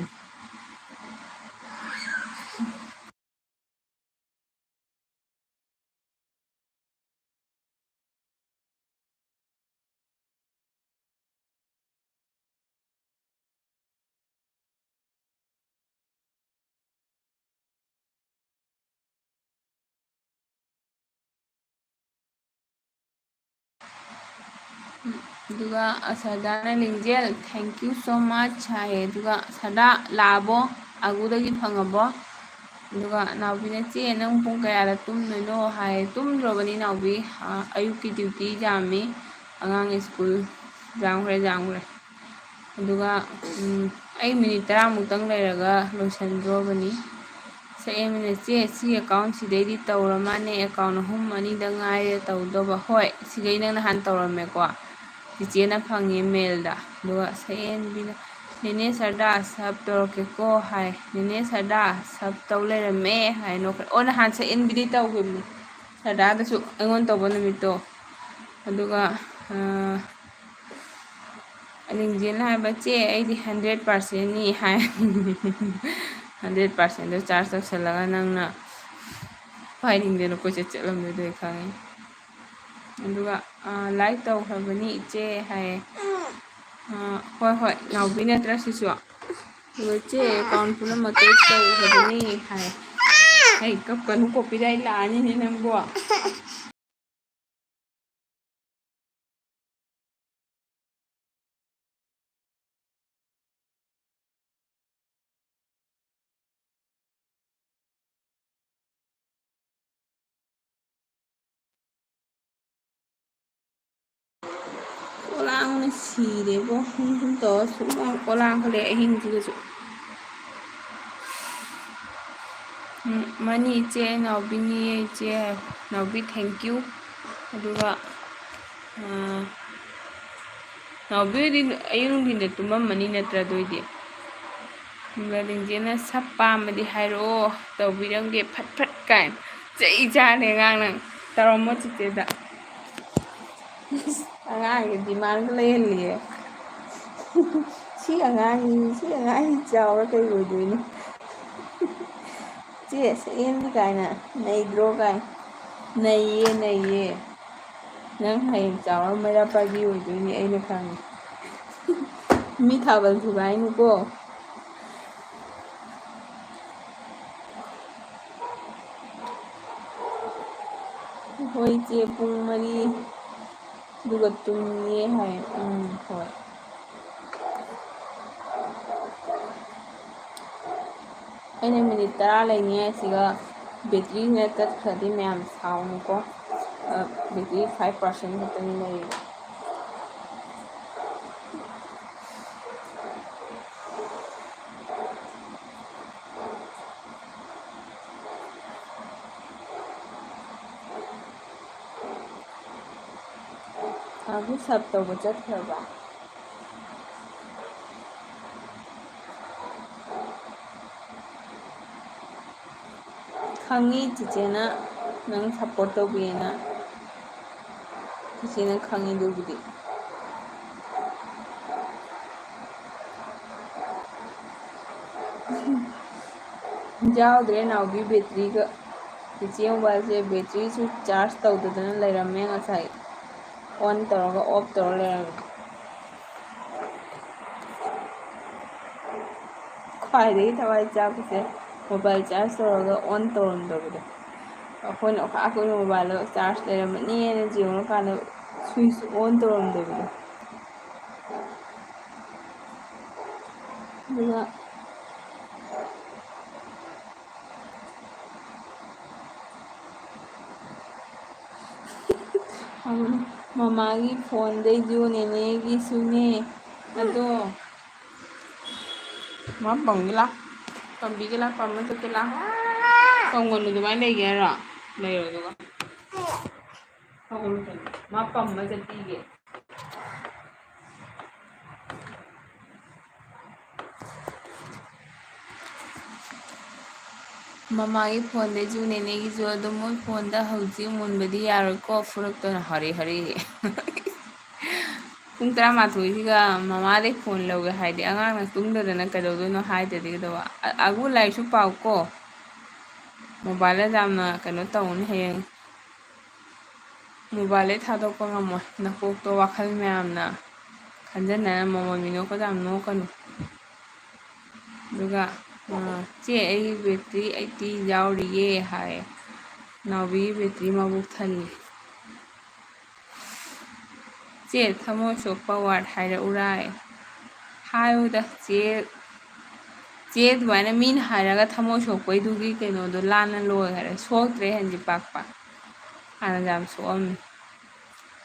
ꯑꯗꯨꯒ ꯁꯔꯗꯥꯅ, "ꯂꯤꯡꯖꯦꯜ, thank you so much" ꯍꯥꯏꯌꯦ꯫ ꯑꯗꯨꯒ ꯁꯔꯗꯥ, "ꯂꯥꯛꯑꯕꯣ? ꯑꯒꯨꯗꯒꯤ ꯐꯪꯉꯕꯣ?" ꯑꯗꯨꯒ ꯅꯥꯎꯕꯤꯅ, "ꯆꯦ, ꯅꯪ ꯄꯨꯡ ꯀꯌꯥꯗ ꯇꯨꯝꯗꯣꯏꯅꯣ?" ꯍꯥꯏ꯫ "ꯇꯨꯝꯗ꯭ꯔꯣꯕꯅꯤ ꯅꯥꯎꯕꯤ, ꯑ, ꯑꯌꯨꯛꯀꯤ duty ꯌꯥꯝꯃꯤ, ꯑꯉꯥꯡ ꯁ꯭ꯀꯨꯜ ꯌꯥꯝꯈ꯭ꯔꯦ, ꯌꯥꯝꯈ꯭ꯔꯦ꯫ ꯑꯗꯨꯒ, ꯎꯝ, ꯑꯩ ꯃꯤꯅꯤꯠ ꯇꯔꯥꯃꯨꯛꯇꯪ ꯂꯩꯔꯒ ꯂꯣꯏꯁꯤꯟꯗ꯭ꯔꯣꯕꯅꯤ"꯫ ꯁꯛꯍꯦꯟꯕꯤꯅ, "ꯆꯦ, ꯁꯤ account ꯁꯤꯗꯩꯗꯤ ꯇꯧꯔ ꯃꯥꯅꯦ, account ꯑꯍꯨꯝ ꯑꯅꯤꯗ ꯉꯥꯏꯔꯦ ꯇꯧꯗꯧꯕ"꯫ "ꯍꯣꯏ, ꯁꯤꯈꯩ ꯅꯪ ꯅꯍꯥꯟ ꯇꯧꯔꯝꯃꯦꯀꯣ"꯫ ꯆꯤꯆꯦꯅ ꯐꯪꯉꯦ mailꯗ꯫ ꯑꯗꯨꯒ ꯁꯛꯍꯦꯟꯕꯤꯅ, "ꯅꯦꯅꯦ ꯁꯔꯗꯥ, sub ꯇꯧꯔꯛꯀꯦꯀꯣ" ꯍꯥꯏ꯫ "ꯅꯦꯅꯦ ꯁꯔꯗꯥ, sub ꯇꯧ ꯂꯩꯔꯝꯃꯦ" ꯍꯥꯏ, ꯅꯣꯛꯈ꯭ꯔꯦ꯫ ꯑꯣ, ꯅꯍꯥꯟ ꯁꯛꯍꯦꯟꯕꯤꯗꯤ ꯇꯧꯈꯤꯕꯅꯤ, ꯁꯔꯗꯥꯗꯁꯨ ꯑꯩꯉꯣꯟꯗ ꯇꯧꯕ ꯅꯨꯃꯤꯠꯇꯣ꯫ ꯑꯗꯨꯒ, ꯑ, ꯂꯤꯡꯖꯦꯜꯅ ꯍꯥꯏꯕ, "ꯆꯦ, ꯑꯩꯗꯤ hundred percentꯅꯤ" ꯍꯥꯏ꯫ "Hundred percentꯗꯣ charge ꯇꯧꯁꯜꯂꯒ ꯅꯪꯅ ꯄꯥꯏꯅꯤꯡꯗꯅ ꯀꯣꯏꯆꯠ ꯆꯠꯂꯝꯗꯣꯏꯗꯣ ꯑꯩ ꯈꯪꯉꯤ"꯫ ꯑꯗꯨꯒ, ꯑ, "Like ꯇꯧꯈ꯭ꯔꯕꯅꯤ ꯏꯆꯦ" ꯍꯥꯏꯌꯦ꯫ ꯑ, "ꯍꯣꯏ, ꯍꯣꯏ, ꯅꯥꯎꯕꯤ ꯅꯠꯇ꯭ꯔꯥ ꯁꯤꯁꯨ?" ꯑꯗꯨꯒ, "ꯆꯦ, account ꯄꯨꯝꯅꯃꯛꯇ ꯇꯧꯈ꯭ꯔꯕꯅꯤ" ꯍꯥꯏ꯫ "ꯑꯩ ꯀꯞꯀꯅꯨ, copyright ꯂꯥꯛꯑꯅꯤꯅꯦ ꯅꯪꯕꯣ"꯫ ꯑꯣꯂꯥꯡꯅ ꯁꯤꯔꯦꯕꯣ꯫ ꯁꯨꯝ ꯁꯨꯝ ꯇꯧꯔ ꯁꯨꯝ ꯑꯣꯂꯥꯡꯈꯠꯂꯦ ꯑꯍꯤꯡꯁꯤꯗꯁꯨ꯫ ꯎꯝ, "ꯃꯥꯅꯤ ꯏꯆꯦ, ꯅꯥꯎꯕꯤꯅꯤ ꯏꯆꯦ", ꯅꯥꯎꯕꯤ, thank you꯫ ꯑꯗꯨꯒ, ꯑꯥ, ꯅꯥꯎꯕꯤ ꯍꯣꯏꯗꯤ ꯑꯌꯨꯛ ꯅꯨꯡꯊꯤꯟꯗ ꯇꯨꯝꯃꯝꯃꯅꯤ ꯅꯠꯇ꯭ꯔꯥ? ꯑꯗꯨ ꯑꯣꯏꯗꯤ ꯂꯤꯡꯖꯦꯜꯅ, "Sub ꯄꯥꯝꯃꯗꯤ ꯍꯥꯏꯔꯛꯑꯣ, ꯇꯧꯕꯤꯔꯝꯒꯦ ꯐꯠ ꯐꯠ" ꯀꯥꯏꯅ꯫ ꯆꯩ ꯆꯥꯅꯤ ꯑꯉꯥꯡ ꯅꯪ꯫ ꯇꯧꯔꯝꯃꯣ ꯆꯤꯆꯦꯗ꯫ ꯑꯉꯥꯡꯒꯤ demandꯒ ꯂꯩꯍꯜꯂꯤꯌꯦ꯫ ꯁꯤ ꯑꯉꯥꯡꯒꯤ, ꯁꯤ ꯑꯉꯥꯡꯒꯤ ꯆꯥꯎꯔ ꯀꯩ ꯑꯣꯏꯗꯣꯏꯅꯣ? "ꯆꯦ, ꯁꯛꯍꯦꯟꯕꯤ ꯀꯥꯏꯅ ꯅꯩꯗ꯭ꯔꯣ?" ꯀꯥꯏ꯫ ꯅꯩꯌꯦ, ꯅꯩꯌꯦ꯫ ꯅꯪ ꯍꯌꯦꯡ ꯆꯥꯎꯔ ꯃꯩꯔꯥ ꯄꯥꯏꯕꯤ ꯑꯣꯏꯗꯣꯏꯅꯦ, ꯑꯩꯅ ꯈꯪꯉꯦ꯫ ꯃꯤ ꯊꯥꯕꯜ ꯊꯨꯒꯥꯏꯅꯨꯀꯣ꯫ ꯍꯣꯏ ꯏꯆꯦ, ꯄꯨꯡ ꯃꯔꯤ꯫ ꯑꯗꯨꯒ ꯇꯨꯝꯅꯤꯡꯉꯦ ꯍꯥꯏ꯫ ꯎꯝ, ꯍꯣꯏ꯫ ꯑꯩꯅ ꯃꯤꯅꯤꯠ ꯇꯔꯥ ꯂꯩꯅꯤ ꯍꯥꯏꯁꯤꯒ ꯕꯦꯇ꯭ꯔꯤꯁꯤꯅ ꯇꯠꯈ꯭ꯔꯗꯤ ꯃꯌꯥꯝ ꯁꯥꯎꯅꯨꯀꯣ꯫ ꯑ, ꯕꯦꯇ꯭ꯔꯤ five percent ꯈꯛꯇꯅꯤ ꯂꯩꯔꯤꯕ꯫ ꯑꯕꯨ ꯁꯞ ꯇꯧꯕ ꯆꯠꯈ꯭ꯔꯕ? ꯈꯪꯉꯤ ꯆꯤꯆꯦꯅ ꯅꯪ support ꯇꯧꯕꯤꯌꯦꯅ꯫ ꯆꯤꯆꯦꯅ ꯈꯪꯉꯤ ꯑꯗꯨꯕꯨꯗꯤ꯫ ꯌꯥꯎꯗ꯭ꯔꯦ ꯅꯥꯎꯕꯤ ꯕꯦꯇ꯭ꯔꯤꯒ꯫ ꯆꯤꯆꯦ mobileꯁꯦ ꯕꯦꯇ꯭ꯔꯤꯁꯨ charge ꯇꯧꯗꯗꯅ ꯂꯩꯔꯝꯃꯦ ꯉꯁꯥꯏ꯫ On ꯇꯧꯔꯒ off ꯇꯧꯔ ꯂꯩꯔꯝꯃꯦ꯫ ꯈ꯭ꯋꯥꯏꯗꯒꯤ ꯊꯋꯥꯏ ꯆꯥꯛꯄꯁꯦ mobile charge ꯇꯧꯔꯒ on ꯇꯧꯔꯝꯗꯕꯗꯣ꯫ ꯑꯩꯈꯣꯏꯅ ꯑꯩꯈꯣꯏ mobileꯗꯣ charge ꯂꯩꯔꯝꯃꯅꯤꯅ ꯌꯦꯡꯉꯀꯥꯟꯗ switch on ꯇꯧꯔꯝꯗꯕꯗꯣ꯫ ꯑꯗꯨꯒ ꯃꯃꯥꯒꯤ phoneꯗꯩꯁꯨ ꯅꯦꯅꯦꯒꯤꯁꯨꯅꯦ꯫ ꯑꯗꯣ ꯃꯥ ꯄꯝꯒꯦ ꯂꯥ, ꯄꯝꯕꯤꯒꯦ ꯂꯥ, ꯄꯝꯃ ꯆꯠꯀꯦ ꯂꯥ꯫ ꯄꯝꯒꯅꯨ, ꯑꯗꯨꯃꯥꯏꯅ ꯂꯩꯒꯦ ꯍꯥꯏꯔꯣ? ꯂꯩꯔꯣ ꯑꯗꯨꯒ꯫ ꯃꯥ ꯄꯝꯃ ꯆꯠꯄꯤꯒꯦ꯫ ꯃꯃꯥꯒꯤ phoneꯗꯩꯁꯨ ꯅꯦꯅꯦꯒꯤꯁꯨ ꯑꯗꯨꯝ ꯃꯣꯏ phoneꯗ ꯍꯧꯖꯤꯛ ꯃꯨꯟꯕꯗꯤ ꯌꯥꯔꯣꯏꯀꯣ, ꯐꯨꯔꯛꯇꯅ ꯍꯔꯦ ꯍꯔꯦ꯫ ꯄꯨꯡ ꯇꯔꯥꯃꯥꯊꯣꯏꯁꯤꯒ ꯃꯃꯥꯗꯩ phone ꯂꯧꯒꯦ ꯍꯥꯏꯗꯤ ꯑꯉꯥꯡꯅ ꯇꯨꯝꯗꯗꯅ ꯀꯩꯗꯧꯗꯣꯏꯅꯣ ꯍꯥꯏꯗ꯭ꯔꯗꯤ ꯀꯩꯗꯧꯕ? ꯑ-, ꯑꯒꯨ ꯂꯥꯏꯔꯤꯛꯁꯨ ꯄꯥꯎꯀꯣ꯫ Mobileꯗ ꯌꯥꯝꯅ ꯀꯩꯅꯣ ꯇꯧꯅꯤ ꯍꯌꯦꯡ꯫ Mobileꯗꯩ ꯊꯥꯗꯣꯛꯄ ꯉꯝꯃꯣꯏ꯫ ꯅꯀꯣꯛꯇꯣ ꯋꯥꯈꯜ ꯃꯌꯥꯝꯅ ꯈꯟꯖꯟꯅꯔ ꯃꯃꯣꯟ ꯃꯤꯅꯣꯛꯀꯗ ꯌꯥꯝ ꯅꯣꯛꯀꯅꯨ꯫ ꯑꯗꯨꯒ, ꯑ, "ꯆꯦ, ꯑꯩꯒꯤ battery eighty ꯌꯥꯎꯔꯤꯌꯦ" ꯍꯥꯏ꯫ ꯅꯥꯎꯕꯤꯒꯤ battery ꯃꯕꯨꯛ ꯊꯜꯂꯤ꯫ ꯆꯦ, ꯊꯃꯣꯏ ꯁꯣꯛꯄ word ꯍꯥꯏꯔꯛꯎꯔꯥ? ꯍꯥꯏꯌꯨꯗ, ꯆꯦ, ꯆꯦ ꯑꯗꯨꯃꯥꯏꯅ ꯃꯤꯅ ꯍꯥꯏꯔꯒ ꯊꯃꯣꯏ ꯁꯣꯛꯄꯩꯗꯨꯒꯤ ꯀꯩꯅꯣꯗꯣ ꯂꯥꯟꯅ ꯂꯣꯏꯈꯔꯦ꯫ ꯁꯣꯛꯇ꯭ꯔꯦ ꯍꯦꯟꯗꯤ ꯄꯥꯛꯄ꯫ ꯍꯥꯟꯅ ꯌꯥꯝ ꯁꯣꯛꯑꯝꯃꯤ꯫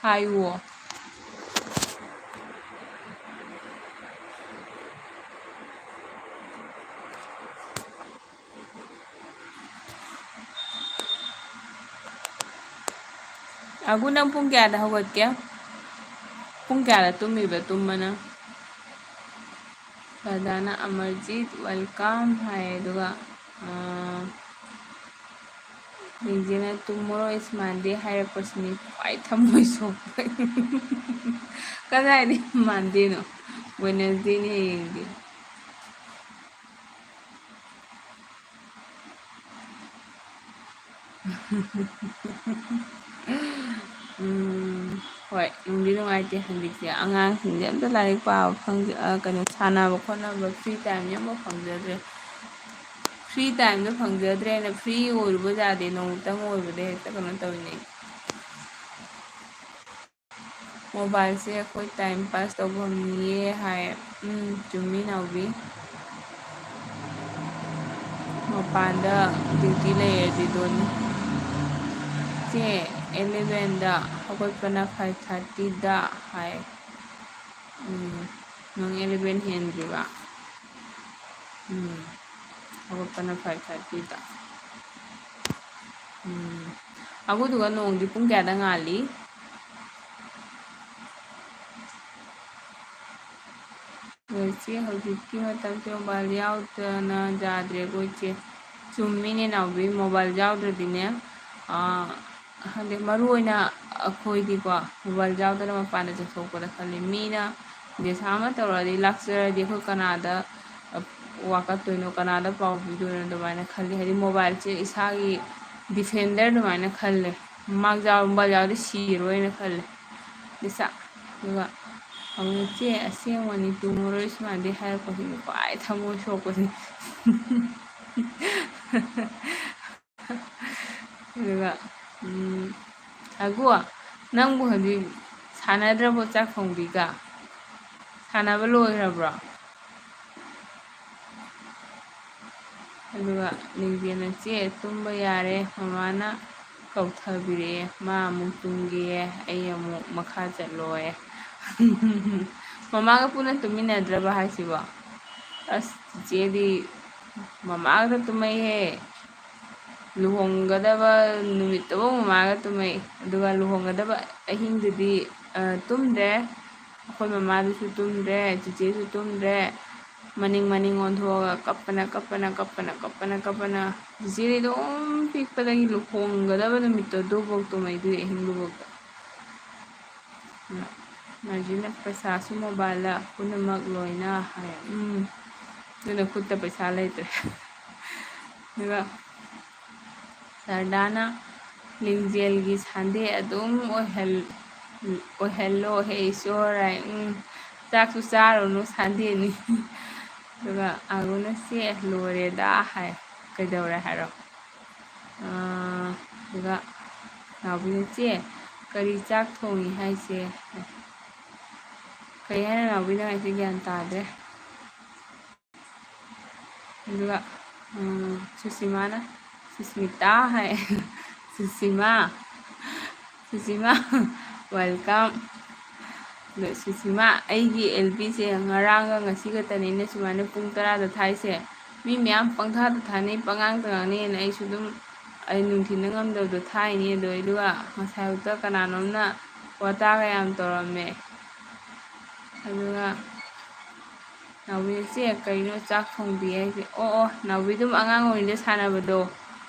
ꯍꯥꯏꯌꯨꯋꯣ꯫ ꯑꯒꯨ, ꯅꯪ ꯄꯨꯡ ꯀꯌꯥꯗ ꯍꯧꯒꯠꯀꯦ? ꯄꯨꯡ ꯀꯌꯥꯗ ꯇꯨꯝꯃꯤꯕ, ꯇꯨꯝꯕꯅ? ꯔꯥꯙꯥꯅ "ꯑꯃꯔꯖꯤꯠ, welcome" ꯍꯥꯏ, ꯑꯗꯨꯒ, ꯑꯥ, ꯂꯤꯟꯖꯦꯅ "Tomorrow is Monday" ꯍꯥꯏꯔꯛꯄꯁꯤꯅꯤ ꯈ꯭ꯋꯥꯏ ꯊꯃꯣꯏ ꯁꯣꯛꯄ꯫ ꯀꯗꯥꯏꯗꯩ Mondayꯅꯣ? Wednesdayꯅꯤ ꯍꯌꯦꯡꯗꯤ꯫ ꯎꯝ, ꯍꯣꯏ, ꯅꯨꯡꯗꯤ ꯅꯨꯡꯉꯥꯏꯇꯦ ꯍꯧꯖꯤꯛꯁꯦ꯫ ꯑꯉꯥꯡꯁꯤꯡꯁꯦ ꯑꯝꯇ ꯂꯥꯏꯔꯤꯛ ꯄꯥꯕ ꯐꯪꯖ-, ꯑ, ꯀꯩꯅꯣ, ꯁꯥꯟꯅꯕ ꯈꯣꯠꯅꯕ free timeꯁꯦ ꯑꯝꯐꯥꯎ ꯐꯪꯖꯗ꯭ꯔꯦ꯫ Free timeꯗꯣ ꯐꯪꯖꯗ꯭ꯔꯦꯅ free ꯑꯣꯏꯔꯨꯕ ꯌꯥꯗꯦ, ꯅꯣꯡꯃꯇꯪ ꯑꯣꯏꯕꯗ ꯍꯦꯛꯇ ꯀꯩꯅꯣ ꯇꯧꯔꯤꯅꯦ꯫ Mobileꯁꯦ ꯑꯩꯈꯣꯏ time pass ꯇꯧꯐꯝꯅꯤꯌꯦ ꯍꯥꯏ꯫ ꯎꯝ, ꯆꯨꯝꯃꯤ ꯅꯥꯎꯕꯤ꯫ ꯃꯄꯥꯟꯗ duty ꯂꯩꯔꯗꯤ ꯑꯗꯨꯅꯤ꯫ ꯆꯦ, elevenꯗ ꯍꯧꯒꯠꯄꯅ five thirtyꯗ ꯍꯥꯏ꯫ ꯎꯝ, ꯅꯪ eleven ꯍꯦꯟꯗ꯭ꯔꯤꯕ? ꯎꯝ, ꯍꯧꯒꯠꯄꯅ five thirtyꯗ꯫ ꯎꯝ, ꯑꯒꯨꯗꯨꯒ ꯅꯣꯡꯗꯤ ꯄꯨꯡ ꯀꯌꯥꯗ ꯉꯥꯜꯂꯤ? ꯍꯣꯏ, ꯏꯆꯦ, ꯍꯧꯖꯤꯛꯀꯤ ꯃꯇꯝꯁꯦ mobile ꯌꯥꯎꯗꯅ ꯌꯥꯗ꯭ꯔꯦꯀꯣ, ꯏꯆꯦ꯫ ꯆꯨꯝꯃꯤꯅꯦ, ꯅꯥꯎꯕꯤ, mobile ꯌꯥꯎꯗ꯭ꯔꯗꯤꯅꯦ, ꯑꯥ, ꯈꯪꯗꯦ, ꯃꯔꯨ ꯑꯣꯏꯅ ꯑꯩꯈꯣꯏꯗꯤꯀꯣ, mobile ꯌꯥꯎꯗꯅ ꯃꯄꯥꯟꯗ ꯆꯠꯊꯣꯛꯄꯗ ꯈꯜꯂꯤ꯫ ꯃꯤꯅ ꯗꯦꯁꯥ ꯑꯃ ꯇꯧꯔꯛꯑꯗꯤ, ꯂꯥꯛꯆꯔꯗꯤ, ꯑꯩꯈꯣꯏ ꯀꯅꯥꯗ ꯋꯥꯀꯠꯇꯣꯏꯅꯣ, ꯀꯅꯥꯗ ꯄꯥꯎ ꯄꯤꯗꯣꯏꯅꯣ, ꯑꯗꯨꯃꯥꯏꯅ ꯈꯜꯂꯤ꯫ ꯍꯥꯏꯗꯤ, mobileꯁꯦ ꯏꯁꯥꯒꯤ defender ꯑꯗꯨꯃꯥꯏꯅ ꯈꯜꯂꯦ꯫ ꯃꯥꯛ ꯌꯥꯎ-, mobile ꯌꯥꯎꯔꯗꯤ ꯁꯤꯔꯣꯏꯅ ꯈꯜꯂꯦ꯫ ꯗꯦꯁꯥ꯫ ꯑꯗꯨꯒ ꯑꯃꯨꯛ, "ꯆꯦ, ꯑꯁꯦꯡꯕꯅꯤ, Tomorrow is Monday" ꯍꯥꯏꯔꯛꯄꯁꯤꯅꯤ ꯈ꯭ꯋꯥꯏ ꯊꯃꯣꯏ ꯁꯣꯛꯄꯁꯦ꯫ ꯑꯗꯨꯒ, ꯎꯝ, ꯑꯒꯨ, ꯅꯪꯕꯨ ꯍꯧꯖꯤꯛ ꯁꯥꯟꯅꯗ꯭ꯔꯕꯣ ꯆꯥꯛ ꯊꯣꯡꯕꯤꯒ? ꯁꯥꯟꯅꯕ ꯂꯣꯏꯈ꯭ꯔꯕ꯭ꯔꯣ? ꯑꯗꯨꯒ ꯂꯤꯡꯖꯦꯜꯅ, "ꯆꯦ, ꯇꯨꯝꯕ ꯌꯥꯔꯦ, ꯃꯃꯥꯅ ꯀꯧꯊꯕꯤꯔꯛꯑꯦ, ꯃꯥ ꯑꯃꯨꯛ ꯇꯨꯝꯒꯦꯌꯦ, ꯑꯩ ꯑꯃꯨꯛ ꯃꯈꯥ ꯆꯠꯂꯣꯌꯦ"꯫ ꯃꯃꯥꯒ ꯄꯨꯟꯅ ꯇꯨꯝꯃꯤꯟꯅꯗ꯭ꯔꯕ ꯍꯥꯏꯁꯤꯕꯣ? ꯑꯁ, ꯆꯤꯆꯦꯗꯤ ꯃꯃꯥꯒ ꯇꯨꯝꯃꯩꯍꯦ꯫ ꯂꯨꯍꯣꯡꯒꯗꯕ ꯅꯨꯃꯤꯠꯇꯨꯐꯥꯎ ꯃꯃꯥꯒ ꯇꯨꯝꯃꯩ꯫ ꯑꯗꯨꯒ ꯂꯨꯍꯣꯡꯒꯗꯕ ꯑꯍꯤꯡꯗꯨꯗꯤ, ꯑ, ꯇꯨꯝꯗ꯭ꯔꯦ꯫ ꯑꯩꯈꯣꯏ ꯃꯃꯥꯗꯨꯁꯨ ꯇꯨꯝꯗ꯭ꯔꯦ, ꯆꯤꯆꯦꯁꯨ ꯇꯨꯝꯗ꯭ꯔꯦ꯫ ꯃꯅꯤꯡ ꯃꯅꯤꯡ ꯑꯣꯟꯊꯣꯛꯑꯒ ꯀꯞꯄꯅ, ꯀꯞꯄꯅ, ꯀꯞꯄꯅ, ꯀꯞꯄꯅ, ꯀꯞꯄꯅ꯫ ꯆꯤꯆꯦꯗꯤ ꯑꯗꯨꯝ ꯄꯤꯛꯄꯗꯒꯤ ꯂꯨꯍꯣꯡꯒꯗꯕ ꯅꯨꯃꯤꯠꯇꯣ ꯑꯗꯨꯐꯥꯎ ꯇꯨꯝꯃꯩ, ꯑꯗꯨꯒꯤ ꯑꯍꯤꯡꯗꯨꯐꯥꯎꯗ꯫ ꯃꯥꯔꯖꯤꯟꯅ, "ꯄꯩꯁꯥꯁꯨ ꯃꯣꯕꯥꯏꯜꯗ ꯄꯨꯝꯅꯃꯛ ꯂꯣꯏꯅ" ꯍꯥꯏ꯫ ꯎꯝ, ꯑꯗꯨꯅ ꯈꯨꯠꯇ ꯄꯩꯁꯥ ꯂꯩꯇ꯭ꯔꯦ꯫ ꯑꯗꯨꯒ ꯁꯔꯗꯥꯅ, "ꯂꯤꯡꯖꯦꯜꯒꯤ ꯁꯟꯗꯦ ꯑꯗꯨꯝ ꯑꯣꯏꯍꯜ-, ꯑꯣꯏꯍꯜꯂꯣ ꯍꯦ ꯏꯁꯣꯔ" ꯍꯥꯏ꯫ ꯎꯝ, ꯆꯥꯛꯁꯨ ꯆꯥꯔꯨꯅꯨ, ꯁꯟꯗꯦꯅꯤ꯫ ꯑꯗꯨꯒ ꯑꯒꯨꯅ, "ꯆꯦ, ꯂꯣꯏꯔꯦꯗ" ꯍꯥꯏ꯫ "ꯀꯩꯗꯧꯔꯦ ꯍꯥꯏꯔꯣ?" ꯑꯥ, ꯑꯗꯨꯒ ꯅꯥꯎꯕꯤꯅ, "ꯆꯦ, ꯀꯔꯤ ꯆꯥꯛ ꯊꯣꯡꯉꯤ ꯍꯥꯏꯁꯦ?" ꯀꯔꯤ ꯍꯥꯏꯅꯣ ꯅꯥꯎꯕꯤ, ꯅꯪ ꯍꯥꯏꯁꯦ ꯒ꯭ꯌꯥꯟ ꯇꯥꯗ꯭ꯔꯦ꯫ ꯑꯗꯨꯒ, ꯎꯝ, ꯁꯨꯁꯤꯃꯥꯅ, "ꯁꯨꯁꯃꯤꯇꯥ" ꯍꯥꯏ꯫ ꯁꯨꯁꯤꯃꯥ, ꯁꯨꯁꯤꯃꯥ, welcome꯫ ꯑꯗꯣ ꯁꯨꯁꯤꯃꯥ, ꯑꯩꯒꯤ ꯑꯦꯜ ꯕꯤꯁꯦ ꯉꯔꯥꯡꯒ ꯉꯁꯤ ꯈꯛꯇꯅꯦ ꯑꯩꯅ ꯁꯨꯃꯥꯏꯅ ꯄꯨꯡ ꯇꯔꯥꯗ ꯊꯥꯏꯁꯦ꯫ ꯃꯤ ꯃꯌꯥꯝ ꯄꯪꯊꯥꯗ ꯊꯥꯅꯩ, ꯄꯉꯥꯡꯗ ꯉꯥꯡꯅꯩꯅ ꯑꯩꯁꯨ ꯑꯗꯨꯝ ꯑꯩ ꯅꯨꯡꯊꯤꯜꯗ ꯉꯝꯗꯕꯗꯣ ꯊꯥꯏꯅꯤ꯫ ꯑꯗꯣ ꯑꯗꯨꯒ ꯉꯁꯥꯏ ꯑꯌꯨꯛꯇ ꯀꯅꯥꯅꯣꯝꯅ ꯋꯥꯇꯥꯒ ꯌꯥꯝ ꯇꯧꯔꯝꯃꯦ꯫ ꯑꯗꯨꯒ ꯅꯥꯎꯕꯤꯅ, "ꯆꯦ, ꯀꯩꯅꯣ ꯆꯥꯛ ꯊꯣꯡꯕꯤ ꯍꯥꯏꯁꯦ?" ꯑꯣ, ꯑꯣ, ꯅꯥꯎꯕꯤ ꯑꯗꯨꯝ ꯑꯉꯥꯡ ꯑꯣꯏꯔꯤꯉꯩꯗ ꯁꯥꯟꯅꯕꯗꯣ,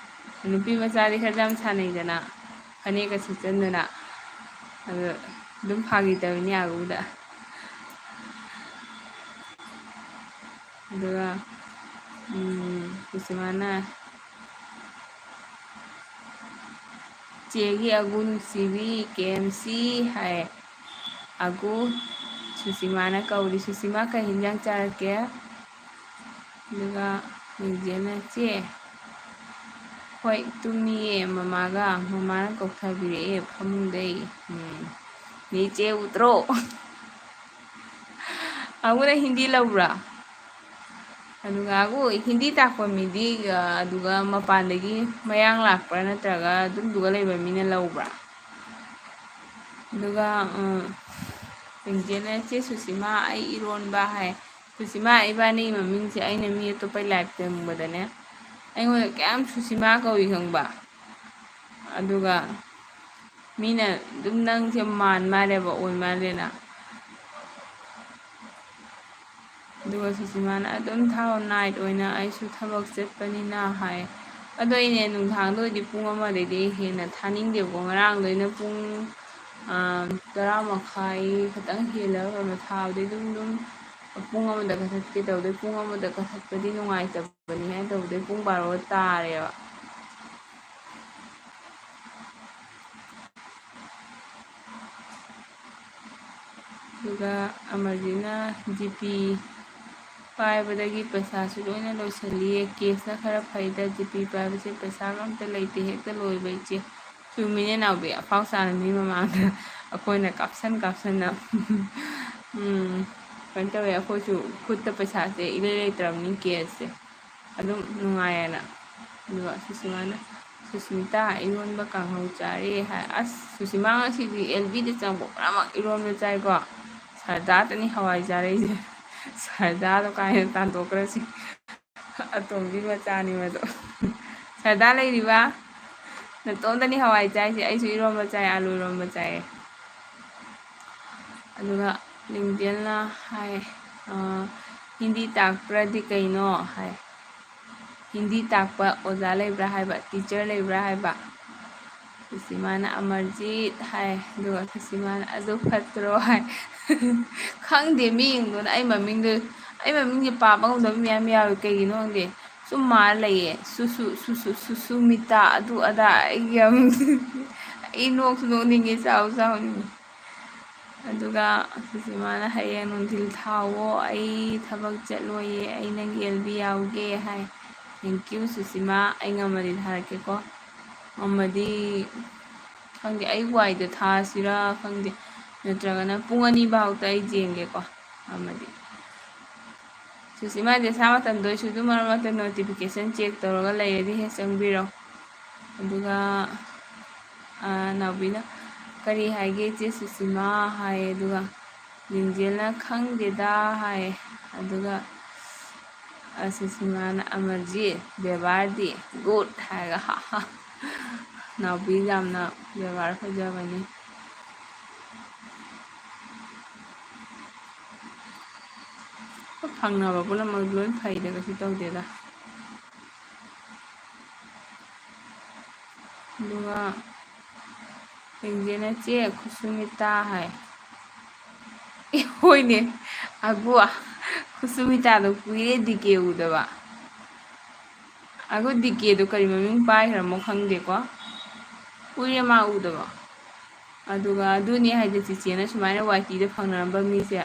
ꯅꯨꯄꯤ ꯃꯆꯥꯗꯤ ꯈꯔ ꯌꯥꯝ ꯁꯥꯟꯅꯩꯗꯅ, ꯐꯅꯦꯛꯀ ꯁꯦꯠꯆꯟꯗꯅ, ꯑꯗꯨ ꯑꯗꯨꯝ ꯐꯥꯒꯤ ꯇꯧꯔꯤꯅꯤ ꯑꯥꯒꯨꯗ꯫ ꯑꯗꯨꯒ, ꯎꯝ, ꯁꯨꯁꯤꯃꯥꯅ, "ꯆꯦꯒꯤ ꯑꯒꯨ ꯅꯨꯡꯁꯤꯕꯤ ꯀꯦ ꯑꯦꯝ ꯁꯤ" ꯍꯥꯏ꯫ ꯑꯒꯨ, ꯁꯨꯁꯤꯃꯥꯅ ꯀꯧꯔꯤ꯫ "ꯁꯨꯁꯤꯃꯥ, ꯀꯩ ꯍꯤꯟꯖꯥꯡ ꯆꯥꯔꯛꯀꯦ?" ꯑꯗꯨꯒ ꯂꯤꯡꯖꯦꯜꯅ, "ꯆꯦ, ꯍꯣꯏ, ꯇꯨꯝꯃꯤꯌꯦ ꯃꯃꯥꯒ, ꯃꯃꯥꯅ ꯀꯧꯊꯕꯤꯔꯛꯑꯦ ꯐꯃꯨꯡꯗꯩ"꯫ ꯎꯝ꯫ ꯅꯤꯆꯦ ꯎꯇ꯭ꯔꯣ꯫ ꯑꯕꯨꯅ ꯍꯤꯟꯗꯤ ꯂꯧꯕ꯭ꯔꯥ? ꯑꯗꯨꯒ ꯑꯕꯨ ꯍꯤꯟꯗꯤ ꯇꯥꯛꯄ ꯃꯤꯗꯤ, ꯑ, ꯑꯗꯨꯒ ꯃꯄꯥꯟꯗꯒꯤ ꯃꯌꯥꯡ ꯂꯥꯛꯄ꯭ꯔꯥ ꯅꯠꯇ꯭ꯔꯒ ꯑꯗꯨꯝꯗꯨꯒ ꯂꯩꯕ ꯃꯤꯅ ꯂꯧꯕ꯭ꯔꯥ? ꯑꯗꯨꯒ, ꯑ, ꯂꯤꯡꯖꯦꯜꯅ "ꯆꯦ ꯁꯨꯁꯤꯃꯥ, ꯑꯩ ꯏꯔꯣꯟꯕ" ꯍꯥꯏ꯫ ꯁꯨꯁꯤꯃꯥ ꯏꯕꯥꯅꯤ ꯃꯃꯤꯡꯁꯦ ꯑꯩꯅ ꯃꯤ ꯑꯇꯣꯞꯄꯩ ꯂꯥꯏꯞ ꯇꯝꯕꯗꯅꯦ, ꯑꯩꯉꯣꯟꯗ ꯀꯌꯥꯝ ꯁꯨꯁꯤꯃꯥ ꯀꯧꯏ ꯈꯪꯕ? ꯑꯗꯨꯒ ꯃꯤꯅ ꯑꯗꯨꯝ ꯅꯪꯁꯦ ꯃꯥꯟ ꯃꯥꯜꯂꯦꯕ, ꯑꯣꯏ ꯃꯥꯜꯂꯦꯅ꯫ ꯑꯗꯨꯒ ꯁꯨꯁꯤꯃꯥꯅ ꯑꯗꯨꯝ ꯊꯥꯎ, ꯅꯥꯏꯠ ꯑꯣꯏꯅ ꯑꯩꯁꯨ ꯊꯕꯛ ꯆꯠꯄꯅꯤꯅ ꯍꯥꯏ꯫ ꯑꯗꯣ ꯑꯩꯅꯦ ꯅꯨꯡꯗꯥꯡꯗ ꯑꯣꯏꯗꯤ ꯄꯨꯡ ꯑꯃꯗꯩꯗꯤ ꯍꯦꯟꯅ ꯊꯥꯅꯤꯡꯗꯦꯕꯀꯣ꯫ ꯉꯔꯥꯡꯗꯣ ꯑꯩꯅ ꯄꯨꯡ, ꯑ, ꯇꯔꯥ ꯃꯈꯥꯏ ꯈꯤꯇꯪ ꯍꯦꯜꯂꯒ ꯀꯩꯅꯣ ꯊꯥꯕꯗꯩ ꯑꯗꯨꯝ, ꯑꯗꯨꯝ ꯄꯨꯡ ꯑꯃꯗ ꯀꯛꯊꯠꯀꯦ ꯇꯧꯕꯗꯩ ꯄꯨꯡ ꯑꯃꯗ ꯀꯛꯊꯠꯄꯗꯤ ꯅꯨꯡꯉꯥꯏꯇꯕꯅꯤ ꯍꯥꯏꯅ ꯇꯧꯕꯗꯩ ꯄꯨꯡ ꯕꯥꯔꯣ ꯇꯥꯔꯦꯕ꯫ ꯑꯗꯨꯒ ꯑꯃꯔꯖꯤꯠꯅ "ꯖꯤꯄꯤ ꯄꯥꯏꯕꯗꯒꯤ ꯄꯩꯁꯥꯁꯨ ꯂꯣꯏꯅ ꯂꯣꯏꯁꯤꯜꯂꯤꯌꯦ, ꯀꯦꯁꯅ ꯈꯔ ꯐꯩꯗ, ꯖꯤꯄꯤ ꯄꯥꯏꯕꯁꯦ ꯄꯩꯁꯥꯒ ꯑꯝꯇ ꯂꯩꯇꯦ, ꯍꯦꯛꯇ ꯂꯣꯏꯕ ꯏꯆꯦ"꯫ ꯆꯨꯝꯃꯤꯅꯦ ꯅꯥꯎꯕꯤ, ꯑꯐꯥꯎ ꯁꯥꯅ ꯃꯤ ꯃꯃꯥꯡꯗ ꯑꯩꯈꯣꯏꯅ ꯀꯥꯞꯁꯟ ꯀꯥꯞꯁꯟꯅ꯫ ꯎꯝ, ꯀꯩꯅꯣ ꯇꯧꯋꯦ, ꯑꯩꯈꯣꯏꯁꯨ ꯈꯨꯠꯇ ꯄꯩꯁꯥꯁꯦ ꯏꯔꯩ ꯂꯩꯇ꯭ꯔꯕꯅꯤ, ꯀꯦꯁꯁꯦ꯫ ꯑꯗꯨꯝ ꯅꯨꯡꯉꯥꯏꯌꯦꯅ꯫ ꯑꯗꯨꯒ ꯁꯨꯁꯤꯃꯥꯅ, "ꯁꯨꯁꯃꯤꯇꯥ, ꯏꯔꯣꯟꯕ ꯀꯥꯡꯍꯧ ꯆꯥꯔꯦ" ꯍꯥꯏ꯫ ꯑꯁ, ꯁꯨꯁꯤꯃꯥ ꯉꯁꯤꯗꯤ ꯑꯦꯜ ꯕꯤꯗ ꯆꯪꯕ ꯄꯨꯝꯅꯃꯛ ꯏꯔꯣꯟꯕ ꯆꯥꯏꯀꯣ꯫ ꯁꯔꯗꯥꯗꯅꯤ ꯍꯋꯥꯏ ꯆꯥꯔꯛꯏꯁꯦ꯫ ꯁꯔꯗꯥꯗꯣ ꯀꯥꯏꯅ ꯇꯥꯟꯊꯣꯛꯈ꯭ꯔꯁꯤ꯫ ꯑꯇꯣꯝꯕꯤ ꯃꯆꯥꯅꯤ ꯃꯗꯣ꯫ ꯁꯔꯗꯥ ꯂꯩꯔꯤꯕ? ꯅꯇꯣꯝꯇꯅꯤ ꯍꯋꯥꯏ ꯆꯥꯏꯁꯦ꯫ ꯑꯩꯁꯨ ꯏꯔꯣꯟꯕ ꯆꯥꯏ, ꯑꯥꯂꯨ ꯏꯔꯣꯟꯕ ꯆꯥꯏꯌꯦ꯫ ꯑꯗꯨꯒ ꯂꯤꯡꯖꯦꯜꯅ ꯍꯥꯏ, ꯑ, "ꯍꯤꯟꯗꯤ ꯇꯥꯛꯄ꯭ꯔꯗꯤ ꯀꯩꯅꯣ?" ꯍꯥꯏ꯫ "ꯍꯤꯟꯗꯤ ꯇꯥꯛꯄ ꯑꯣꯖꯥ ꯂꯩꯕ꯭ꯔꯥ?" ꯍꯥꯏꯕ, "ꯇꯤꯆꯔ ꯂꯩꯕ꯭ꯔꯥ?" ꯍꯥꯏꯕ꯫ ꯁꯨꯁꯤꯃꯥꯅ "ꯑꯃꯔꯖꯤꯠ" ꯍꯥꯏ꯫ ꯑꯗꯨꯒ ꯁꯨꯁꯤꯃꯥꯅ "ꯑꯗꯨ ꯐꯠꯇ꯭ꯔꯣ?" ꯍꯥꯏ꯫ ꯈꯪꯗꯦ, ꯃꯤ ꯌꯦꯡꯗꯣꯅ ꯑꯩ ꯃꯃꯤꯡꯗꯣ, ꯑꯩ ꯃꯃꯤꯡꯁꯦ ꯄꯥꯕ ꯉꯝꯗꯕ ꯃꯌꯥꯝ ꯌꯥꯎꯋꯦ꯫ ꯀꯩꯒꯤꯅꯣ ꯈꯪꯗꯦ꯫ ꯁꯨꯝ ꯃꯥꯜꯂ ꯂꯩꯌꯦ꯫ ꯁꯨꯁꯨ, ꯁꯨꯁꯨ, ꯁꯨꯁꯨꯃꯤꯇꯥ, ꯑꯗꯨ ꯑꯗꯥ꯫ ꯑꯩ ꯌꯥꯝ, ꯑꯩ ꯅꯣꯛꯁꯨ ꯅꯣꯛꯅꯤꯡꯉꯦ, ꯆꯥꯎꯁꯨ ꯆꯥꯎꯅꯤꯡꯉꯦ꯫ ꯑꯗꯨꯒ ꯁꯨꯁꯤꯃꯥꯅ "ꯍꯌꯦꯡ ꯅꯨꯡꯊꯤꯜ ꯊꯥꯎꯋꯣ, ꯑꯩ ꯊꯕꯛ ꯆꯠꯂꯣꯏꯌꯦ, ꯑꯩ ꯅꯪꯒꯤ ꯑꯦꯜ ꯕꯤ ꯌꯥꯎꯒꯦ" ꯍꯥꯏ꯫ Thank you ꯁꯨꯁꯤꯃꯥ, ꯑꯩ ꯉꯝꯃꯗꯤ ꯊꯥꯔꯛꯀꯦꯀꯣ꯫ ꯉꯝꯃꯗꯤ ꯈꯪꯗꯦ, ꯑꯩ ꯋꯥꯏꯗ ꯊꯥꯁꯤꯔꯥ ꯈꯪꯗꯦ꯫ ꯅꯠꯇ꯭ꯔꯒꯅ ꯄꯨꯡ ꯑꯅꯤ ꯐꯥꯎꯗ ꯑꯩ ꯌꯦꯡꯒꯦꯀꯣ꯫ ꯑꯃꯗꯤ ꯁꯨꯁꯤꯃꯥꯗꯤ ꯑꯁꯥ ꯃꯇꯝꯗ ꯑꯣꯏꯁꯨ ꯑꯗꯨꯝ ꯃꯔꯛ ꯃꯔꯛꯇ notification check ꯇꯧꯔꯒ ꯂꯩꯔꯗꯤ ꯍꯦꯛ ꯆꯪꯕꯤꯔꯣ꯫ ꯑꯗꯨꯒ, ꯑ, ꯅꯥꯎꯕꯤꯅ "ꯀꯔꯤ ꯍꯥꯏꯒꯦ ꯏꯆꯦ ꯁꯨꯁꯤꯃꯥ?" ꯍꯥꯏꯌꯦ꯫ ꯑꯗꯨꯒ ꯂꯤꯡꯖꯦꯜꯅ "ꯈꯪꯗꯦꯗ" ꯍꯥꯏꯌꯦ꯫ ꯑꯗꯨꯒ, ꯑ, ꯁꯨꯁꯤꯃꯥꯅ "ꯑꯃꯔꯖꯤꯠ, ꯕꯦꯕꯥꯔꯗꯤ good" ꯍꯥꯏꯔꯒ, ꯍꯥ, ꯍꯥ꯫ ꯅꯥꯎꯕꯤ ꯌꯥꯝꯅ ꯕꯦꯕꯥꯔ ꯐꯖꯕꯅꯤ꯫ ꯐꯪꯅꯕ ꯄꯨꯝꯅꯃꯛ ꯂꯣꯏ ꯐꯩꯗ, ꯀꯩꯁꯨ ꯇꯧꯗꯦꯗ꯫ ꯑꯗꯨꯒ ꯂꯤꯡꯖꯦꯜꯅ "ꯆꯦ, ꯈꯨꯁꯨꯃꯤꯇꯥ" ꯍꯥꯏ꯫ ꯑꯦ, ꯍꯣꯏꯅꯦ, ꯑꯒꯣ, ꯈꯨꯁꯨꯃꯤꯇꯥꯗꯣ ꯀꯨꯏꯔꯦ ꯗꯤ ꯀꯦ ꯎꯗꯕ꯫ ꯑꯒꯣ, ꯗꯤ ꯀꯦꯗꯣ ꯀꯔꯤ ꯃꯃꯤꯡ ꯄꯥꯏꯈ꯭ꯔꯃꯣ ꯈꯪꯗꯦꯀꯣ, ꯀꯨꯏꯔꯦ ꯃꯥ ꯎꯗꯕ꯫ ꯑꯗꯨꯒ ꯑꯗꯨꯅꯦ ꯍꯥꯏꯗꯤ, ꯆꯤꯆꯦꯅ ꯁꯨꯃꯥꯏꯅ ꯋꯥꯏ ꯇꯤꯗ ꯐꯪꯅꯔꯝꯕ ꯃꯤꯁꯦ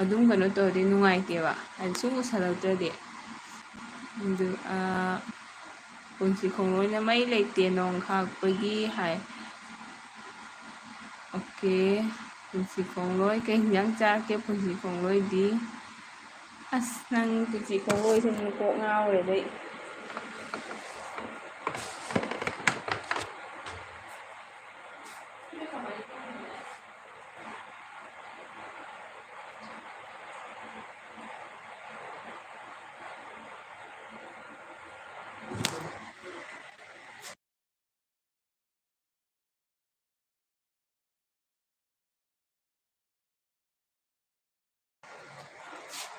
ꯑꯗꯨꯝ ꯀꯩꯅꯣ ꯇꯧꯔꯗꯤ ꯅꯨꯡꯉꯥꯏꯇꯦꯕ, ꯍꯥꯏꯗꯤ ꯁꯨꯝ ꯎꯁꯜꯂꯛꯇ꯭ꯔꯗꯤ꯫ ꯑꯗꯨ, ꯑ, ꯄꯨꯟꯁꯤ ꯈꯣꯡꯂꯣꯏꯅ "ꯃꯩ ꯂꯩꯇꯦ ꯅꯣꯡ ꯈꯥꯛꯄꯒꯤ" ꯍꯥꯏ꯫ ꯑꯣꯀꯦ, ꯄꯨꯟꯁꯤ ꯈꯣꯡꯂꯣꯏ, ꯀꯩ ꯍꯤꯟꯖꯥꯡ ꯆꯥꯔꯛꯀꯦ ꯄꯨꯟꯁꯤ ꯈꯣꯡꯂꯣꯏꯗꯤ? ꯑꯁ, ꯅꯪ ꯄꯨꯟꯁꯤ ꯈꯣꯡꯂꯣꯏꯁꯦ ꯅꯪ ꯀꯣꯛ ꯉꯥꯎꯔꯦꯗ ꯑꯩ꯫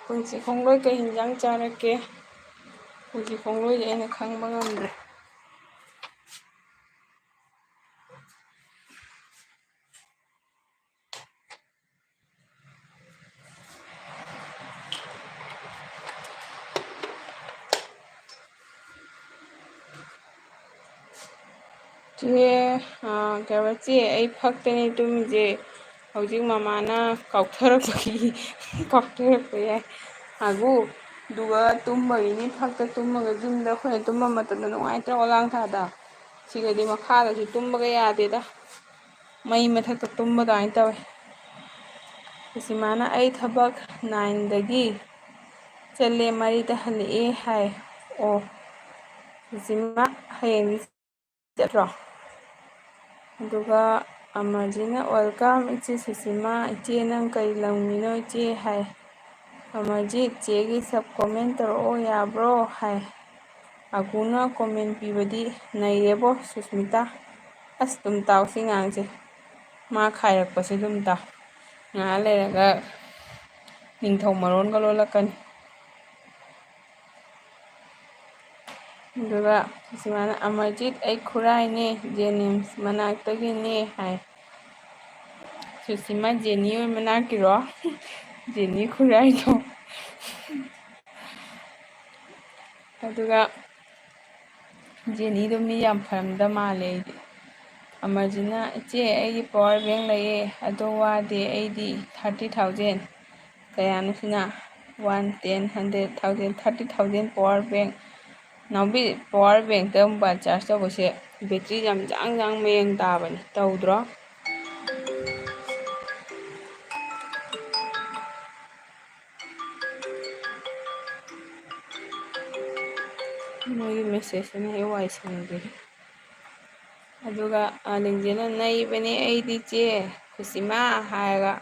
ꯄꯨꯟꯁꯤ ꯈꯣꯡꯂꯣꯏ ꯀꯩ ꯍꯤꯟꯖꯥꯡ ꯆꯥꯔꯛꯀꯦ? ꯄꯨꯟꯁꯤ ꯈꯣꯡꯂꯣꯏꯁꯦ ꯑꯩꯅ ꯈꯪꯕ ꯉꯝꯗ꯭ꯔꯦ꯫ ꯆꯦ, ꯑꯥ, ꯀꯩ ꯍꯥꯏꯕ, ꯆꯦ, ꯑꯩ ꯐꯛꯇꯅꯦ ꯇꯨꯝꯃꯤꯁꯦ꯫ ꯍꯧꯖꯤꯛ ꯃꯃꯥꯅ ꯀꯥꯎꯊꯔꯛꯄꯒꯤ ꯀꯥꯎꯊꯔꯛꯄ ꯌꯥꯏ꯫ ꯑꯒꯨ, ꯑꯗꯨꯒ ꯇꯨꯝꯕꯒꯤꯅꯤ ꯐꯛꯇ ꯇꯨꯝꯃꯒ, ꯌꯨꯝꯗ ꯑꯩꯈꯣꯏꯅ ꯇꯨꯝꯕ ꯃꯇꯝꯗ ꯅꯨꯡꯉꯥꯏꯇ꯭ꯔꯣ ꯑꯣꯂꯥꯡ ꯊꯥꯗ? ꯁꯤꯒꯗꯤ ꯃꯈꯥꯗꯁꯨ ꯇꯨꯝꯕꯒ ꯌꯥꯗꯦꯗ꯫ ꯃꯩ ꯃꯊꯛꯇ ꯇꯨꯝꯕ ꯑꯗꯨꯃꯥꯏꯅ ꯇꯧꯋꯦ꯫ ꯁꯨꯁꯤꯃꯥꯅ, "ꯑꯩ ꯊꯕꯛ ꯅꯥꯏꯟꯗꯒꯤ ꯆꯠꯂꯦ, ꯃꯔꯤꯗ ꯍꯜꯂꯛꯑꯦ" ꯍꯥꯏ꯫ ꯑꯣ, ꯁꯨꯁꯤꯃꯥ ꯍꯌꯦꯡꯗꯤ ꯆꯠꯇ꯭ꯔꯣ? ꯑꯗꯨꯒ ꯑꯃꯔꯖꯤꯠꯅ, "Welcome ꯏꯆꯦ ꯁꯨꯁꯤꯃꯥ, ꯏꯆꯦ ꯅꯪ ꯀꯔꯤ ꯂꯝꯒꯤꯅꯣ ꯏꯆꯦ?" ꯍꯥꯏ꯫ ꯑꯃꯔꯖꯤꯠ, "ꯆꯦꯒꯤ sub comment ꯇꯧꯔꯛꯑꯣ ꯌꯥꯕ꯭ꯔꯣ?" ꯍꯥꯏ꯫ ꯑꯒꯨꯅ comment ꯄꯤꯕꯗꯤ ꯅꯩꯔꯦꯕꯣ ꯁꯨꯁꯃꯤꯇꯥ꯫ ꯑꯁ, ꯑꯗꯨꯝ ꯇꯥꯎ ꯁꯤ ꯉꯥꯡꯁꯦ, ꯃꯥ ꯈꯥꯏꯔꯛꯄꯁꯦ ꯑꯗꯨꯝ ꯇꯥꯎ꯫ ꯉꯥꯏꯍꯥꯛ ꯂꯩꯔꯒ ꯅꯤꯡꯊꯧ ꯃꯔꯣꯟꯒ ꯂꯣꯜꯂꯛꯀꯅꯤ꯫ ꯑꯗꯨꯒ ꯁꯨꯁꯤꯃꯥꯅ, "ꯑꯃꯔꯖꯤꯠ, ꯑꯩ ꯈꯨꯔꯥꯏꯅꯦ, ꯖꯦꯅꯤꯝꯁ ꯃꯅꯥꯛꯇꯒꯤꯅꯦ" ꯍꯥꯏ꯫ ꯁꯨꯁꯤꯃꯥ, "ꯖꯦꯅꯤ ꯍꯣꯏ ꯃꯅꯥꯛꯀꯤꯔꯣ?" ꯖꯦꯅꯤ ꯈꯨꯔꯥꯏꯗꯣ꯫ ꯑꯗꯨꯒ ꯖꯦꯅꯤꯗꯣ ꯃꯤ ꯌꯥꯝ ꯐꯔꯝꯗ ꯃꯥꯜꯂꯦ ꯑꯩꯗꯤ꯫ ꯑꯃꯔꯖꯤꯠꯅ, "ꯏꯆꯦ, ꯑꯩꯒꯤ power bank ꯂꯩꯌꯦ, ꯑꯗꯣ ꯋꯥꯗꯦ, ꯑꯩꯗꯤ thirty thousand", ꯀꯌꯥꯅꯣ ꯁꯤꯅ? One, ten, hundred, thousand, thirty thousand power bank꯫ ꯅꯥꯎꯕꯤ, power bankꯇ mobile charge ꯇꯧꯕꯁꯦ battery ꯌꯥꯝ ꯖꯥꯡ ꯖꯥꯡ ꯃꯌꯦꯡ ꯇꯥꯕꯅꯤ, ꯇꯧꯗ꯭ꯔꯣ? ꯃꯣꯏꯒꯤ messageꯁꯤꯅ ꯍꯦꯛ ꯋꯥꯏ ꯁꯪꯗꯦ꯫ ꯑꯗꯨꯒ, ꯑ, ꯂꯤꯡꯖꯦꯜꯅ, "ꯅꯩꯕꯅꯦ ꯑꯩꯗꯤ ꯆꯦ ꯈꯨꯁꯤꯃꯥ" ꯍꯥꯏꯔꯒ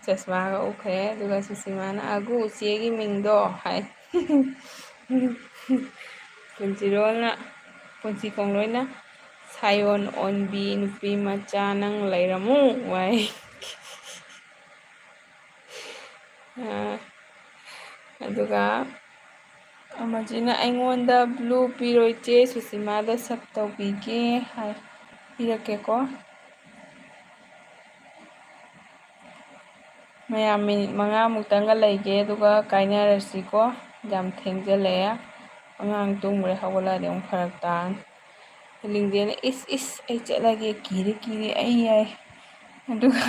ꯆꯁꯃꯥꯒ ꯎꯞꯈ꯭ꯔꯦ꯫ ꯑꯗꯨꯒ ꯁꯨꯁꯤꯃꯥꯅ, "ꯑꯒꯨ, ꯆꯦꯒꯤ ꯃꯤꯡꯗꯣ" ꯍꯥꯏ꯫ ꯄꯨꯟꯁꯤꯔꯣꯜꯅ, ꯄꯨꯟꯁꯤ ꯈꯣꯡꯂꯣꯏꯅ, "ꯁꯥꯌꯣꯟ ꯑꯣꯟꯕꯤ ꯅꯨꯄꯤ ꯃꯆꯥ ꯅꯪ ꯂꯩꯔꯝꯃꯨ" ꯍꯥꯏ꯫ ꯑ, ꯑꯗꯨꯒ ꯑꯃꯖꯤꯅ, "ꯑꯩꯉꯣꯟꯗ blue ꯄꯤꯔꯣꯏ ꯆꯦ, ꯁꯨꯁꯤꯃꯥꯗ sub ꯇꯧꯕꯤꯒꯦ" ꯍꯥꯏ꯫ ꯄꯤꯔꯛꯀꯦꯀꯣ꯫ ꯃꯌꯥꯝ minute ꯃꯉꯥꯃꯨꯛꯇꯪꯒ ꯂꯩꯒꯦ, ꯑꯗꯨꯒ ꯀꯥꯏꯅꯔꯁꯤꯀꯣ꯫ ꯌꯥꯝ ꯊꯦꯡꯖꯜꯂꯛꯑꯦ꯫ ꯑꯉꯥꯡ ꯇꯨꯝꯈ꯭ꯔꯦ, ꯍꯧꯒꯠꯂꯛꯑꯗꯤ ꯑꯃꯨꯛ ꯐꯔꯛ ꯇꯥꯔꯅꯤ꯫ ꯂꯤꯡꯖꯦꯜꯅ, "ꯏꯁ, ꯏꯁ, ꯑꯩ ꯆꯠꯂꯒꯦ, ꯀꯤꯔꯦ, ꯀꯤꯔꯦ, ꯑꯩ ꯌꯥꯏ"꯫ ꯑꯗꯨꯒ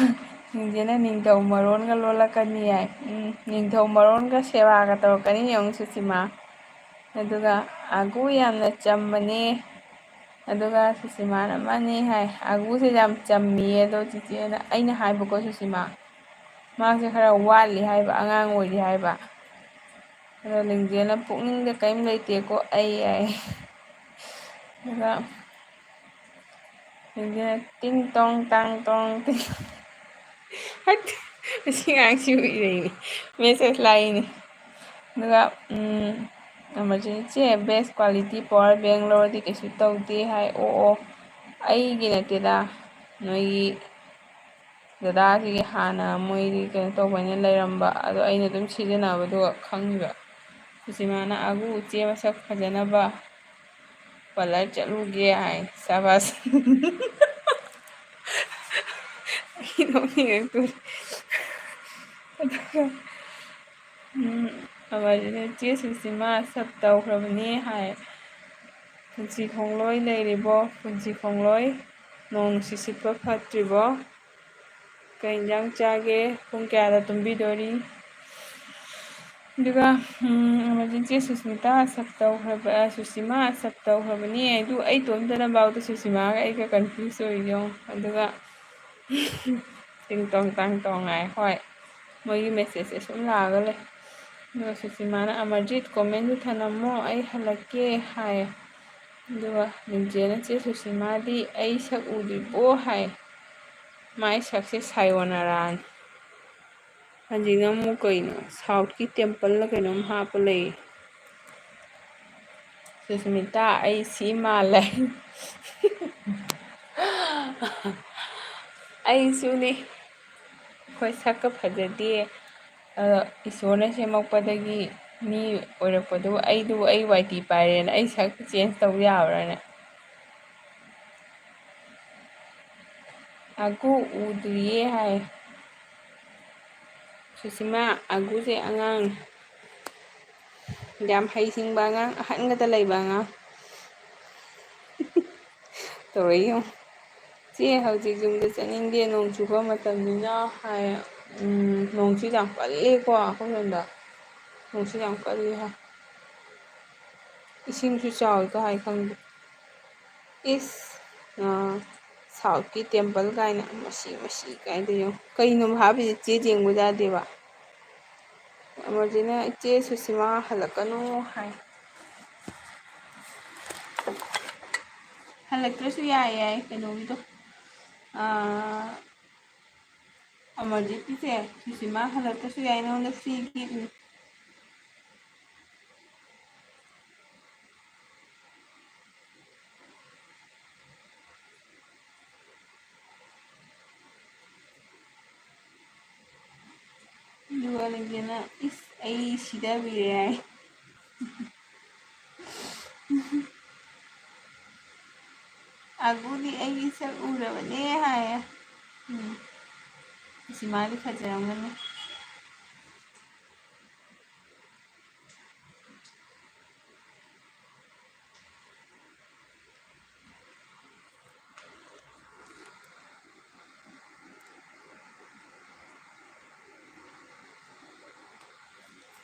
ꯂꯤꯡꯖꯦꯜꯅ, "ꯅꯤꯡꯊꯧ ꯃꯔꯣꯟꯒ ꯂꯣꯜꯂꯛꯀꯅꯤ" ꯍꯥꯏ꯫ ꯎꯝ, ꯅꯤꯡꯊꯧ ꯃꯔꯣꯟꯒ ꯁꯦꯕꯥꯒ ꯇꯧꯔꯛꯀꯅꯤ ꯌꯦꯡꯉꯨ ꯁꯨꯁꯤꯃꯥ꯫ ꯑꯗꯨꯒ ꯑꯒꯨ ꯌꯥꯝꯅ ꯆꯝꯕꯅꯦ꯫ ꯑꯗꯨꯒ ꯁꯨꯁꯤꯃꯥꯅ, "ꯃꯥꯅꯦ" ꯍꯥꯏ꯫ ꯑꯒꯨꯁꯦ ꯌꯥꯝ ꯆꯝꯃꯤꯌꯦ꯫ ꯑꯗꯣ ꯆꯤꯆꯦꯅ, ꯑꯩꯅ ꯍꯥꯏꯕꯀꯣ ꯁꯨꯁꯤꯃꯥ, ꯃꯥꯁꯦ ꯈꯔ ꯋꯥꯠꯂꯤ ꯍꯥꯏꯕ, ꯑꯉꯥꯡ ꯑꯣꯏꯔꯤ ꯍꯥꯏꯕ꯫ ꯑꯗꯣ ꯂꯤꯡꯖꯦꯜꯅ "ꯄꯨꯛꯅꯤꯡꯗ ꯀꯔꯤꯝ ꯂꯩꯇꯦꯀꯣ ꯑꯩ" ꯍꯥꯏ꯫ ꯑꯗꯨꯒ ꯂꯤꯡꯖꯦꯜꯅ "ꯇꯤꯡ ꯇꯣꯡ ꯇꯥꯡ ꯇꯣꯡ ꯇꯤꯡ"꯫ ꯍꯠ! ꯑꯁꯤ ꯑꯉꯥꯡꯁꯤꯕꯨ ꯏꯔꯛꯏꯅꯦ, ꯃꯦꯁꯦꯖ ꯂꯥꯛꯏꯅꯦ꯫ ꯑꯗꯨꯒ, ꯎꯝ, ꯑꯃꯔꯖꯤꯠ, "ꯏꯆꯦ, best quality power bank ꯂꯧꯔꯗꯤ ꯀꯩꯁꯨ ꯇꯧꯗꯦ" ꯍꯥꯏ꯫ ꯑꯣ, ꯑꯣ, ꯑꯩꯒꯤ ꯅꯠꯇꯦꯗ, ꯅꯣꯏꯒꯤ ꯗꯗꯥꯁꯤꯒꯤ ꯍꯥꯟꯅ ꯃꯣꯏꯗꯤ ꯀꯩꯅꯣ ꯇꯧꯕꯅꯤꯅ ꯂꯩꯔꯝꯕ, ꯑꯗꯣ ꯑꯩꯅ ꯑꯗꯨꯝ ꯁꯤꯖꯤꯟꯅꯕꯗꯨꯒ ꯈꯪꯈꯤꯕ꯫ ꯁꯨꯁꯤꯃꯥꯅ "ꯑꯒꯨ ꯎꯆꯦ ꯃꯁꯛ ꯐꯖꯅꯕ ꯄꯥꯔꯂꯔ ꯆꯠꯂꯨꯒꯦ" ꯍꯥꯏ꯫ ꯁꯕꯥꯁ꯫ ꯑꯩ ꯅꯣꯛꯅꯤꯡꯉꯛꯇꯣꯔꯦ꯫ ꯑꯗꯨꯒ, ꯎꯝ, ꯑꯃꯁꯤꯅ "ꯆꯦ ꯁꯨꯁꯤꯃꯥ ꯁꯛ ꯇꯧꯈ꯭ꯔꯕꯅꯦ" ꯍꯥꯏ꯫ "ꯄꯨꯟꯁꯤ ꯈꯣꯡꯂꯣꯏ ꯂꯩꯔꯤꯕꯣ? ꯄꯨꯟꯁꯤ ꯈꯣꯡꯂꯣꯏ, ꯅꯣꯡ ꯅꯨꯡꯁꯤꯠ ꯁꯤꯠꯄ ꯐꯠꯇ꯭ꯔꯤꯕꯣ? ꯀꯩ ꯏꯟꯖꯥꯡ ꯆꯥꯒꯦ? ꯄꯨꯡ ꯀꯌꯥꯗ ꯇꯨꯝꯕꯤꯗꯣꯔꯤ?" ꯑꯗꯨꯒ, ꯎꯝ, ꯑꯃꯁꯤꯅ "ꯆꯦ ꯁꯨꯁꯃꯤꯇꯥ ꯁꯛ ꯇꯧꯈ꯭ꯔꯕ-, ꯑ, ꯁꯨꯁꯤꯃꯥ ꯁꯛ ꯇꯧꯈ꯭ꯔꯕꯅꯦ" ꯍꯥꯏ꯫ ꯑꯗꯨ ꯑꯩ ꯏꯇꯣꯝꯇꯅꯐꯥꯎꯗ ꯁꯨꯁꯤꯃꯥꯒ ꯑꯩꯒ confuse ꯑꯣꯏꯔꯤ ꯌꯦꯡꯉꯣ꯫ ꯑꯗꯨꯒ ꯇꯤꯡ ꯇꯣꯡ ꯇꯥꯡ ꯇꯣꯡ ꯍꯥꯏ꯫ ꯍꯣꯏ, ꯃꯣꯏꯒꯤ ꯃꯦꯁꯦꯖꯁꯦ ꯁꯨꯝ ꯂꯥꯛꯑꯒ ꯂꯩ꯫ ꯑꯗꯨꯒ ꯁꯨꯁꯤꯃꯥꯅ "ꯑꯃꯔꯖꯤꯠ ꯀꯣꯃꯦꯟꯗꯨ ꯊꯅꯝꯃꯣ, ꯑꯩ ꯍꯜꯂꯛꯀꯦ" ꯍꯥꯏ꯫ ꯑꯗꯨꯒ ꯂꯤꯟꯖꯦꯅ "ꯆꯦ ꯁꯨꯁꯤꯃꯥꯗꯤ ꯑꯩ ꯁꯛ ꯎꯗ꯭ꯔꯤꯕꯣ" ꯍꯥꯏ꯫ ꯃꯥꯏ ꯁꯛꯁꯦ ꯁꯥꯌꯣꯅꯥꯔꯥꯅꯤ꯫ ꯍꯧꯖꯤꯛꯅ ꯑꯃꯨꯛ ꯀꯩꯅꯣ, ꯁꯥꯎꯠꯀꯤ ꯇꯦꯝꯄꯜꯅ ꯀꯩꯅꯣꯝ ꯍꯥꯞꯄ ꯂꯩ꯫ ꯁꯨꯁꯃꯤꯇꯥ, ꯑꯩ ꯁꯤ ꯃꯥꯜꯂꯦ꯫ ꯑꯩꯁꯨꯅꯤ꯫ ꯑꯩꯈꯣꯏ ꯁꯛꯀ ꯐꯖꯗꯦ꯫ ꯑꯗꯣ ꯏꯁꯣꯔꯅ ꯁꯦꯝꯃꯛꯄꯗꯒꯤ ꯃꯤ ꯑꯣꯏꯔꯛꯄꯗꯨꯕꯨ ꯑꯩꯗꯨꯕꯨ ꯑꯩ ꯋꯥꯏꯇꯤ ꯄꯥꯏꯔꯦꯅ ꯑꯩ ꯁꯛ ꯆꯦꯟꯖ ꯇꯧ ꯌꯥꯕ꯭ꯔꯥꯅꯦ? ꯑꯒꯨ ꯎꯗ꯭ꯔꯤꯌꯦ ꯍꯥꯏ꯫ ꯁꯨꯁꯤꯃꯥ, ꯑꯒꯨꯁꯦ ꯑꯉꯥꯡ ꯌꯥꯝ ꯍꯩꯁꯤꯡꯕ ꯑꯉꯥꯡ, ꯑꯍꯟꯒꯗ ꯂꯩꯕ ꯑꯉꯥꯡ꯫ ꯇꯧꯔꯛꯏ ꯌꯦꯡꯉꯨ꯫ "ꯆꯦ, ꯍꯧꯖꯤꯛ ꯌꯨꯝꯗ ꯆꯠꯅꯤꯡꯗꯦ, ꯅꯣꯡ ꯆꯨꯕ ꯃꯇꯝꯅꯤꯅ" ꯍꯥꯏ꯫ ꯎꯝ, ꯅꯣꯡꯁꯤ ꯌꯥꯝ ꯀꯜꯂꯤꯀꯣ ꯑꯩꯈꯣꯏ ꯁꯣꯝꯗ꯫ ꯅꯣꯡꯁꯤ ꯌꯥꯝ ꯀꯜꯂꯤ ꯍꯥꯏ꯫ ꯏꯁꯤꯡꯁꯨ ꯆꯥꯎꯋꯤꯀꯣ ꯍꯥꯏ ꯈꯪꯗꯦ꯫ ꯏꯁ, ꯑꯥ, ꯁꯥꯎꯠꯀꯤ ꯇꯦꯝꯄꯜ ꯀꯥꯏꯅ, ꯃꯁꯤ, ꯃꯁꯤ ꯀꯥꯏꯗ ꯌꯦꯡꯉꯨ꯫ ꯀꯩꯅꯣ ꯍꯥꯏꯕꯁꯤ ꯆꯦ ꯌꯦꯡꯕ ꯌꯥꯗꯦꯕ꯫ ꯑꯃꯔꯖꯤꯠꯅ, "ꯏꯆꯦ ꯁꯨꯁꯤꯃꯥ ꯍꯜꯂꯛꯀꯅꯨ" ꯍꯥꯏ꯫ ꯍꯜꯂꯛꯇ꯭ꯔꯁꯨ ꯌꯥꯏ, ꯌꯥꯏ, ꯀꯩꯅꯣꯒꯤꯗꯣ꯫ ꯑꯥ, ꯑꯃꯔꯖꯤꯠꯀꯤꯁꯦ, ꯁꯨꯁꯤꯃꯥ ꯍꯜꯂꯛꯇ꯭ꯔꯁꯨ ꯌꯥꯏ, ꯅꯉꯣꯟꯗ free gift ꯅꯤ꯫ ꯑꯗꯨꯒ ꯂꯩꯗꯅ, "ꯏꯁ, ꯑꯩ ꯁꯤꯗꯕꯤꯔꯦ" ꯍꯥꯏ꯫ "ꯑꯒꯨꯗꯤ ꯑꯩꯒꯤ ꯁꯛ ꯎꯔꯕꯅꯦ" ꯍꯥꯏꯌꯦ꯫ ꯎꯝ꯫ ꯁꯨꯁꯤꯃꯥꯗꯤ ꯐꯖꯔꯝꯒꯅꯤ꯫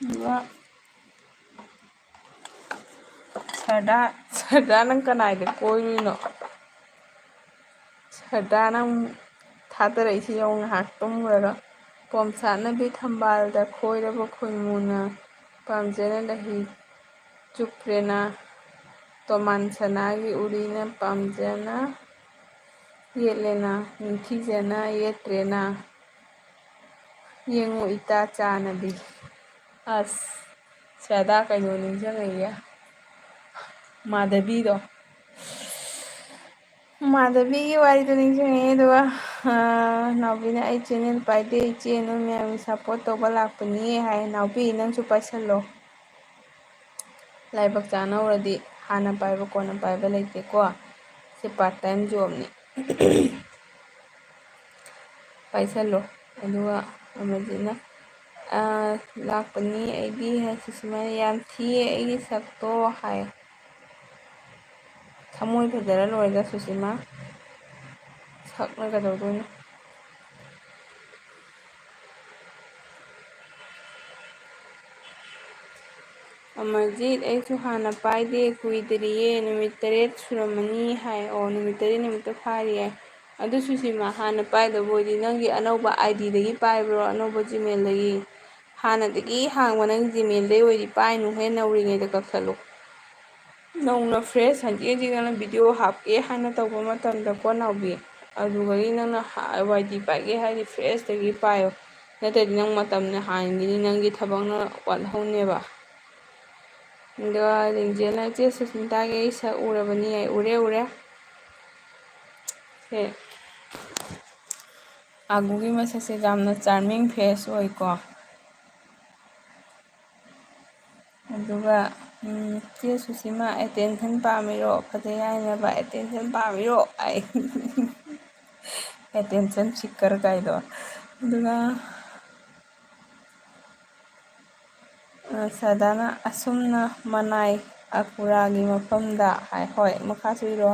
ꯑꯗꯨꯒ ꯁꯔꯗꯥ, ꯁꯔꯗꯥ, ꯅꯪ ꯀꯅꯥꯏꯗ ꯀꯣꯏꯔꯨꯏꯅꯣ? ꯁꯔꯗꯥ, ꯅꯪ ꯊꯥꯗꯔꯛꯏꯁꯤ ꯌꯦꯡꯉꯨ, ꯉꯥꯏꯍꯥꯛ ꯇꯨꯝꯃꯨꯔꯒ꯫ ꯄꯣꯝꯁꯥꯠꯅꯕꯤ ꯊꯝꯕꯥꯜꯗ ꯈꯣꯏꯔꯕ ꯈꯣꯏꯃꯨꯅ ꯄꯥꯝꯖꯅ ꯂꯩꯍꯤ ꯆꯨꯞꯈ꯭ꯔꯦꯅ꯫ ꯇꯣꯃꯥꯟ ꯁꯅꯥꯒꯤ ꯎꯔꯤꯅ ꯄꯥꯝꯖꯅ ꯌꯦꯠꯂꯦꯅ, ꯅꯤꯡꯊꯤꯖꯅ ꯌꯦꯠꯇ꯭ꯔꯦꯅ꯫ ꯌꯦꯡꯉꯨ ꯏꯇꯥ ꯆꯥꯅꯕꯤ꯫ ꯑꯁ, ꯁꯔꯗꯥ, ꯀꯩꯅꯣ ꯅꯤꯡꯁꯤꯡꯉꯛꯏꯌꯦ꯫ ꯃꯥꯙꯕꯤꯗꯣ꯫ ꯃꯥꯙꯕꯤꯒꯤ ꯋꯥꯔꯤꯗꯣ ꯅꯤꯡꯁꯤꯡꯉꯛꯑꯦ꯫ ꯑꯗꯨꯒ, ꯑꯥ, ꯅꯥꯎꯕꯤꯅ, "ꯑꯩ channel ꯄꯥꯏꯗꯦ ꯏꯆꯦ, ꯅꯣꯏ ꯃꯌꯥꯝꯒꯤ support ꯇꯧꯕ ꯂꯥꯛꯄꯅꯤ" ꯍꯥꯏ꯫ ꯅꯥꯎꯕꯤ, ꯅꯪꯁꯨ ꯄꯥꯏꯁꯜꯂꯣ꯫ ꯂꯥꯏꯕꯛ ꯆꯥꯅꯍꯧꯔꯗꯤ ꯍꯥꯟꯅ ꯄꯥꯏꯕ ꯀꯣꯟꯅ ꯄꯥꯏꯕ ꯂꯩꯇꯦꯀꯣ꯫ ꯁꯤ part time job ꯅꯤ꯫ ꯄꯥꯏꯁꯜꯂꯣ꯫ ꯑꯗꯨꯒ ꯑꯃꯔꯖꯤꯠꯅ, "ꯑꯥ, ꯂꯥꯛꯄꯅꯤ ꯑꯩꯗꯤ" ꯍꯥꯏ꯫ ꯁꯨꯁꯤꯃꯥꯅ, "ꯌꯥꯝ ꯊꯤꯌꯦ ꯑꯩꯒꯤ ꯁꯛꯇꯣ" ꯍꯥꯏ꯫ ꯊꯃꯣꯏ ꯐꯖꯔ ꯂꯣꯏꯔꯦꯗ ꯁꯨꯁꯤꯃꯥ꯫ ꯁꯛꯅ ꯀꯩꯗꯧꯗꯣꯏꯅꯣ? ꯑꯃꯔꯖꯤꯠ, "ꯑꯩꯁꯨ ꯍꯥꯟꯅ ꯄꯥꯏꯗꯦ, ꯀꯨꯏꯗ꯭ꯔꯤꯌꯦ, ꯅꯨꯃꯤꯠ ꯇꯔꯦꯠ ꯁꯨꯔꯝꯃꯅꯤ" ꯍꯥꯏ꯫ ꯑꯣ, ꯅꯨꯃꯤꯠ ꯇꯔꯦꯠ ꯅꯨꯃꯤꯠꯇ ꯐꯥꯔꯤꯌꯦ꯫ ꯑꯗꯨꯁꯨ ꯁꯤꯃ ꯍꯥꯟꯅ ꯄꯥꯏꯗꯕ ꯑꯣꯏꯗꯤ ꯅꯪꯒꯤ ꯑꯅꯧꯕ ꯑꯥꯏ ꯗꯤꯗꯒꯤ ꯄꯥꯏꯕ꯭ꯔꯣ, ꯑꯅꯧꯕ ꯖꯤꯃꯦꯜꯗꯒꯤ? ꯍꯥꯟꯅꯗꯒꯤ ꯍꯥꯡꯕ ꯅꯪꯒꯤ ꯖꯤꯃꯦꯜꯗꯩ ꯑꯣꯏꯗꯤ ꯄꯥꯏꯅꯨꯍꯦ, ꯅꯧꯔꯤꯉꯩꯗ ꯀꯛꯊꯠꯂꯨ꯫ ꯅꯧꯅ ꯐ꯭ꯔꯦꯁ ꯍꯧꯖꯤꯛ ꯍꯧꯖꯤꯛ ꯅꯪꯅ ꯚꯤꯗꯤꯑꯣ ꯍꯥꯞꯀꯦ ꯍꯥꯏꯅ ꯇꯧꯕ ꯃꯇꯝꯗꯀꯣ ꯅꯥꯎꯕꯤ, ꯑꯗꯨꯒꯗꯤ ꯅꯪꯅ ꯋꯥꯏ ꯗꯤ ꯄꯥꯏꯒꯦ ꯍꯥꯏꯔꯗꯤ ꯐ꯭ꯔꯦꯁꯇꯒꯤ ꯄꯥꯏꯌꯣ, ꯅꯠꯇ꯭ꯔꯗꯤ ꯅꯪ ꯃꯇꯝꯅ ꯍꯥꯟꯈꯤꯅꯤ, ꯅꯪꯒꯤ ꯊꯕꯛꯅ ꯋꯥꯠꯍꯧꯅꯦꯕ꯫ ꯑꯗꯨꯒ ꯂꯤꯡꯖꯦꯜꯅ ꯏꯆꯦ ꯁꯨꯁꯃꯤꯇꯥꯒꯤ ꯑꯩ ꯁꯛ ꯎꯔꯕꯅꯤ ꯍꯥꯏ꯫ ꯎꯔꯦ, ꯎꯔꯦ꯫ ꯁꯦ, ꯑꯥꯒꯨꯒꯤ ꯃꯁꯛꯁꯦ ꯌꯥꯝꯅ ꯆꯥꯔꯃꯤꯡ ꯐꯦꯁ ꯑꯣꯏꯀꯣ꯫ ꯑꯗꯨꯒ, ꯎꯝ, ꯆꯦ ꯁꯨꯁꯤꯃ ꯑꯦꯇꯦꯟꯁꯟ ꯄꯥꯝꯃꯤꯔꯣ? ꯐꯖꯩ ꯍꯥꯏꯅꯕ ꯑꯦꯇꯦꯟꯁꯟ ꯄꯥꯝꯃꯤꯔꯣ? ꯑꯩ ꯑꯦꯇꯦꯟꯁꯟ ꯁꯤꯛꯀꯔ ꯀꯥꯏꯗꯣ꯫ ꯑꯗꯨꯒ, ꯑ, ꯁꯗꯥꯅ ꯑꯁꯨꯝꯅ ꯃꯅꯥꯏ ꯑꯀꯨꯔꯥꯒꯤ ꯃꯐꯝꯗ ꯍꯥꯏ꯫ ꯍꯣꯏ, ꯃꯈꯥꯁꯨ ꯏꯔꯣ꯫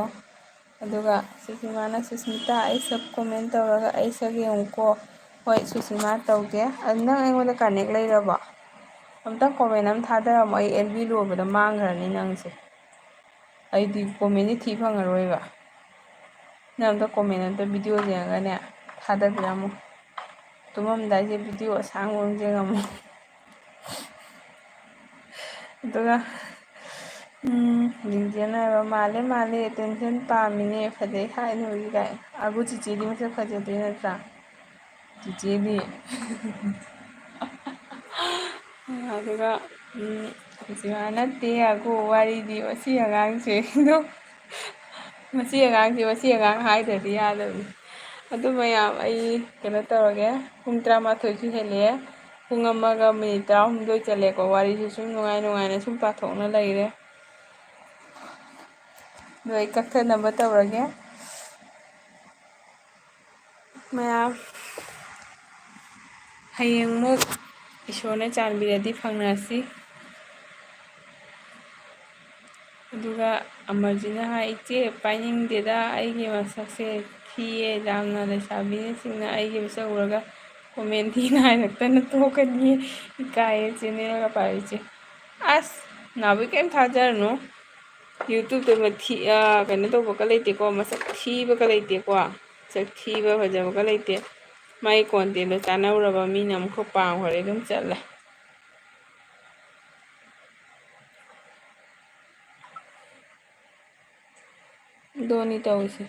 ꯑꯗꯨꯒ ꯁꯨꯁꯤꯃꯥꯅ, "ꯁꯨꯁꯃꯤꯇꯥ, ꯑꯩ ꯁꯛ ꯀꯣꯃꯦꯟ ꯇꯧꯔꯒ ꯑꯩ ꯁꯛ ꯌꯦꯡꯉꯨꯀꯣ"꯫ ꯍꯣꯏ, ꯁꯨꯁꯤꯃꯥ, ꯇꯧꯒꯦ꯫ ꯑꯗꯨ ꯅꯪ ꯑꯩꯉꯣꯟꯗ ꯀꯅꯦꯛ ꯂꯩꯔꯕꯣ? ꯑꯝꯇ ꯀꯣꯃꯦꯟ ꯑꯃ ꯊꯥꯗꯔꯝꯃꯣ, ꯑꯩ ꯑꯦꯜ ꯕꯤ ꯂꯣꯏꯕꯗ ꯃꯥꯡꯈ꯭ꯔꯅꯤ ꯅꯪꯁꯦ꯫ ꯑꯩꯗꯤ ꯀꯣꯃꯦꯟꯗꯤ ꯊꯤ ꯐꯪꯉꯔꯣꯏꯕ꯫ ꯅꯪ ꯑꯝꯇ ꯀꯣꯃꯦꯟ ꯑꯝꯇ ꯚꯤꯗꯤꯑꯣ ꯌꯦꯡꯉꯒꯅꯦ ꯊꯥꯗꯕꯤꯔꯝꯃꯣ꯫ ꯇꯨꯝꯃꯝꯗꯥꯏꯁꯦ ꯚꯤꯗꯤꯑꯣ ꯑꯁꯥꯡꯕ ꯑꯃ ꯌꯦꯡꯉꯝꯃꯣ꯫ ꯑꯗꯨꯒ, ꯎꯝ, ꯂꯤꯡꯖꯦꯜꯅ ꯍꯥꯏꯕ, "ꯃꯥꯜꯂꯦ, ꯃꯥꯜꯂꯦ, ꯑꯦꯇꯦꯟꯁꯟ ꯄꯥꯝꯃꯤꯅꯦ, ꯐꯖꯩ ꯍꯥꯏꯅꯕꯒꯤ" ꯀꯥꯏ꯫ ꯑꯥꯒꯨ ꯆꯤꯆꯦꯗꯤ ꯃꯁꯛ ꯐꯖꯗꯦ ꯅꯠꯇ꯭ꯔꯥ? ꯆꯤꯆꯦꯗꯤ꯫ ꯑꯗꯨꯒ, ꯎꯝ, ꯆꯤꯆꯦ ꯅꯠꯇꯦ, ꯑꯥꯒꯨ ꯋꯥꯔꯤꯗꯤ ꯃꯁꯤ ꯑꯉꯥꯡꯁꯦ꯫ ꯑꯗꯣ ꯃꯁꯤ ꯑꯉꯥꯡꯁꯦ, ꯃꯁꯤ ꯑꯉꯥꯡ ꯍꯥꯏꯗ꯭ꯔꯗꯤ ꯌꯥꯗꯕꯅꯤ꯫ ꯑꯗꯨ ꯃꯌꯥꯝ, ꯑꯩ ꯀꯩꯅꯣ ꯇꯧꯔꯒꯦ, ꯄꯨꯡ ꯇꯔꯥꯃꯥꯊꯣꯏꯁꯨ ꯍꯦꯜꯂꯛꯑꯦ꯫ ꯄꯨꯡ ꯑꯃꯒ ꯃꯤꯅꯤꯠ ꯇꯔꯥꯍꯨꯝꯗꯣꯏ ꯆꯠꯂꯦꯀꯣ꯫ ꯋꯥꯔꯤꯁꯦ ꯁꯨꯝ ꯅꯨꯡꯉꯥꯏ ꯅꯨꯡꯉꯥꯏꯅ ꯁꯨꯝ ꯄꯥꯊꯣꯛꯅ ꯂꯩꯔꯦ꯫ ꯑꯗꯣ ꯑꯩ ꯀꯛꯊꯠꯅꯕ ꯇꯧꯔꯒꯦ꯫ ꯃꯌꯥꯝ, ꯍꯌꯦꯡꯃꯨꯛ ꯏꯁꯣꯔꯅ ꯆꯥꯟꯕꯤꯔꯗꯤ ꯐꯪꯅꯁꯤ꯫ ꯑꯗꯨꯒ ꯑꯃꯔꯖꯤꯠꯅ ꯍꯥꯏ, "ꯏꯆꯦ, ꯄꯥꯏꯅꯤꯡꯗꯦꯗ, ꯑꯩꯒꯤ ꯃꯁꯛꯁꯦ ꯊꯤꯌꯦ, ꯌꯥꯝꯅ ꯂꯩꯁꯥꯕꯤꯁꯤꯡꯅ ꯑꯩꯒꯤ ꯃꯁꯛ ꯎꯔꯒ ꯀꯣꯃꯦꯟ ꯊꯤꯅ ꯍꯥꯏꯔꯛꯇꯅ ꯇꯣꯛꯀꯅꯤꯌꯦ, ꯏꯀꯥꯏꯌꯦ ꯆꯦꯅꯦꯜꯒ ꯄꯥꯏꯕ ꯏꯆꯦ"꯫ ꯑꯁ, ꯅꯥꯎꯕꯤ, ꯀꯩꯝ ꯊꯥꯖꯔꯨꯅꯨ꯫ ꯌꯨꯇ꯭ꯌꯨꯕꯇ ꯃꯊꯤ-, ꯑ, ꯀꯩꯅꯣ ꯇꯧꯕꯒ ꯂꯩꯇꯦꯀꯣ, ꯃꯁꯛ ꯊꯤꯕꯒ ꯂꯩꯇꯦꯀꯣ꯫ ꯁꯛ ꯊꯤꯕ ꯐꯖꯕꯒ ꯂꯩꯇꯦ꯫ ꯃꯥꯏ content ꯗꯣ ꯆꯥꯟꯅꯧꯔꯕ ꯃꯤꯅ ꯑꯃꯨꯛꯀ ꯄꯥꯝꯈ꯭ꯔꯦ, ꯑꯗꯨꯝ ꯆꯠꯂꯦ꯫ ꯑꯗꯨꯅꯤ ꯇꯧꯔꯤꯁꯦ꯫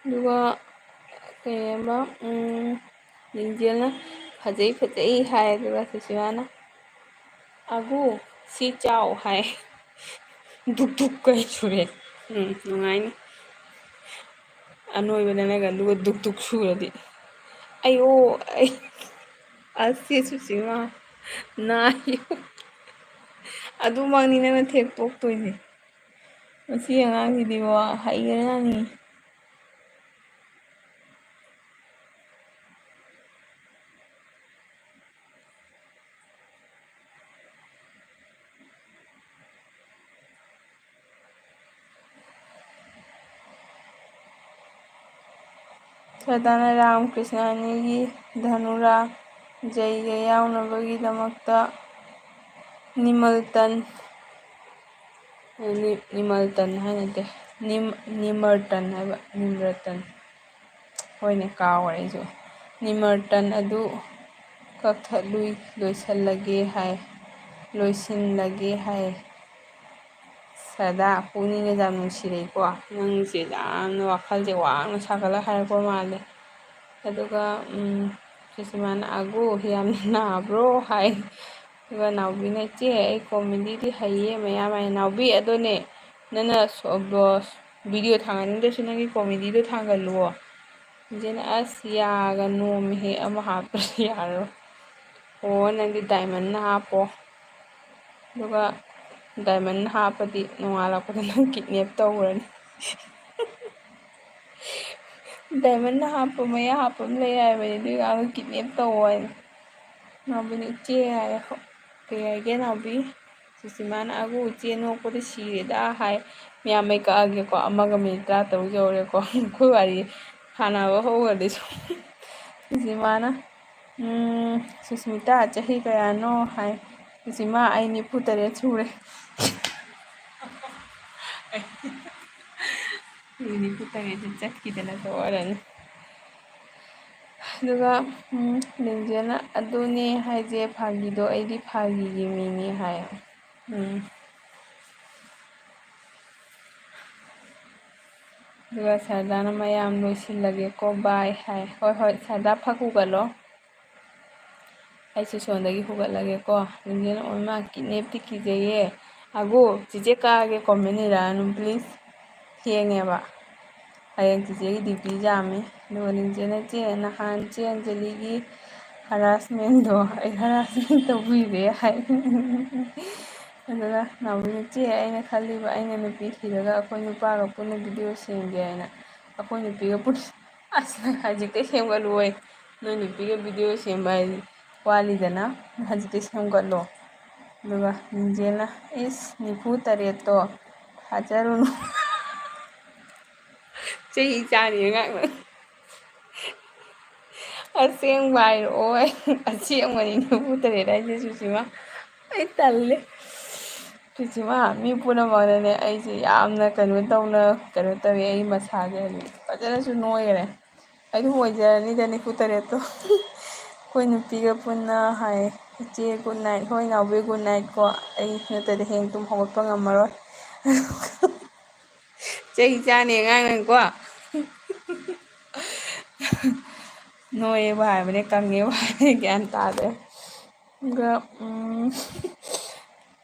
ꯑꯗꯨꯒ ꯀꯩ ꯍꯥꯏꯕ, ꯎꯝ, ꯂꯤꯡꯖꯦꯜꯅ "ꯐꯖꯩ, ꯐꯖꯩ" ꯍꯥꯏ, ꯑꯗꯨꯒ ꯁꯨꯁꯤꯃꯥꯅ "ꯑꯒꯨ, ꯁꯤ ꯆꯥꯎ" ꯍꯥꯏ꯫ ꯗꯨꯛ ꯗꯨꯛ ꯀꯩ ꯁꯨꯔꯦ꯫ ꯎꯝ, ꯅꯨꯡꯉꯥꯏꯅꯤ꯫ ꯑꯅꯣꯏꯕꯗꯅꯒ ꯑꯗꯨꯒ ꯗꯨꯛ ꯗꯨꯛ ꯁꯨꯔꯗꯤ꯫ ꯑꯩ ꯑꯣ, ꯑꯩ, ꯑꯁ, ꯁꯤ ꯁꯨꯁꯤꯃꯥ ꯅꯥꯏ꯫ ꯑꯗꯨꯃꯛꯅꯤ ꯅꯪꯅ ꯊꯦꯛ ꯇꯣꯛꯇꯣꯏꯁꯦ꯫ ꯃꯁꯤ ꯑꯉꯥꯡꯁꯤꯗꯤꯕꯣ ꯍꯩꯈ꯭ꯔꯖꯥꯠꯅꯤ꯫ ꯁꯗꯥꯅ ꯔꯥꯝ ꯀ꯭ꯔꯤꯁꯅ ꯑꯅꯤꯒꯤ ꯙꯅꯨꯔꯥ ꯖꯩꯒ ꯌꯥꯎꯅꯕꯒꯤꯗꯃꯛꯇ ꯅꯤꯃꯜꯇꯟ, ꯅꯤ-, ꯅꯤꯃꯜꯇꯟ ꯍꯥꯏ ꯅꯠꯇꯦ, ꯅꯤꯝ-, ꯅꯤꯃꯔꯇꯟ ꯍꯥꯏꯕ, ꯅꯤꯝꯔꯇꯟ꯫ ꯍꯣꯏꯅꯦ, ꯀꯥꯎꯔꯦ ꯑꯩꯁꯨ꯫ ꯅꯤꯃꯔꯇꯟ ꯑꯗꯨ ꯀꯛꯊꯠꯂꯨꯏ, ꯂꯣꯏꯁꯤꯜꯂꯒꯦ ꯍꯥꯏ, ꯂꯣꯏꯁꯤꯜꯂꯒꯦ ꯍꯥꯏ꯫ ꯁꯗꯥ, ꯄꯨꯛꯅꯤꯡꯒ ꯌꯥꯝ ꯅꯨꯡꯁꯤꯔꯛꯏꯀꯣ꯫ ꯅꯪꯁꯦ ꯌꯥꯝꯅ ꯋꯥꯈꯜꯁꯦ ꯋꯥꯡꯅ ꯁꯥꯒꯠꯂ ꯍꯥꯏꯔꯛꯄ ꯃꯥꯜꯂꯦ꯫ ꯑꯗꯨꯒ, ꯎꯝ, ꯁꯨꯁꯤꯃꯥꯅ, "ꯑꯒꯨ, ꯌꯥꯝ ꯅꯥꯕ꯭ꯔꯣ?" ꯍꯥꯏ꯫ ꯑꯗꯨꯒ ꯅꯥꯎꯕꯤꯅ, "ꯏꯆꯦ, ꯑꯩ comedy ꯗꯤ ꯍꯩꯌꯦ ꯃꯌꯥꯝ" ꯍꯥꯏ꯫ ꯅꯥꯎꯕꯤ, ꯑꯗꯨꯅꯦ, ꯅꯪꯅ ꯁꯣ-, ꯕ꯭ꯂꯣꯁ-, video ꯊꯥꯡꯒꯠꯅꯤꯡꯗ꯭ꯔꯁꯨ ꯅꯪꯒꯤ comedy ꯗꯣ ꯊꯥꯡꯒꯠꯂꯨꯑꯣ꯫ ꯏꯆꯦꯅ, "ꯑꯁ, ꯌꯥꯒ ꯅꯣꯝꯃꯤꯍꯦ, ꯑꯃ ꯍꯥꯞꯇ꯭ꯔꯗꯤ ꯌꯥꯔꯔꯣꯏ"꯫ ꯑꯣ, ꯅꯪꯗꯤ diamond ꯅ ꯍꯥꯞꯄꯣ꯫ ꯑꯗꯨꯒ diamond ꯅ ꯍꯥꯞꯄꯗꯤ ꯅꯣꯡꯉꯥꯜꯂꯛꯄꯗ ꯅꯪ kidnap ꯇꯧꯈ꯭ꯔꯅꯤ꯫ Diamond ꯅ ꯍꯥꯞꯄ, ꯃꯌꯥ ꯍꯥꯞꯄ ꯑꯃ ꯂꯩ ꯍꯥꯏꯕꯅꯤ, ꯑꯗꯨꯏ ꯑꯉꯥꯡꯗꯣ kidnap ꯇꯧꯑꯣ ꯍꯥꯏꯅ꯫ ꯅꯥꯎꯕꯤꯅ, "ꯏꯆꯦ" ꯍꯥꯏꯔꯦ꯫ "ꯀꯩ ꯍꯥꯏꯒꯦ ꯅꯥꯎꯕꯤ?" ꯁꯨꯁꯤꯃꯥꯅ, "ꯑꯒꯨ, ꯏꯆꯦ ꯅꯣꯛꯄꯗ ꯁꯤꯔꯦꯗ" ꯍꯥꯏ꯫ ꯃꯌꯥꯝ ꯃꯩ ꯀꯛꯑꯒꯦꯀꯣ, ꯑꯃꯒ minute ꯇꯔꯥꯇꯔꯨꯛ ꯌꯧꯔꯦꯀꯣ꯫ ꯑꯩꯈꯣꯏ ꯋꯥꯔꯤ ꯁꯥꯟꯅꯕ ꯍꯧꯈ꯭ꯔꯗꯤ ꯁꯨꯝ꯫ ꯁꯨꯁꯤꯃꯥꯅ, "ꯎꯝ, ꯁꯨꯁꯃꯤꯇꯥ, ꯆꯍꯤ ꯀꯌꯥꯅꯣ?" ꯍꯥꯏ꯫ ꯁꯤꯃ ꯑꯩ ꯅꯤꯐꯨ ꯇꯔꯦꯠ ꯁꯨꯔꯦ꯫ ꯑꯩ ꯅꯤꯐꯨ ꯇꯔꯦꯠꯁꯦ ꯆꯠꯈꯤꯗꯅ ꯇꯣꯛꯑꯔꯅꯤ꯫ ꯑꯗꯨꯒ, ꯎꯝ, ꯂꯤꯟꯖꯦꯜꯅ "ꯑꯗꯨꯅꯦ ꯍꯥꯏꯁꯦ ꯐꯥꯒꯤꯗꯣ, ꯑꯩꯗꯤ ꯐꯥꯒꯤꯒꯤ ꯃꯤꯅꯤ" ꯍꯥꯏ꯫ ꯎꯝ꯫ ꯑꯗꯨꯒ ꯁꯔꯗꯥꯅ "ꯃꯌꯥꯝ ꯂꯣꯏꯁꯤꯜꯂꯒꯦꯀꯣ, bye" ꯍꯥꯏ꯫ ꯍꯣꯏ, ꯍꯣꯏ, ꯁꯔꯗꯥ ꯐꯠ ꯍꯧꯒꯠꯂꯣ꯫ ꯑꯩꯁꯨ ꯁꯣꯝꯗꯒꯤ ꯍꯧꯒꯠꯂꯒꯦꯀꯣ꯫ ꯂꯤꯟꯖꯦꯜꯅ "ꯑꯣꯏꯃꯥ, ꯀꯤꯗꯅꯦꯞꯇꯤ ꯀꯤꯖꯩꯌꯦ꯫ ꯑꯒꯣ, ꯆꯤꯆꯦ ꯀꯛꯑꯒꯦ, comment ꯏꯔꯛꯑꯅꯨ, please꯫ ꯊꯦꯡꯉꯦꯕ꯫ ꯍꯌꯦꯡ ꯆꯤꯆꯦꯒꯤ duty ꯌꯥꯝꯃꯤ꯫ ꯑꯗꯨꯒ ꯂꯤꯟꯖꯦꯜꯅ "ꯆꯦ, ꯅꯍꯥꯟ ꯆꯦ ꯑꯟꯖꯂꯤꯒꯤ harassmentꯗꯣ ꯑꯩ harassment ꯇꯧꯕꯤꯔꯦ" ꯍꯥꯏ꯫ ꯑꯗꯨꯒ ꯅꯥꯎꯕꯤꯅ "ꯆꯦ, ꯑꯩꯅ ꯈꯜꯂꯤꯕ ꯑꯩꯅ ꯅꯨꯄꯤ ꯊꯤꯔꯒ ꯑꯩꯈꯣꯏ ꯅꯨꯄꯥꯒ ꯄꯨꯟꯅ video ꯁꯦꯝꯒꯦ ꯍꯥꯏꯅ꯫ ꯑꯩꯈꯣꯏ ꯅꯨꯄꯤꯒ ꯄꯨꯟꯅ" ꯑꯁ, ꯍꯧꯖꯤꯛꯇꯩ ꯁꯦꯝꯒꯠꯂꯨꯍꯦ꯫ ꯅꯣꯏ ꯅꯨꯄꯤꯒ video ꯁꯦꯝꯕ ꯍꯥꯏꯗꯤ ꯋꯥꯠꯂꯤꯗꯅ, ꯍꯧꯖꯤꯛꯇꯩ ꯁꯦꯝꯒꯠꯂꯣ꯫ ꯑꯗꯨꯒ ꯂꯤꯟꯖꯦꯜꯅ "ꯏꯁ, ꯅꯤꯐꯨ ꯇꯔꯦꯠꯇꯣ ꯊꯥꯖꯔꯨꯅꯨ꯫ ꯆꯩ ꯆꯥꯅꯤ ꯑꯉꯥꯡꯅ꯫ ꯑꯁꯦꯡꯕ ꯍꯥꯏꯔꯛꯑꯣ꯫ ꯑꯁꯦꯡꯕꯅꯤ, ꯅꯤꯐꯨ ꯇꯔꯦꯠ ꯍꯥꯏꯁꯦ ꯁꯨꯁꯤꯃ꯫ ꯑꯩ ꯇꯜꯂꯦ꯫ ꯁꯨꯁꯤꯃ, ꯃꯤ ꯄꯨꯝꯅꯃꯛꯅꯅꯦ ꯑꯩꯁꯦ ꯌꯥꯝꯅ ꯀꯩꯅꯣ ꯇꯧꯅ, ꯀꯩꯅꯣ ꯇꯧꯋꯦ꯫ ꯑꯩ ꯃꯁꯥꯁꯦ ꯍꯧꯖꯤꯛ ꯐꯖꯅꯁꯨ ꯅꯣꯏꯈꯔꯦ꯫ ꯑꯗꯨꯝ ꯑꯣꯏꯖꯔꯅꯤꯗ ꯅꯤꯐꯨ ꯇꯔꯦꯠꯇꯣ꯫ ꯑꯩꯈꯣꯏ ꯅꯨꯄꯤꯒ ꯄꯨꯟꯅ ꯍꯥꯏ, "ꯏꯆꯦ good night, ꯍꯣꯏ ꯅꯥꯎꯕꯤ good night ꯀꯣ, ꯑꯩ ꯅꯠꯇ꯭ꯔꯗꯤ ꯍꯌꯦꯡ ꯇꯨꯝ ꯍꯧꯒꯠꯄ ꯉꯝꯃꯔꯣꯏ"꯫ ꯆꯩ ꯆꯥꯅꯤ ꯑꯉꯥꯡ ꯅꯪꯀꯣ꯫ ꯅꯣꯏꯌꯦꯕꯨ ꯍꯥꯏꯕꯅꯦ, ꯀꯪꯉꯦꯕꯨ ꯍꯥꯏꯕꯅꯦ, ꯒ꯭ꯌꯥꯟ ꯇꯥꯗꯦ꯫ ꯑꯗꯨꯒ, ꯎꯝ,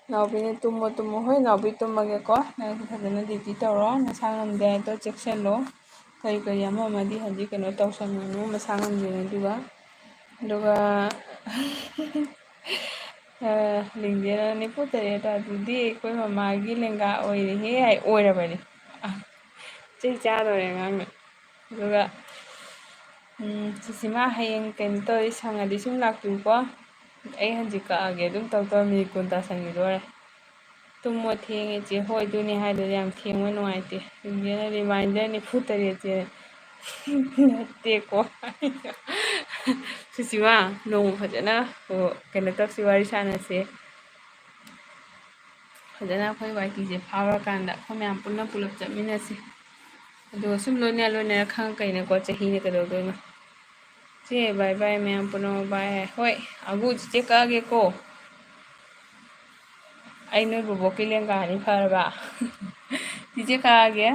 ꯅꯥꯎꯕꯤꯅ "ꯇꯨꯝꯃꯣ, ꯇꯨꯝꯃꯣ"꯫ ꯍꯣꯏ, ꯅꯥꯎꯕꯤ, ꯇꯨꯝꯃꯒꯦꯀꯣ꯫ ꯅꯪꯁꯨ ꯐꯖꯅ duty ꯇꯧꯔꯣ꯫ ꯅꯁꯥ ꯉꯝꯗꯦ ꯍꯥꯏꯗꯣ ꯆꯦꯛꯁꯤꯜꯂꯣ꯫ ꯀꯔꯤ ꯀꯔꯤ ꯑꯃ ꯑꯃꯗꯤ ꯍꯧꯖꯤꯛ ꯀꯩꯅꯣ ꯇꯧꯁꯟꯒꯅꯨ, ꯃꯁꯥ ꯉꯝꯗ꯭ꯔꯤꯉꯩꯗꯨꯒ꯫ ꯑꯗꯨꯒ, ꯑ, ꯂꯤꯡꯖꯦꯜꯅ "ꯅꯤꯐꯨ ꯇꯔꯦꯠ ꯑꯗꯨꯗꯤ ꯑꯩꯈꯣꯏ ꯃꯃꯥꯒꯤ ꯂꯦꯡꯒꯥ ꯑꯣꯏꯔꯦꯍꯦ" ꯍꯥꯏ꯫ ꯑꯣꯏꯔꯕꯅꯤ꯫ ꯑ, ꯆꯩ ꯆꯥꯗꯧꯔꯦ ꯑꯉꯥꯡꯅ꯫ ꯑꯗꯨꯒ, ꯎꯝ, ꯁꯤꯁꯤꯃ ꯍꯌꯦꯡ ꯀꯩꯅꯣ ꯇꯧꯔꯗꯤ, ꯁꯪꯉꯗꯤ ꯁꯨꯝ ꯂꯥꯛꯄꯤꯌꯨꯀꯣ꯫ ꯑꯩ ꯍꯧꯖꯤꯛ ꯀꯛꯑꯒꯦ, ꯑꯗꯨꯝ ꯇꯧ ꯇꯧ ꯃꯤꯅꯤꯠ ꯀꯨꯟ ꯇꯥꯁꯟꯈꯤꯗꯣꯔꯦ꯫ "ꯇꯨꯝꯃꯣ, ꯊꯦꯡꯉꯦ ꯆꯦ"꯫ ꯍꯣꯏ, ꯑꯗꯨꯅꯦ ꯍꯥꯏꯗꯨꯗꯤ, ꯌꯥꯝ ꯊꯦꯡꯕ ꯅꯨꯡꯉꯥꯏꯇꯦ꯫ ꯂꯤꯟꯖꯦꯜꯅ "reminder ꯅꯤꯐꯨ ꯇꯔꯦꯠꯁꯦ ꯅꯠꯇꯦꯀꯣ"꯫ ꯁꯨꯁꯤꯃ, ꯅꯣꯡꯃ ꯐꯖꯅ, ꯑꯣ, ꯀꯩꯅꯣ ꯇꯧꯁꯤ, ꯋꯥꯔꯤ ꯁꯥꯟꯅꯁꯦ꯫ ꯐꯖꯅ ꯑꯩꯈꯣꯏ ꯋꯥꯏ ꯇꯤꯁꯦ ꯐꯥꯎꯔꯀꯥꯟꯗ ꯑꯩꯈꯣꯏ ꯃꯌꯥꯝ ꯄꯨꯟꯅ ꯄꯨꯂꯞ ꯆꯠꯃꯤꯟꯅꯁꯤ꯫ ꯑꯗꯨꯒ ꯁꯨꯝ ꯂꯣꯏꯅ ꯂꯣꯏꯅꯔ ꯈꯪꯉ ꯀꯩꯅꯣꯀꯣ, ꯆꯍꯤꯅ ꯀꯩꯗꯧꯗꯣꯏꯅꯣ? ꯆꯦ, bye bye ꯃꯌꯥꯝ ꯄꯨꯝꯅꯃꯛ, bye꯫ ꯍꯣꯏ, ꯑꯒꯨ ꯆꯤꯆꯦ ꯀꯛꯑꯒꯦꯀꯣ꯫ ꯑꯩ ꯅꯣꯏ ꯕꯣꯕꯣꯛꯀꯤ ꯂꯦꯡꯒꯥꯅꯤ, ꯐꯔꯕ? ꯆꯤꯆꯦ ꯀꯛꯑꯒꯦ꯫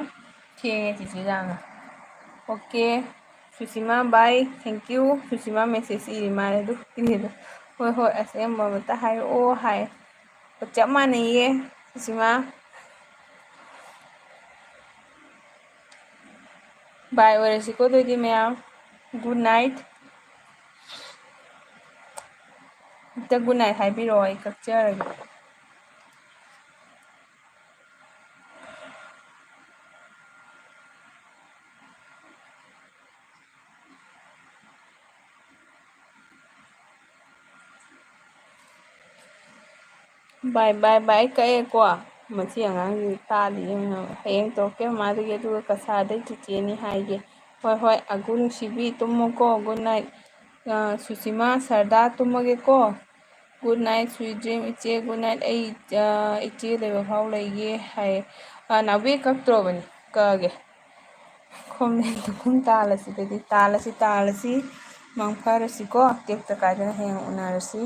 ꯊꯦꯡꯉꯦ ꯆꯤꯆꯦ ꯌꯥꯝꯅ꯫ Okay, ꯁꯨꯁꯤꯃꯥ, bye, thank you꯫ ꯁꯨꯁꯤꯃꯥ message ꯏꯔꯤ ꯃꯥꯜꯂꯦ ꯑꯗꯨ ꯏꯔꯤꯗꯣ꯫ ꯍꯣꯏ, ꯍꯣꯏ, ꯑꯁꯦꯡꯕ ꯑꯃꯇ ꯍꯥꯏꯔꯛꯑꯣ ꯍꯥꯏ꯫ ꯆꯞ ꯃꯥꯟꯅꯩꯌꯦ, ꯁꯨꯁꯤꯃꯥ꯫ Bye ꯑꯣꯏꯔꯁꯤꯀꯣ ꯑꯗꯨꯗꯤ ꯃꯌꯥꯝ꯫ Good night꯫ ꯑꯝꯇ good night ꯍꯥꯏꯕꯤꯔꯛꯑꯣ, ꯑꯩ ꯀꯛꯆꯔꯒꯦ꯫ Bye bye bye, ꯀꯛꯑꯦꯀꯣ꯫ ꯃꯁꯤ ꯑꯉꯥꯡꯁꯤ ꯇꯥꯗꯦ ꯌꯦꯡꯉꯣ꯫ ꯍꯌꯦꯡ ꯇꯧꯔꯛꯀꯦ ꯃꯃꯥꯗꯒꯤ, ꯑꯗꯨꯒ ꯀꯁꯥꯗꯩ ꯆꯤꯆꯦꯅꯤ ꯍꯥꯏꯒꯦ꯫ ꯍꯣꯏ, ꯍꯣꯏ, ꯑꯒꯨ ꯅꯨꯡꯁꯤꯕꯤ, ꯇꯨꯝꯃꯣꯀꯣ, good night꯫ ꯑ, ꯁꯨꯁꯤꯃꯥ, ꯁꯔꯗꯥ, ꯇꯨꯝꯃꯒꯦꯀꯣ꯫ Good night, sweet dream, ꯏꯆꯦ, good night꯫ ꯑꯩ, ꯑ, ꯏꯆꯦ ꯂꯩꯕ ꯐꯥꯎ ꯂꯩꯒꯦ ꯍꯥꯏ꯫ ꯑ, ꯅꯥꯎꯕꯤ ꯀꯛꯇ꯭ꯔꯣꯕꯅꯤ, ꯀꯛꯑꯒꯦ꯫ ꯈꯣꯝꯖꯤꯟ ꯈꯨꯝ ꯇꯥꯜꯂꯁꯤ ꯑꯗꯨꯗꯤ, ꯇꯥꯜꯂꯁꯤ, ꯇꯥꯜꯂꯁꯤ꯫ ꯃꯪ ꯐꯔꯁꯤꯀꯣ, ꯇꯦꯛꯇ ꯀꯥꯏꯗꯅ ꯍꯌꯦꯡ ꯎꯅꯔꯁꯤ꯫